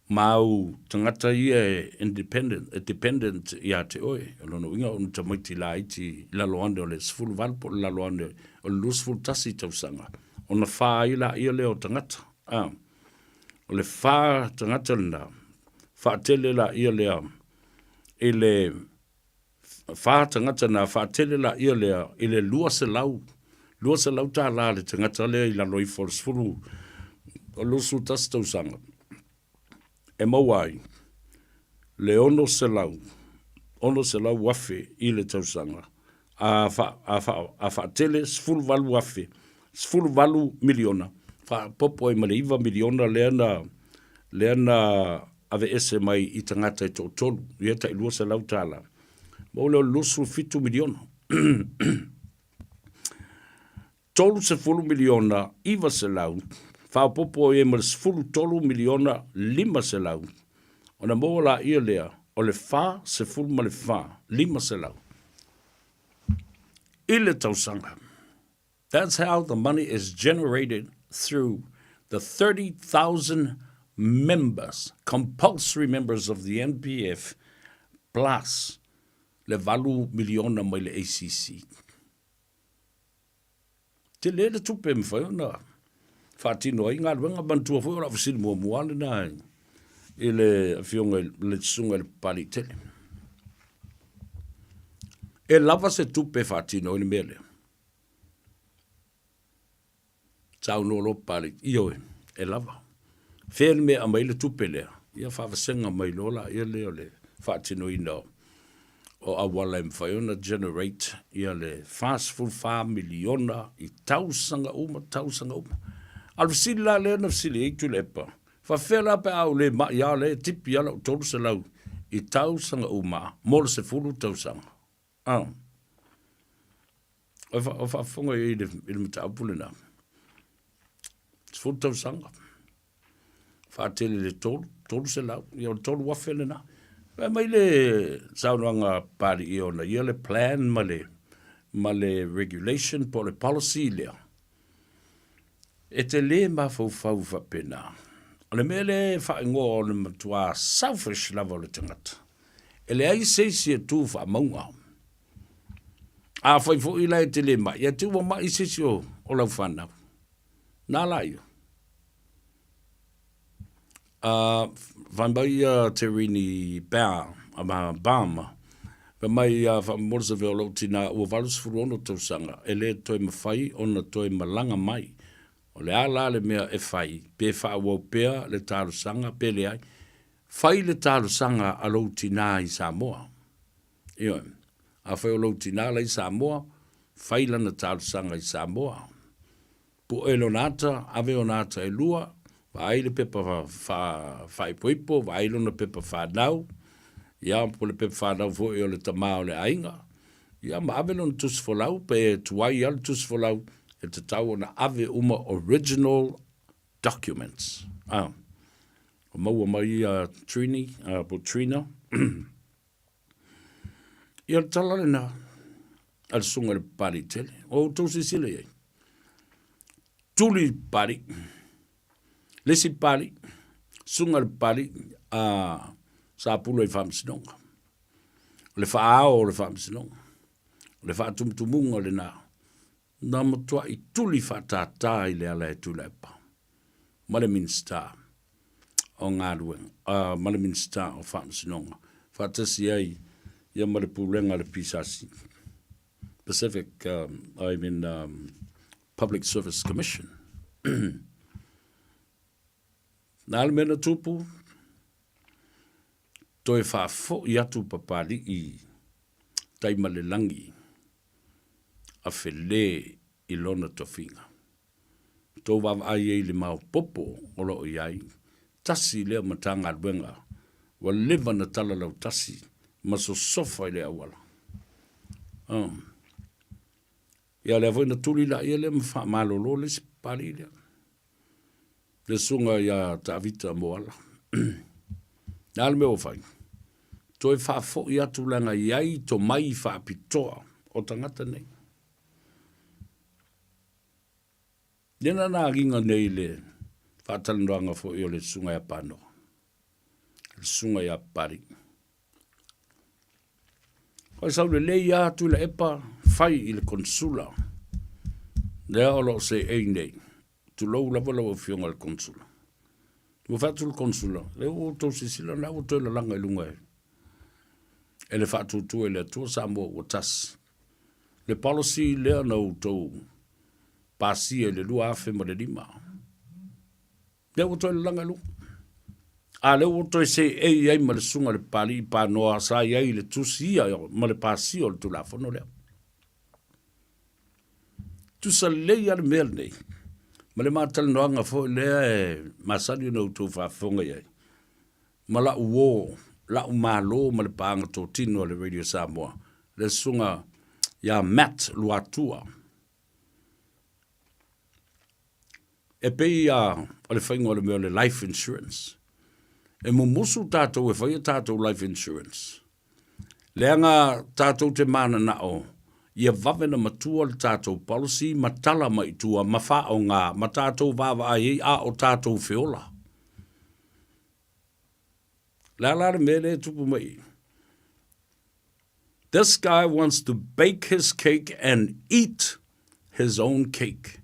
Ma au tagata ia e independent, e dependent ia te oe. O lona uiga o ni tamaiti laiti i lalo ane o le 18 po o le lalo ane o le 21 tausaga. Ona fa ai laia lea o tagata. A, o le fa tagata lena, faatele laia lea i le fa tagata na, faatele laia lea i le 200, 200 tala le tagata lea i lalo ifo o le 10, o le 21 tausaga e maua ai le 600, 600 afe i le tausaga, a, fa, a, fa, a faatele 18 afe, 18 miliona, faaopoopo ai ma le 9 miliona lea na, lea na aveese mai i tagata e toatolu, ia tai 200 tala, maua lea o le 27 miliona. 30 miliona 900, faaopoopo ai ma le 13 miliona 500, ona maua laia lea o le 44, 500 i le tausaga. That's how the money is generated through the 30,000 members, compulsory members of the NPF plus le 8 miliona mai le ACC. Tele le tupe e mafai ona faatino ai galuega. Manatua foi o lau fesili muamua lena i le afioga i le Susuga i le Papaliitele. E lava se tupe e faatino ai le mea lea? Saunoa loa Papalii, ioe, e lava. Fea le mea e aumai ai le tupe lea? Ia faavasega mai loa laia lea o le faatinoina o auala e mafai ona generate ia le 44 miliona i tausaga uma, tausaga uma. A o le fesili la lea na fesili ai Tuilaepa, faafefea la pe a ou le mai lava lea e tipi lava lau 300 i tausaga uma mo le 10 tausaga? A. O faafofoga i ai i le mataupu lena. 10 tausaga. Faatele i le 3, 300, ia o le 3,000 lena. Fai mai le saunoaga a Papalii ona ia le plan ma le, ma le regulation po o le policy lea. E te lē mafaufau faapena. O le mea lea e faaigoa o le matua selfish lava o le tagata. E leai se isi e tu faamauga. Afai foi la e te le ma'i, ia te ua ma'i se isi o, o lau fanau. Nā la ia. Uh, fai mai ia Te Rini Bau, uh, Bama, fai mai ia whaamamora se veo lou tina ua 86 tausaga, e le toe mawhai ona toe malanga mai. O le a la le mea e fai, pe faaauau pea le talosaga pe leai. Fai le talosaga a lou tinā i Samoa. Ioe. Afai o lou tinā la i Samoa, fai lana talosaga i Samoa. Pue lona ata, ave ona ata e lua, vaai le pepa faaipoipo, vaai lona pepa fanau, ia, po o le pepa fanau foi o le tama o le aiga, ia ma ave lona tusi folau, pe tuai lava le tusi folau, e tatau ona ave uma original documents. Ah. O maua mai ia Trini, uh, po Trina. Ia le tala lena a le susuga i le Papalii tele. O outou silasila i ai. Tuli Papalii. Le isi Papalii, susuga i le Papalii a sa pule i Faamasinoga. O le faaao o le Faamasinoga. O le faatumutumuga lena. Na matuai tuli faatātā i le ala e Tuilaepa ma le Minisita o Galuega, uh, ma le Minisita o Faamasinoga, faatasi ai ia ma le Pulega a le PSC, Pacific, um, I mean, um, Public Service Commission. Na le mea na tupu, toe faafoi atu Papali'i Taimalelagi a Fele i lona tofiga. Tou vaavaai ai i le maopopo o lo o i ai, tasi lea Matagaluega ua leva na talalautasi ma sosofa i le auala. Oh. Ia lea foi na tuli laia lea ma faamalolo le isi Papalii lea. Le susuga ia Tavita Moala. Le a le mea ua fai? Toe faafoi atu leaga e i ai tomai faapitoa o tagata nei. Lea na na agiga nei le faatalanoaga foi o le susuga ia Panoa, le susuga ia Papalii. Ua sau lelei lava Tuilaepa fai i le Konsula lea o lo o seei nei. Tulou lava lau Afioga i le Konsula. Ua fai atu le Konsula, lea ua outou silasila na ua toe lalaga i luga e, e le faatuatua i le Atua Samoa ua tasi. Le policy lea na outou pasia i le 2005. Lea ua toe lalaga i luga. A lea ua toe seei ai ma le Susuga i le Papalii Panoa sa i ai i le tusi ia ma le pasia o le Tulafono lea. Tusa lelei lava le mea lenei ma le matalanoaga foi lea e masani ona outou faafofoga i ai ma la'u uo, la'u malo ma le paaga totino a le Radio Samoa, le Susuga ia Matt Luatua. E pei a o le faiga o le mea o le life insurance. E mumusu tatou e fai a tatou life insurance. Leaga tatou te mananao ia vave na matua le tatou policy ma tala mai i tua ma faaaoga ma tatou vaavaai ai a o tatou feola. Le a la le mea lea e tupu mai i? This guy wants to bake his cake and eat his own cake.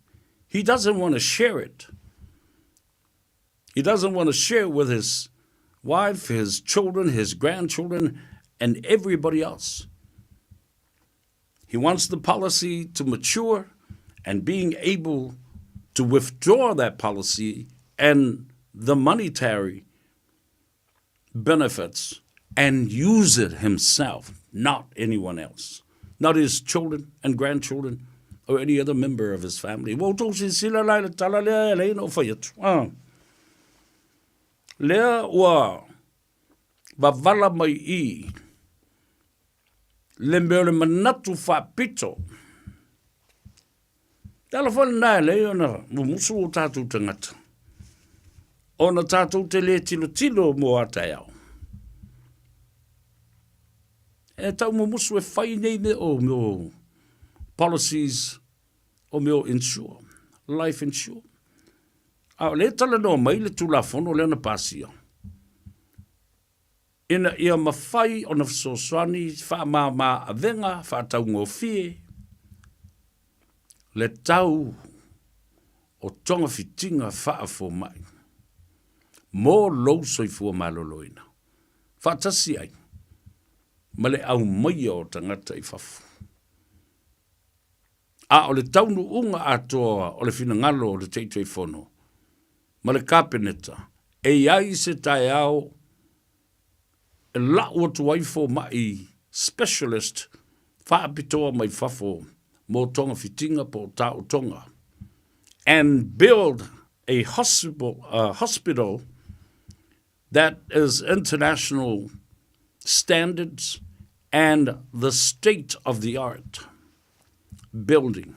He doesn't want to share it. He doesn't want to share with his wife, his children, his grandchildren, and everybody else. He wants the policy to mature and being able to withdraw that policy and the monetary benefits and use it himself, not anyone else, not his children and grandchildren or any other member of his family. Ua outou silasila la i le tala lea e ala ai ona ou fai atu. Ah. Lea ua wavala mai i le mea o le manatu faapito. Le ala foi lena e lei ona mumusu o tatou tagata, ona tatou te le tilotilo mo a taeao. E tau mumusu e fai nei mea o mea o policies o mea o insure, life insure. A o lea e talanoa mai le Tulafono lea na pasia. Ina ia mafai ona fesoasoani faamāmā avega faataugofie le tau o togafitiga faafomai mo lou soifua maloloina, faatasi ai ma le aumaia o tagata i fafo. A o le taunuuga atoa o le finagalo o le Taitaifono ma le Kapeneta, e i ai se taeao e lau atu ai fomai specialist faapitoa mai fafo mo togafitiga po o taotoga and build a hospital that is international standards and the state of the art building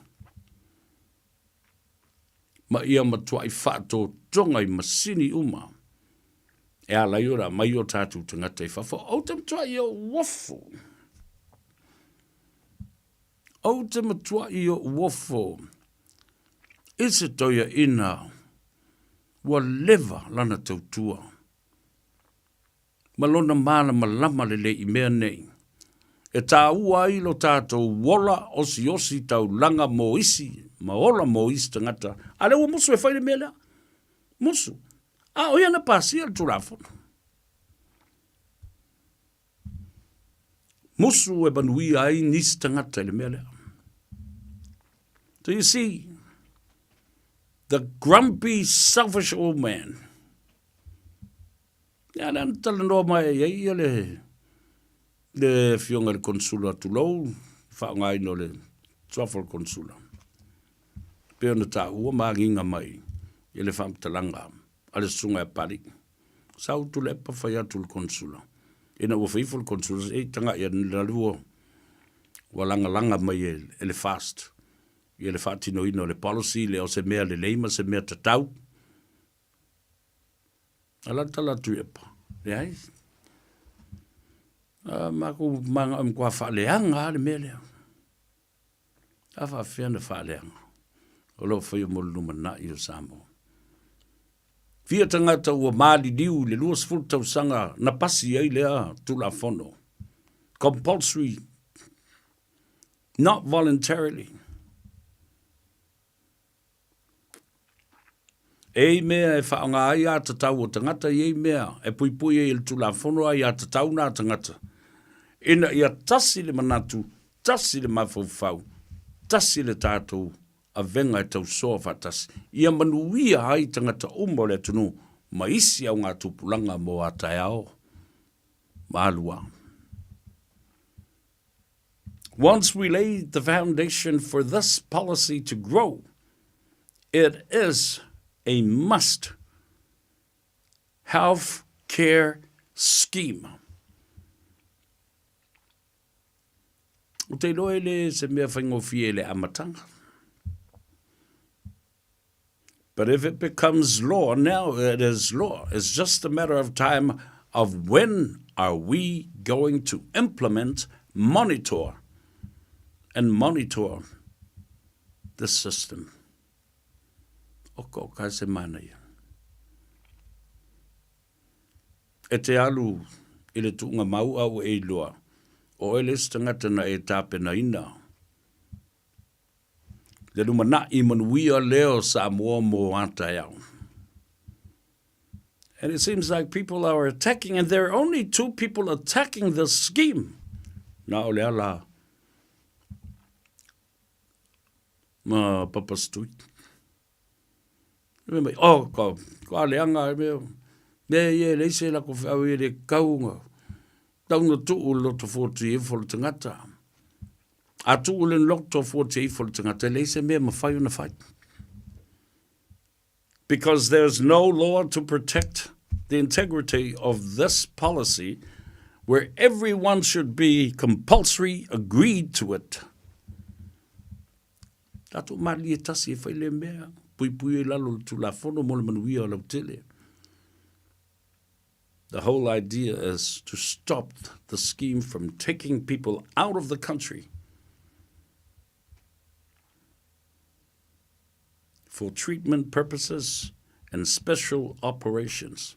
ma ia matuai faatotoga i masini uma e ala ai ona aumai o tatou tagata i fafo. Ou te matuai ou uofo. Ou te matuai ou uofo i se toeaina ua leva lana tautua ma lona malamalama lelei i mea nei e tāua ai lo tātou ola osiosi taulaga mo isi ma ola mo isi tagata. A lea ua musu e fai le mea lea. Musu. A o ia na pasia le Tulafono. Musu e manuia ai nisi tagata i le mea lea. So you see, the grumpy, selfish old man, Ia, lea na talanoa mai ai ia le, le afioga i le Konsula, tulou, faaaogaina o le suafa o le Konsula. Pei ona taua ma agiga mai i le faamatalaga a le susuga ia Papalii. Sau Tuilaepa fai atu i le Konsula, ina ua fai ifo le Konsula, ei tagai ane la ua, ua lagalaga mai e le FAST ia le faatinoina o le policy lea o se mea lelei ma se mea tatau. A la tala atu i Epa, leai. A makou manao e matua faaleaga lava le mea lea. A faafefea ona faaleaga? O lo o faia mo le lumanai o Samoa. Fia tagata ua maliliu i le 20 tausaga na pasi ai lea Tulafono. Compulsory, not voluntarily. E i mea e faaaoga ai a tatau o tagata i ei mea e puipui ai e le Tulafono aiatatau nā tagata, ina ia tasi le manatu, tasi le mafaufau, tasi le tatou avega e tausoa faatasi, ia manuia ai tagata uma o le atunuu ma isi augatupulaga mo a taeao ma alua. Once we lay the foundation for this policy to grow, it is a must health care scheme. Ou te iloa e le se mea faigofie i le amataga. But if it becomes law, now it is law. It's just a matter of time of when are we going to implement, monitor, and monitor the system. Oka oka se manaia. E te alu i le tuuga mau a ua e iloa, o oe le isi tagata na e tapenaina Le lumanai manuia lea o Samoa mo a taeao. And it seems like people are attacking, and there are only two people attacking this scheme. Na o le ala ma Papa Stui. Me mai, oh, ka, ka leanga, me, me ie le ise la ko whiau i le kaunga. Tau na tuu le loto fōti e fo le tangata. A tuu le loto fōti e fo le tangata, le ise mea mawhai ona whai. Because there's no law to protect the integrity of this policy where everyone should be compulsory agreed to it. Tatou malie tasi e fai lea mea, puipui ai lalo o le Tulafono mo le manuia o lautele. The whole idea is to stop the scheme from taking people out of the country for treatment purposes and special operations.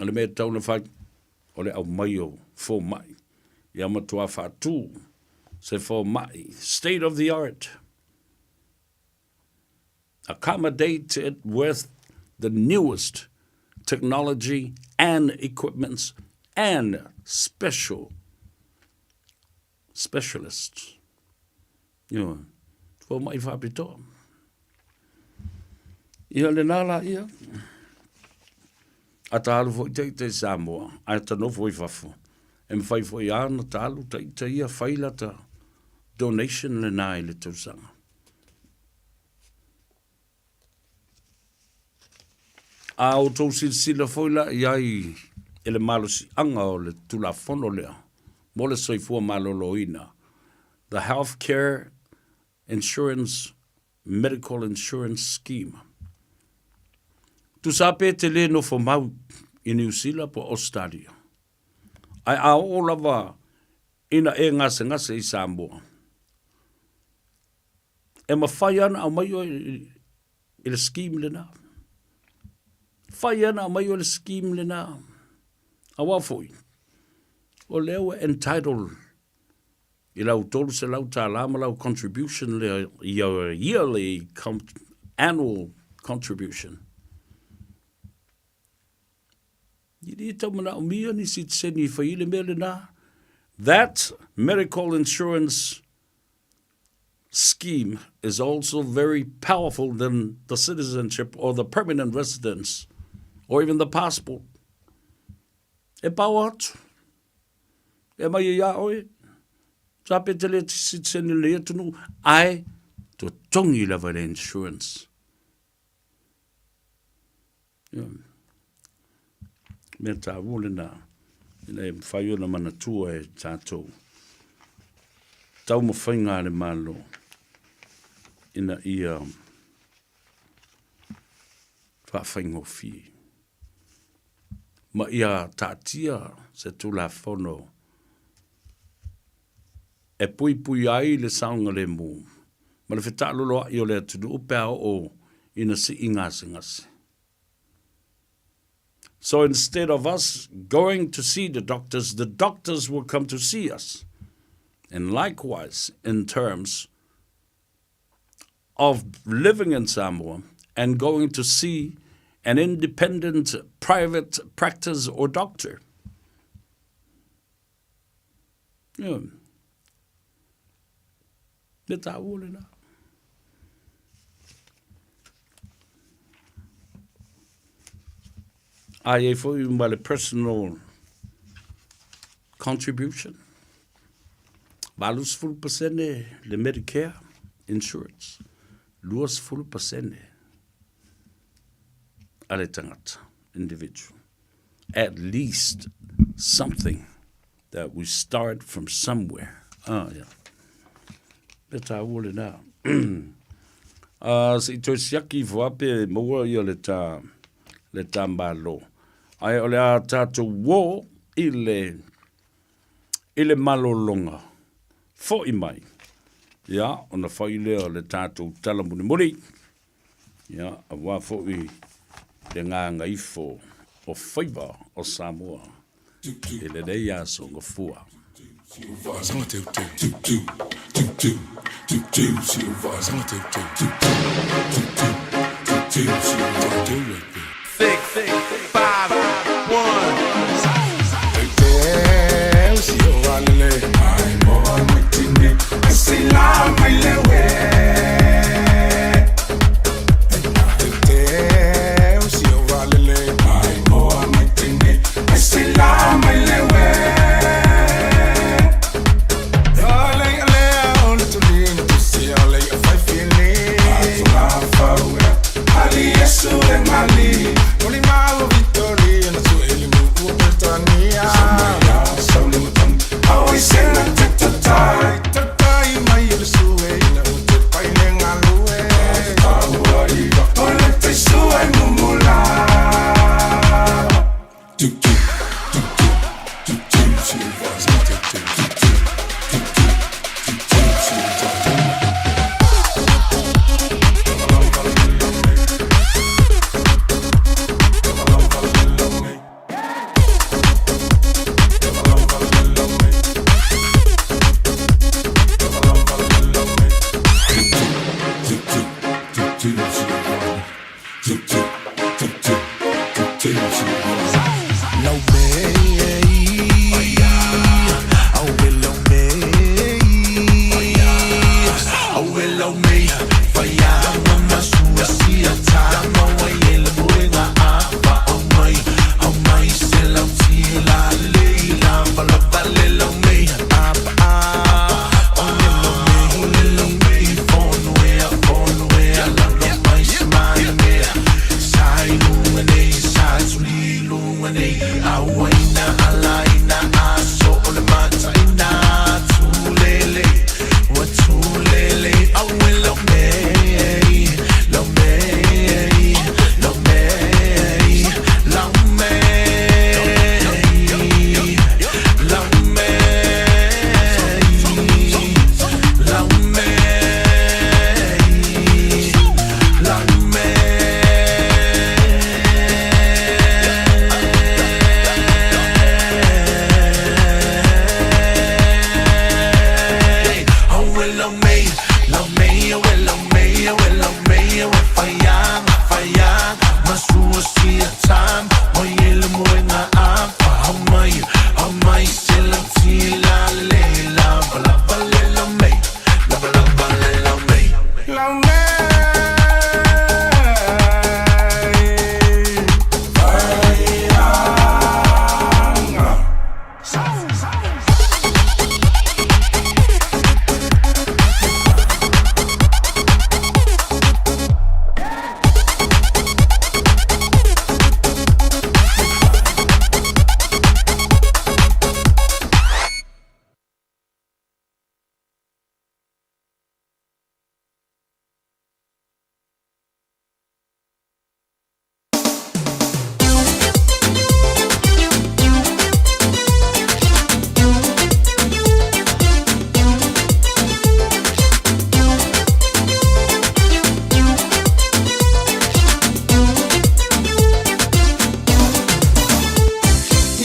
O le mea e tatau ona fai, o le aumai o fomai ia matua faatu se fomai state of the art, accommodate it with the newest technology and equipments and special specialists. Ioe, fomai faapitoa. Ia lena la ia. A ta alu foi ita i Samoa, ae ta nofo i fafo, e mafai foi lava ona ta alu ta ita ia fai lata donation lena i le tausaga. A outou silasila foi la i ai i le malosiaga o le Tulafono lea mo le Soifua Maloloina, the Health Care Insurance Medical Insurance Scheme. Tusa pe te lē nofo mau i Niu Sila po o Ausetalia, ae a oo lava ina e gasegase i Samoa, e mafai lava ona aumai oe i le scheme lena. Fai lava ona aumai oe i le scheme lena. Aua foi, o lea ua entitled i lau $300 ma lau contribution lea, your yearly annual contribution. E le tau manaomia ni sitiseni e fai ai le mea lena. That medical insurance scheme is also very powerful than the citizenship or the permanent residence or even the passport. E pao atu. E mai ai a oe. Sa pe te le citizen i lenei atunuu, ae totogi lava le insurance. Ia. Mea taua lena, ina ia mafai ona manatua e tatou taumafaiga a le Malo ina ia faafaigofie ma ia taatia se Tulafono e puipui ai le saogalemu ma le fetaaloloai o le atunuu pe a oo ina sii gasegase. So instead of us going to see the doctors, the doctors will come to see us. And likewise, in terms of living in Samoa and going to see an independent private practice or doctor. Ia. Me tāua lena. A i ai foi ma le personal contribution. 80% le Medicare insurance, 20% a le tangata, individual. At least something that we start from somewhere. Ah, yeah. Me tāua lena. Se i toe siaki ifo a pe maua ia le tā, le tā malo. Ae o le a tātou wō i le, i le malologa. Fo'i mai. Ia, ona fai lea o le tātou tala mulimuli. Ia, aua foi le gagaifo o faiva o Samoa i lenei aso gafua.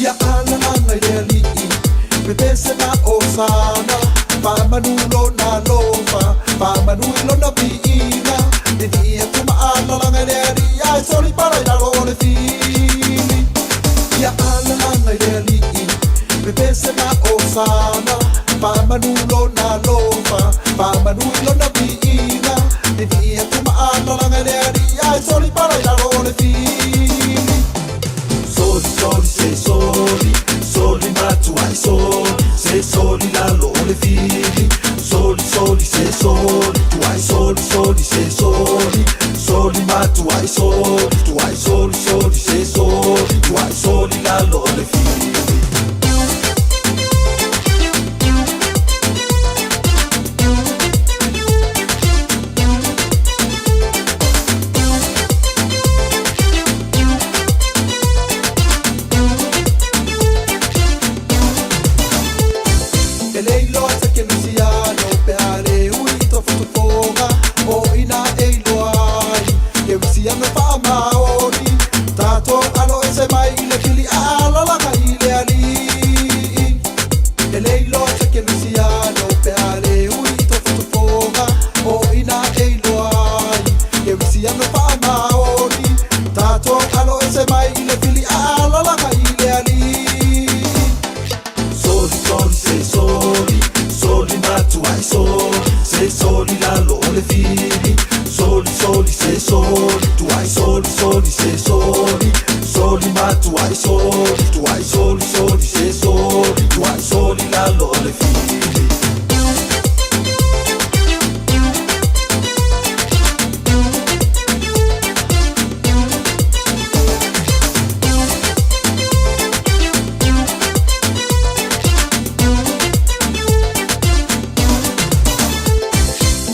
Ia alalaga i le Alii, pepese ma osana, faamanu lona alofa, faamanu i lona viiga, vivii atu ma alalaga i le Alii, ae soli pala i lalo o le fili. Ia alalaga i le Alii, pepese ma osana, faamanu lona alofa, faamanu i lona viiga, vivii atu ma alalaga i le Alii, ae soli pala i lalo o le fili. Soli, soli, se soli, soli matuai soli, se soli lalo o le fili. Soli, soli, se soli, tuai soli, soli, se soli, soli matuai soli, tuai soli, soli, se soli, tuai soli lalo o le fili. E le iloa se kerisiano pe a le ui i tofotofoga o ina e iloa ai kerisiano faamaoni tatou alo ese mai i le fili a alalaga i le Alii. E le iloa se kerisiano pe a le ui i tofotofoga o ina e iloa ai kerisiano faamaoni tatou alo ese mai i le fili a alalaga i le Alii. Soli, soli, se soli, soli matuai soli, se soli lalo o le fili. Soli, soli, se soli, tuai soli, soli, se soli, soli matuai soli, tuai soli, soli, se soli, tuai soli lalo o le fili.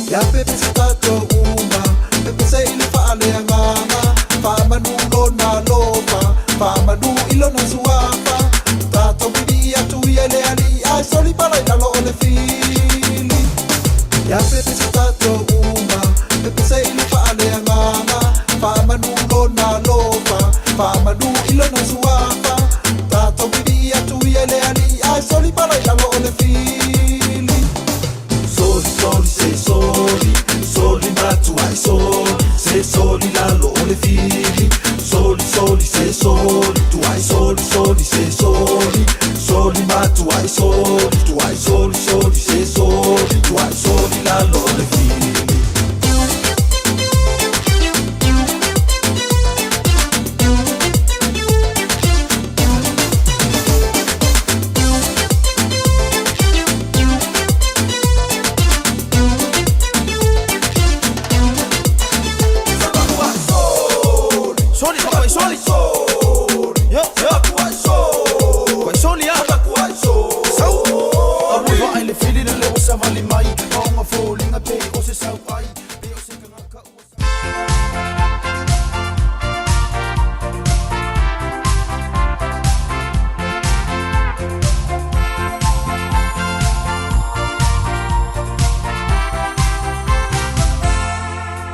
Ia pepese tatou uma, pepese i le faaleagaga, faamanu lona alofa, faamanu i lona suafa, tatou vivii atu ia i le Alii, ae soli pala i lalo o le soli se soli Tuai soli soli se soli Soli ma tuai soli Tuai soli soli se soli Tuai soli lalo o le fili.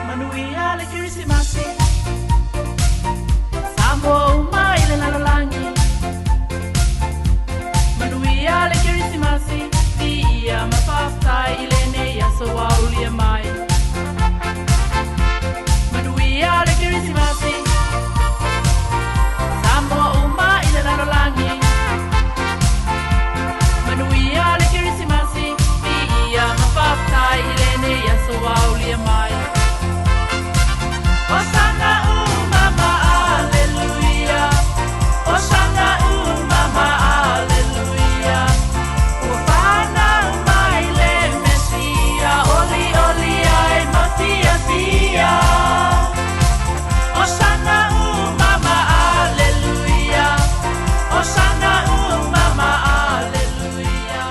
Manuia le Kerisimasi Samoa uma i le lalolagi Manuia le Kerisimasi Viia ma faafetai i lenei aso ua aulia mai Manuia le Kerisimasi Samoa uma i le lalolagi Manuia le Kerisimasi Viia ma faafetai i lenei aso ua aulia mai Osana umama Aleluia Osana umama Aleluia Ua fanau mai le Mesia Olioli ai ma fiafia Osana umama Aleluia Osana umama Aleluia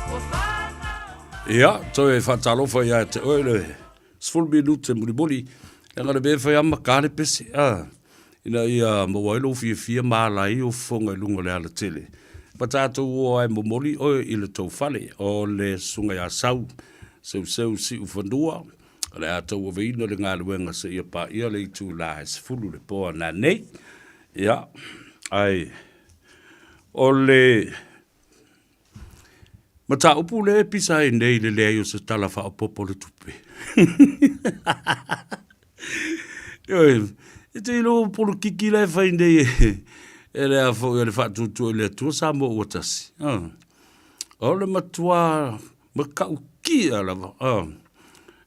Ua fanau Ia, toe faatalofa ia te oe le 10 minute mulimuli, leaga le mea e fai lava ma ka le pese, a, ina ia maua ai lou fiafia ma ala ai ou fofoga i luga o le alatele. Ma tatou o lava e momoli oe i le tou fale, o le Susuga ia Sau, Seuseu Siufanua, o le a tauaveina le galuega seia paia le itula e 10 le po a nanei. Ia, ae o le Mataupu lea e pisa ai nei le leai o se tala faaopoopo o le tupe. Ioe, e te iloa o polokiki la e fai nei e le a foi o le faatuatua i le Atua Samoa ua tasi. Ah. O le matua matautia lava. Ah.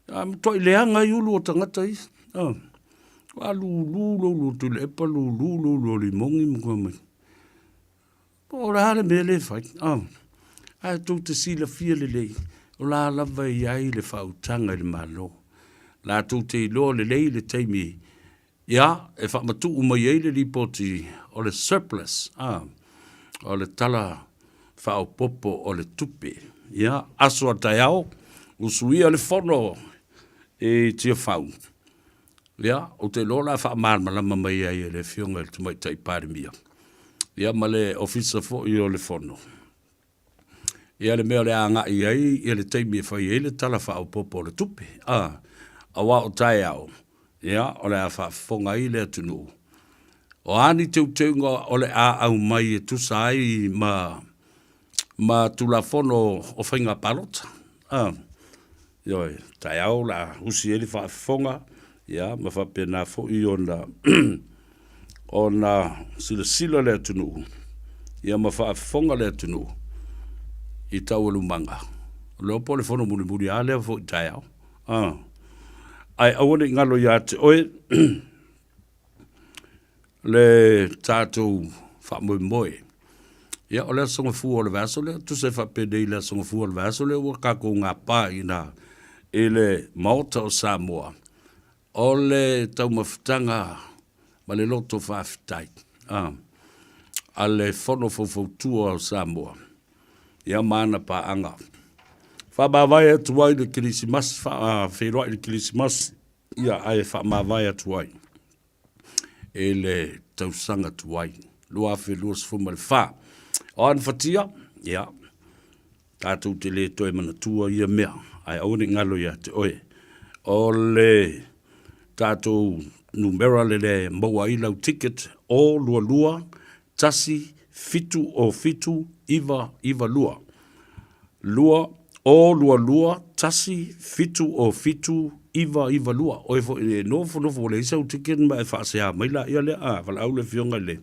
A matuai leaga ai ulu o tagata ia. Ah. Ua lulu lou lua Tuilaepa, lulu lou lua Limogi ma koe mai. Po o le a le mea lea e fai, ae tou te silafia lelei, o la lava e i ai le faautaga i le Malo. Latou te iloa lelei le taimi ia e faamatuu mai ai le lipoti o le surplus, a, o le tala faaopoopo o le tupe. Ia, aso a taeao, usuia le fono i Tiafau. Ia, ou te iloa o le a faamalamalama mai ai e le Afioga i le Tamaitai Palemia, ia ma le Ofisa foi o le Fono, ia le mea o le a agai i ai ia le taimi e fai ai le Tala Faaopoopo o le Tupe, a, aua o taeao, ia, o le a faafofoga ai le atunuu. O a ni teuteuga o le a aumai e tusa ai ma, ma Tulafono o Faiga Palota, a. Ioe, taeao o le a usi ai le faafofoga, ia, ma faapena foi ona, ona silasila le atunuu, ia ma faafofoga le atunuu i taualumaga. O le po o le fono mulimuli lava lea foi taeao. Ah. Ae aua ne i galo ia te oe le tatou faamoemoe. Ia, o le Aso Gafua o le vaiaso lea, tusa e faapenei le Aso Gafua o le vaiaso lea ua tatou gapa i ina i le Maota o Samoa, o le taumafataga ma le loto faafetai a, a le Fono Faufautua o Samoa, ia ma ana paaga. Faamavae atu ai le Kerisimasi, faafeiloai le Kerisimasi, ia ae faamavae atu ai i le tausaga tuai 2024. O ana fatia, ia, tatou te le toe manatua ia mea, ae aua ne i galo ia te oe. O le tatou numera le le maua ai lau ticket, o 22 1 7 o 7 9 9 2. 2 o 22 1 7 o 7 992. Oe foi e nofonofo ua leai sau ticket ma e faasea mai laia lea, a, valaau le Afioga i le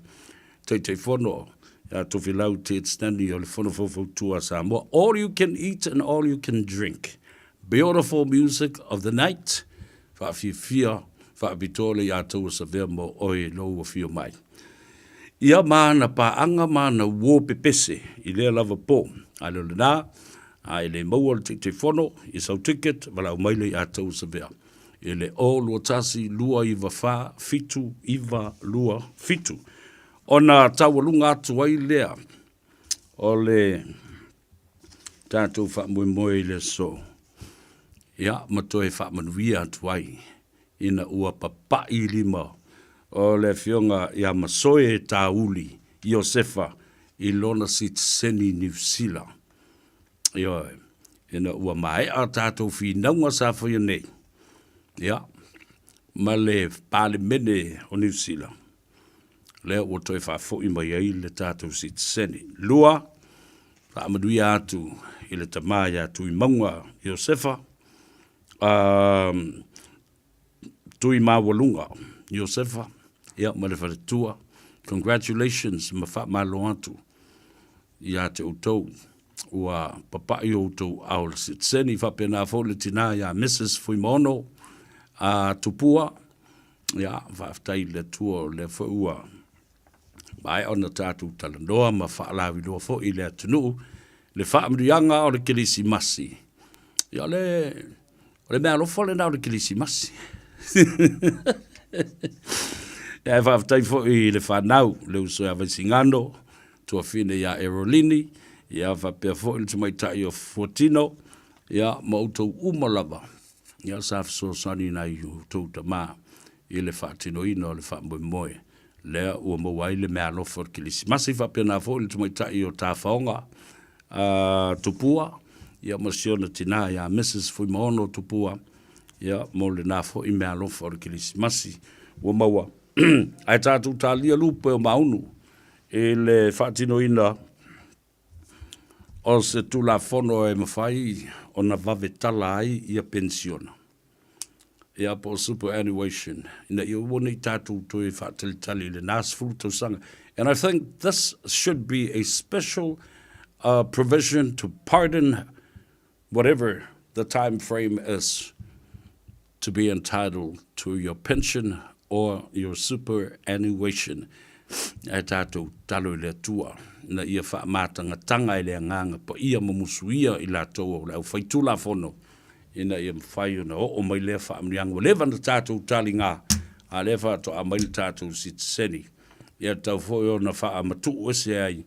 Taitaifono ia Tofilau Ted Stanley o le Fono Faufautua a Samoa. All you can eat and all you can drink. Beautiful music of the night. Faafiafia, faapitoa le ia taua savea mo oe lou afio mai. Ia ma ana paaga ma ana uō pepese i lea lava po. A le o lena, a e le maua le Taitaifono i sau ticket, valaau mai le ia taua savea i le 0 21 294 7927. Ona taualuga atu ai lea o le tatou faamoemoe i le aso, ia, ma toe faamanuia atu ai ina ua papai lima o le Afioga ia Masoe Tauli Iosefa i lona sitiseni Niu Sila. Ioe, ina ua maea tatou finauga sa faia nei, ia, ma le Palemene o Niu Sila, lea ua toe faafoi mai ai le tatou sitiseni. Lua, faamanuia atu i le tama ia Tuimauga Iosefa, Tuimaualuga Iosefa, ia ma le faletua, congratulations ma faamalo atu ia te outou ua papai outou ao le sitiseni. Faapena foi le tina ia Mrs Fuimaono a Tupua, ia faafetai i le Atua o lea foi ua maea ona tatou talanoa ma faalauiloa foi i le atunuu le faamanuiaga o le Kerisimasi. Ia o le, o le meaalofa lena o le Kerisimasi. Ia e faafetai foi i le fanau, le uso ia Vaisigano, tuafine ia Erolini, ia faapea foi le tamaitai o Fuatino, ia ma outou uma lava, ia sa fesoasoani nai outou tama i le faatinoina o le faamoemoe lea ua maua ai le meaalofa o le Kerisimasi. Faapena foi le tamaitai o Tafaoga a Tupua, ia ma si ona tinā ia Mrs Fuimaono Tupua, ia mo lena foi meaalofa o le Kerisimasi ua maua. Ae tatou talia lupe o Maunu i le faatinoina o se Tulafono e mafai ona vave tala ai ia penisiona, ia po o superannuation, ina ia aua ne i tatou toe faatalitali i lena 10 tausaga. And I think this should be a special provision to pardon whatever the time frame is to be entitled to your pension or your superannuation. Ae tatou tatalo i le Atua ina ia faamatangatanga e le Agaga Paia ma musuia i latou o le aufaitulafono ina ia mafai ona oo mai lea faamanuiaga. Ua leva ona tatou taliga, a lea faatoa mai le tatou sitiseni. Ia tatau foi ona faamatuu ese ai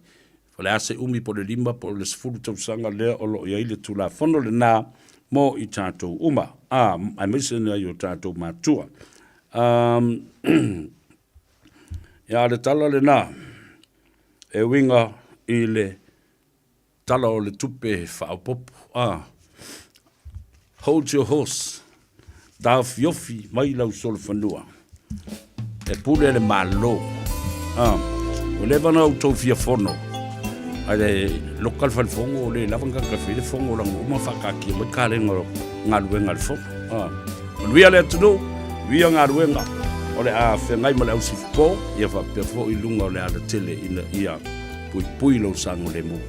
O le a se umi po o le 5 po o le 10 tausaga lea o lo o i ai le Tulafono lena mo i tatou uma, a, aemaise nai o tatou matua. Um, ia, le tala lena e uiga i le tala o le tupe faaopoopo. A, hold your horse. Taofiofi mai lau solofanua. E pule le Malo. Ah, ua leva ona outou fia fono. Ae le loka le fale fono, le lava na kakafi le fono laga ua uma faakaatia mai kalega o galuega a le fono. Ah, manuia le atunuu, manuia galuega o le a feagai ma le ausifupo, ia faapea foi i luga o le alatele ina ia puipui lou sagalemu.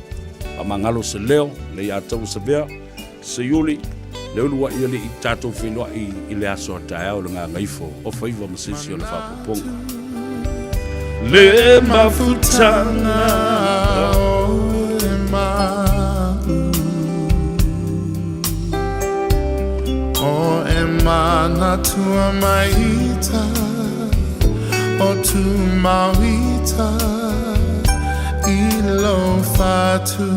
Faamagalo se leo, le ia taua savea, Seiuli, le uluai alii tatou feiloai i le aso a taeao le gagaifo o faiva ma se isi o le faaopoopoga. Le mafutaga o le mau O e manatua mai ita O tu mau ita I lo fatu.